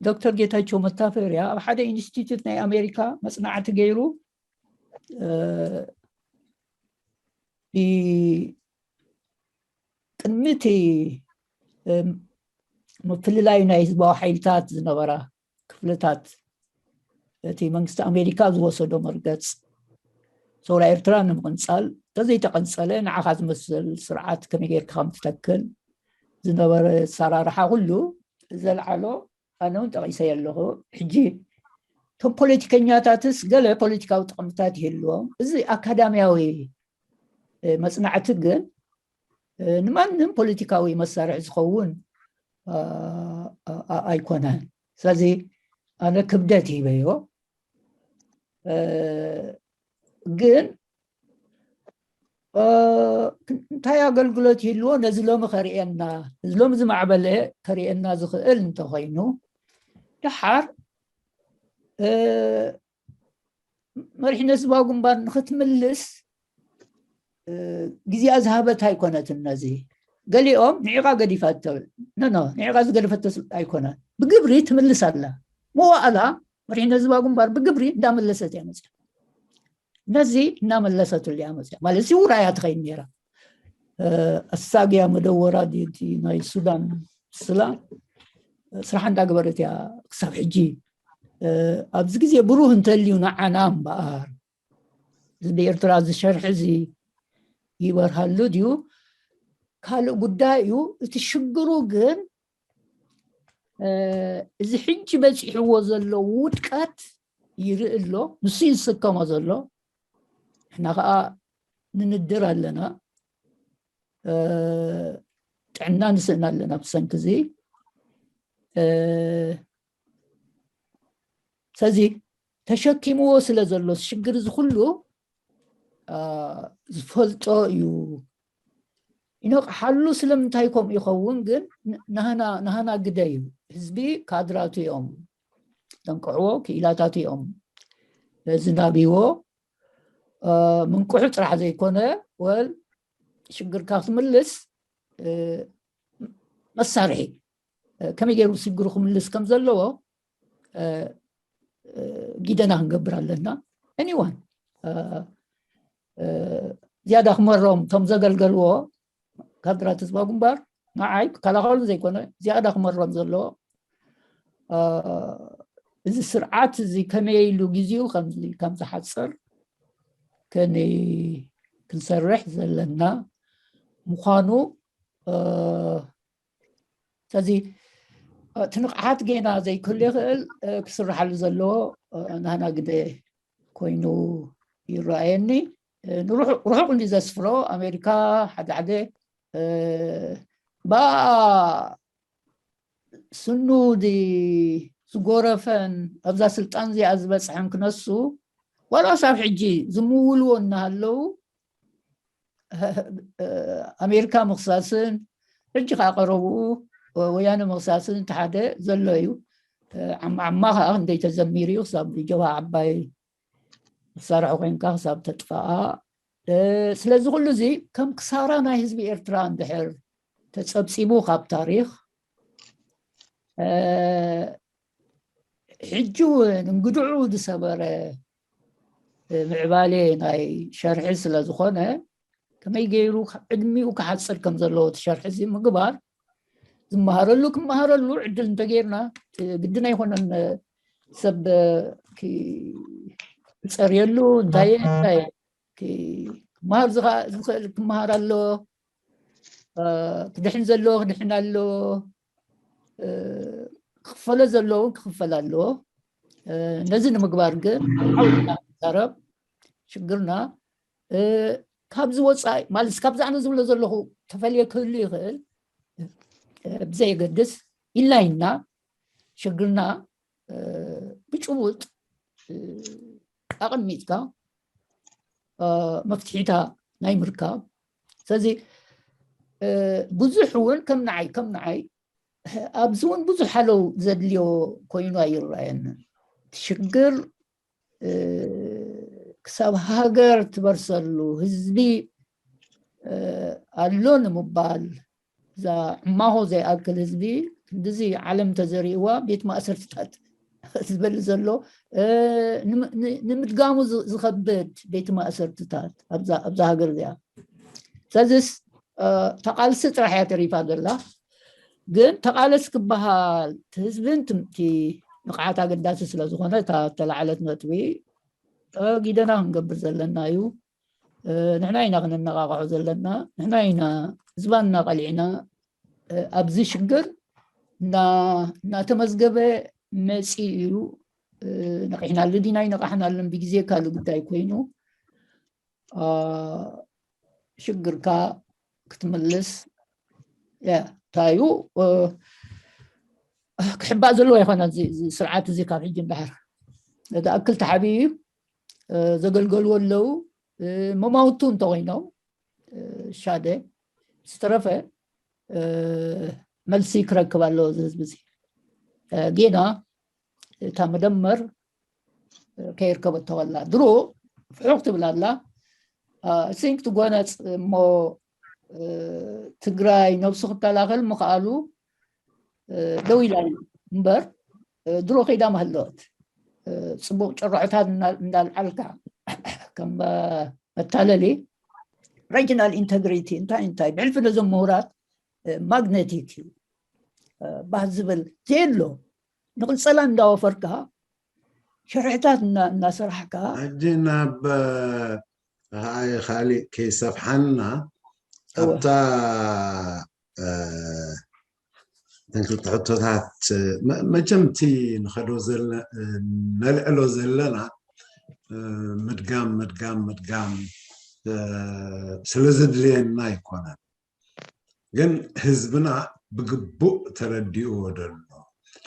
ዶክተር ጌታቸው መታፈሪያ ኣብ ሓደ ኢንስቲትዩት ናይ ኣሜሪካ መፅናዕቲ ገይሩ ቅድሚ እቲ ምፍልላዩ ናይ ህዝባዊ ሓይልታት ዝነበራ ክፍልታት እቲ መንግስቲ ኣሜሪካ ዝወሰዶ መርገፅ ሰውራ ኤርትራ ንምቕንፃል ተዘይተቐንፀለ ንዓኻ ዝመስል ስርዓት ከመይ ጌርካ ከም ትተክል ዝነበረ ኣሰራርሓ ኩሉ ዘልዓሎ ኣነ እውን ጠቒሰ ኣለኹ። ሕጂ እቶም ፖለቲከኛታትስ ገለ ፖለቲካዊ ጥቕምታት ይህልዎም። እዚ ኣካዳሚያዊ መፅናዕቲ ግን ንማንም ፖለቲካዊ መሳርሒ ዝኸውን ኣይኮነን። ስለዚ ኣነ ክብደት ሂበዮ። ግን እንታይ ኣገልግሎት ይህልዎ ነዚ ሎሚ ከርእየና፣ ነዚ ሎሚ ዝማዕበለ ከርእየና ዝኽእል እንተኾይኑ፣ ደሓር መሪሕነት ህዝባዊ ግንባር ንክትምልስ ግዜኣ ዝሃበት ኣይኮነትን። ነዚ ገሊኦም ንዒቓ ገዲፋቶ፣ ኖ ኖ፣ ንዒቓ ዝገደፈቶ ኣይኮነን። ብግብሪ ትምልስ ኣላ። መዋእላ መሪሕነት ህዝባዊ ግንባር ብግብሪ እንዳመለሰት እያ መፅያ። ነዚ እናመለሰትሉ እያ መፅያ። ማለት እዚ ውራያ ትኸይድ ነይራ። ኣሳግያ መደወራ ድቲ ናይ ሱዳን ስላ ስራሕ እንዳገበረት እያ ክሳብ ሕጂ። ኣብዚ ግዜ ብሩህ እንተልዩ ንዓና እምበኣር፣ እዚ ብኤርትራ ዝሸርሒ እዚ ይበርሃሉ ድዩ ካልእ ጉዳይ እዩ። እቲ ሽግሩ ግን እዚ ሕጂ በፂሕዎ ዘሎ ውድቀት ይርኢ ኣሎ። ንሱ እዩ ዝስከሞ ዘሎ። ንሕና ከዓ ንንድር ኣለና። ጥዕና ንስእን ኣለና ብሰንኪ እዚ። ስለዚ ተሸኪምዎ ስለ ዘሎ ሽግር እዚ ኩሉ ዝፈልጦ እዩ። ይነቕሓሉ ስለምንታይ ከምኡ ይኸውን ግን ናህና ግደ እዩ። ህዝቢ ካድራቱ እዮም ዘንቅሕዎ፣ ክኢላታቱ እዮም ዝናብይዎ። ምንቅሑ ጥራሕ ዘይኮነ ወል ሽግርካ ክትምልስ መሳርሒ ከመይ ገይሩ ሽግሩ ክምልስ ከም ዘለዎ እ፣ ጊደና ክንገብር ኣለና። Anyone፣ እ፣ እ፣ ዝያዳ ክመሮም እቶም ዘገልገልዎ ካድራት ህዝባዊ ግንባር ንዓይ ክከላኸሉ ዘይኮነ ዝያዳ ክመሮም ዘለዎ፣ እ፣ እዚ ስርዓት እዚ ከመይ ኢሉ ግዜኡ ከምዚ ከም ዝሓፅር ከን ክንሰርሕ ዘለና ምዃኑ፣ እ፣ ስለዚ እቲ ንቕሓት ጌና ዘይክህሉ ይኽእል፣ እ፣ ክስርሓሉ ዘለዎ፣ እ፣ ናህና ግደ ኮይኑ ይረኣየኒ። እ፣ ንርሑ-፣ ርሑቕ እንዲ ዘስፍሮ ኣሜሪካ ሓደ ሓደ፣ እ፣ ብኣ ስኑ ዲ ዝጎረፈን ኣብዛ ስልጣን እዚኣ ዝበፅሐን ክነሱ ዋላ ሳብ ሕጂ ዝምውልዎ እናሃለዉ ኣሜሪካ ምኽሳስን ሕጂ ከዓ ቀረብኡ ወያነ ምኽሳስን እቲ ሓደ ዘሎ እዩ። ዓማ ዓማ ከዓ ክንደይ ተዘሚሩ እዩ ክሳብ ጀብሃ ዓባይ መሳርሒ ኮይንካ ክሳብ ተጥፋኣ። ስለዚ ኩሉ እዚ ከም ክሳራ ናይ ህዝቢ ኤርትራ እንድሕር ተፀብፂቡ ካብ ታሪኽ ሕጂ እውን እንግድዑ ዝሰበረ ምዕባሌ ናይ ሸርሒ ስለ ዝኾነ ከመይ ገይሩ ዕድሚኡ ክሓፅር ከም ዘለዎ እቲ ሸርሒ እዚ ምግባር ዝመሃረሉ ክመሃረሉ ዕድል እንተገይርና ግድን ኣይኮነን ሰብ ክፀርየሉ እንታይ እንታይ ክመሃር ዝኸ- ዝኽእል ክመሃር ኣለዎ። ክድሕን ዘለዎ ክድሕን ኣለዎ። ክኽፈሎ ዘለዎ እውን ክኽፈል ኣለዎ። ነዚ ንምግባር ግን ሓውና ንዛረብ ሽግርና ካብዚ ወፃኢ ማለት ካብዚ ኣነ ዝብሎ ዘለኹ ተፈልየ ክህሉ ይኽእል ብዘየገድስ ኢልና ኢልና ሽግርና ብጭቡጥ ኣቐሚጥካ መፍትሒታ ናይ ምርካብ ስለዚ ብዙሕ እውን ከም ንዓይ ከም ንዓይ ኣብዚ እውን ብዙሕ ሓለው ዘድልዮ ኮይኑ ኣይረኣየንን ሽግር ክሳብ ሃገር ትበርሰሉ ህዝቢ ኣሎ ንምባል እዛ ዕማሆ ዘይኣክል ህዝቢ ክንድዚ ዓለም ተዘሪእዋ ቤት ማእሰርትታት ዝበል ዘሎ ንምድጋሙ ዝኸብድ ቤት ማእሰርትታት ኣብዛ ሃገር እዚኣ ስለዚስ ተቓልሲ ጥራሕ እያ ተሪፋ ዘላ ግን ተቓለስ ክበሃል ህዝብን ትምቲ ንቕዓት ኣገዳሲ ስለ ዝኾነ እታ ተላዓለት ነጥቢ ጊደና ክንገብር ዘለና እዩ ንሕና ኢና ክነነቃቕሖ ዘለና ንሕና ኢና ህዝባና ቀሊዕና ኣብዚ ሽግር እናተመዝገበ መፂኡ እዩ ነቂሕናሉ ዲና ይነቃሕናሉን ብግዜ ካልእ ጉዳይ ኮይኑ ሽግርካ ክትምልስ ታዩ ክሕባእ ዘለዎ ይኮነ ስርዓት እዚ ካብ ሕጂ ንዳሕር ዝኣክል ተሓቢኡ እዩ ዘገልገልዎ ኣለዉ መማውቱ እንተኮይኖም ሻደ ዝተረፈ መልሲ ክረክብ ኣለዎ እዚ ህዝቢ እዚ ጌና እታ መደመር ከይርከበቶ ከላ ድሮ ፍሑቕ ትብል ኣላ ሲንክ ትጎነፅ እሞ ትግራይ ነብሱ ክከላኸል ምኽኣሉ ደው ኢላ እምበር ድሮ ከይዳ መህለወት ፅቡቅ ጭርሖታት እንዳልዓልካ ከም መታለሊ regional integrity እንታይ እንታይ ብሕልፊ ነዞም ምሁራት ማግነቲክ እዩ ባህ ዝብል ዘየሎ ንቅልፀላ እንዳወፈርካ ሸርሕታት እናሰራሕካ ሕጂ ናብ ኸዓ ካሊእ ከይሰፍሓና ኣብታ እተን ክልተ ሕቶታት መቸምቲ ንኸዶ ነልዕሎ ዘለና ምድጋም ምድጋም ምድጋም ስለ ዘድልየና ኣይኮነን ግን ህዝብና ብግቡእ ተረዲእዎ ደሎ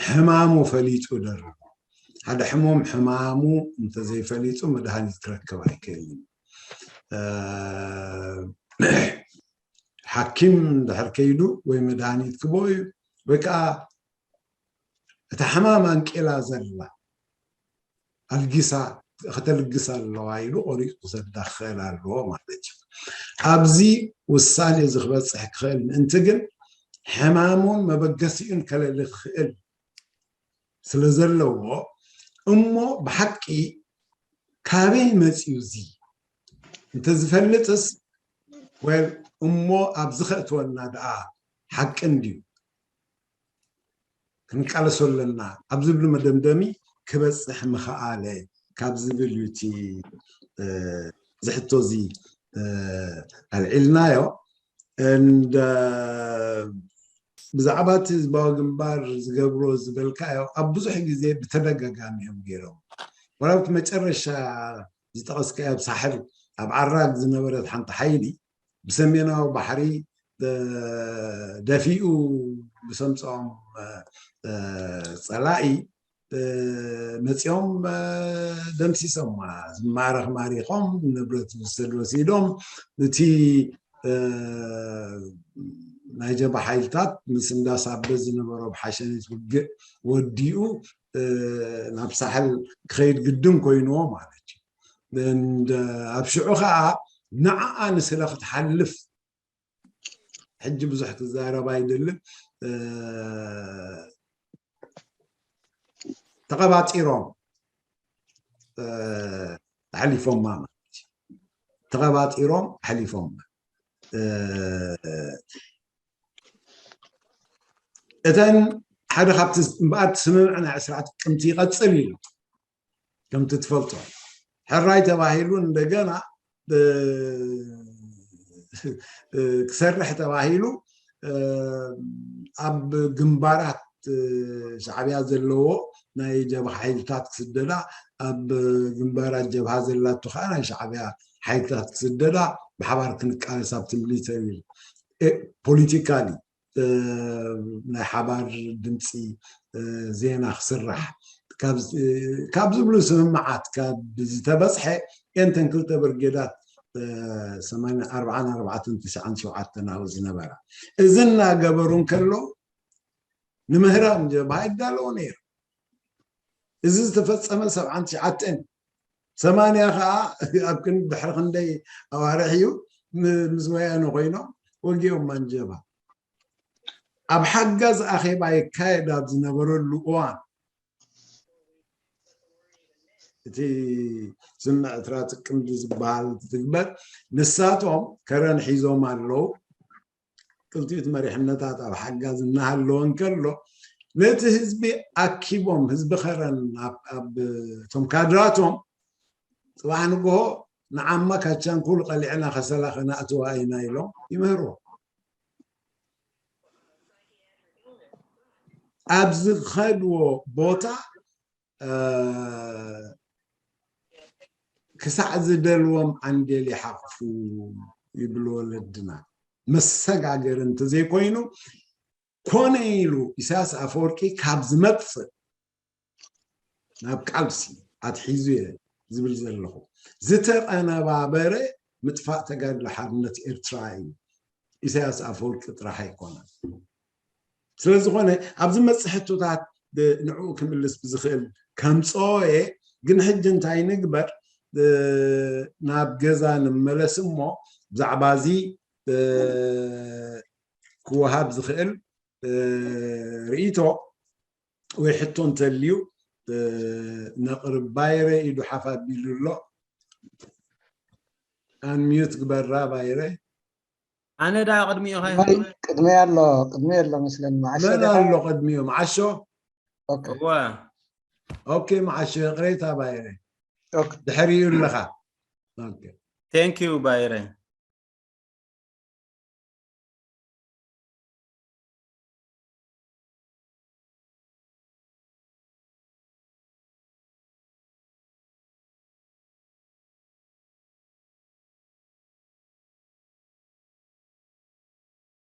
ሕማሙ ፈሊጡ ደሎ ሓደ ሕሙም ሕማሙ እንተዘይፈሊጡ መድሃኒት ክረክብ ኣይክእልን ሓኪም ድሕር ከይዱ ወይ መድሃኒት ክቦ እዩ ወይ ከዓ እታ ሕማም ኣንቄላ ዘላ ኣልጊሳ ከተልግስ ኣለዋ ኢሉ ቆሪፁ ክሰዳ ክኽእል ኣለዎ ማለት እዩ ኣብዚ ውሳኔ እዚ ክበፅሕ ክኽእል ምእንቲ ግን ሕማሙን መበገሲኡን ከለሊ ክኽእል ስለ ዘለዎ እሞ ብሓቂ ካበይ መፅዩ እዚ እንተዝፈልጥስ፣ ወል እሞ ኣብዚ ከእትወና ደኣ ሓቂ እንድዩ፣ ክንቃለሶ ኣለና ኣብ ዝብሉ መደምደሚ ክበፅሕ ምኸኣለ ካብ ዝብል እዩ እቲ ዝሕቶ እዚ ኣልዒልናዮ። እንደ ብዛዕባ እቲ ህዝባዊ ግንባር ዝገብሮ ዝበልካዮ ኣብ ብዙሕ ግዜ ብተደጋጋሚ እዮም ገይሮም። ወላ ኣብቲ መጨረሻ ዝጠቐስካዮ ኣብ ሳሕል ኣብ ዓራግ ዝነበረት ሓንቲ ሓይሊ ብሰሜናዊ ባሕሪ ደፊኡ ብሰምፅኦም ፀላኢ መፂኦም ደምሲሶም፣ ዝማረኽ ማሪኾም፣ ንብረት ዝወሰድ ወሲዶም፣ እቲ ናይ ጀብሃ ሓይልታት ምስ እንዳሳበ ዝነበሮ ብሓሸኒት ውግእ ወዲኡ ናብ ሳሕል ክኸይድ ግድን ኮይንዎ ማለት እዩ። ኣብ ሽዑ ከዓ ንዓኣ ንስለ ክትሓልፍ ሕጂ ብዙሕ ክዛረብ ኣይደልን። ተቐባፂሮም ኣሕሊፎማ ማለት እዩ። ተቐባፂሮም ኣሕሊፎማ። እተን ሓደ ካብቲ እምበኣር እቲ ስምምዕ ናይ ዕስራ ጥቅምቲ ይቐፅል ኢሉ ከምቲ ትፈልጦ ሕራይ ተባሂሉ እንደገና ክሰርሕ ተባሂሉ ኣብ ግንባራት ሻዕብያ ዘለዎ ናይ ጀብሃ ሓይልታት ክስደዳ፣ ኣብ ግንባራት ጀብሃ ዘላቱ ከዓ ናይ ሻዕብያ ሓይልታት ክስደዳ፣ ብሓባር ክንቃለስ ኣብቲ ሚሊተሪ ፖለቲካሊ ናይ ሓባር ድምፂ ዜና ክስራሕ ካብ ዝብሉ ስምምዓት ካብ ዝተበፅሐ እየንተን ክልተ ብርጌዳት ሰማንያ ኣርባዓን ኣርባዕተን ትሽዓን ሸውዓተን ኣብኡ ዝነበራ እዚ እናገበሩ እንከሎ ንምህራም ጀብሃ ይዳለዎ ነይሩ። እዚ ዝተፈፀመ ሰብዓን ትሽዓተን ሰማንያ ከዓ ኣብ ክንዲ ድሕሪ ክንደይ ኣዋርሕ እዩ ምስ ወያነ ኮይኖም ወጊኦማ ንጀብሃ። ኣብ ሓጋዝ ኣኼባ ይካየድ ኣብ ዝነበረሉ እዋን እቲ ስምምዕ ዕስራ ጥቅምቲ ዝበሃል ትግበር ንሳቶም ከረን ሒዞም ኣለዉ። ክልቲኡ እቲ መሪሕነታት ኣብ ሓጋዝ እናሃለወ እንከሎ ነቲ ህዝቢ ኣኪቦም ህዝቢ ከረን እቶም ካድራቶም ፅባሕ ንግሆ ንዓማ ካቻንኩል ቀሊዕና ከሰላ ከነእትዋ ኢና ኢሎም ይምህርዎ። ኣብ ዝኸድዎ ቦታ ክሳዕ ዝደልዎም ዓንዴል ይሓቕፉ ይብሉ ወለድና። መሰጋገሪ እንተዘይኮይኑ ኮነ ኢሉ ኢሳያስ ኣፈወርቂ ካብ ዝመፅእ ናብ ቃልሲ ኣትሒዙ እየ ዝብል ዘለኹ። ዝተቐነባበረ ምጥፋእ ተጋድሎ ሓርነት ኤርትራ እዩ። ኢሳያስ ኣፈወርቂ ጥራሕ ኣይኮነን። ስለዝኾነ ኣብዚ መፅእ ሕቶታት ንዕኡ ክምልስ ብዝኽእል ከምፅኦ እየ። ግን ሕጂ እንታይ ንግበር? ናብ ገዛ ንመለስ እሞ ብዛዕባ እዚ ክወሃብ ዝኽእል ርእይቶ ወይ ሕቶ እንተልዩ ነቕርብ። ባይረ ኢዱ ሓፍ ኣቢሉ ኣሎ። ኣንሚዩት ግበራ ባይረ። ኣነ ዳ ቅድሚኡ ቅድሚ ኣሎ ቅድሚ ኣሎ መስለኒ መዓሾ መን ኣሎ ቅድሚኡ? መዓሾ። እወ ኦኬ መዓሾ፣ ይቕሬታ ባይረ። ድሕሪኡ ኣለኻ። ቴንክ ዩ ባይረ።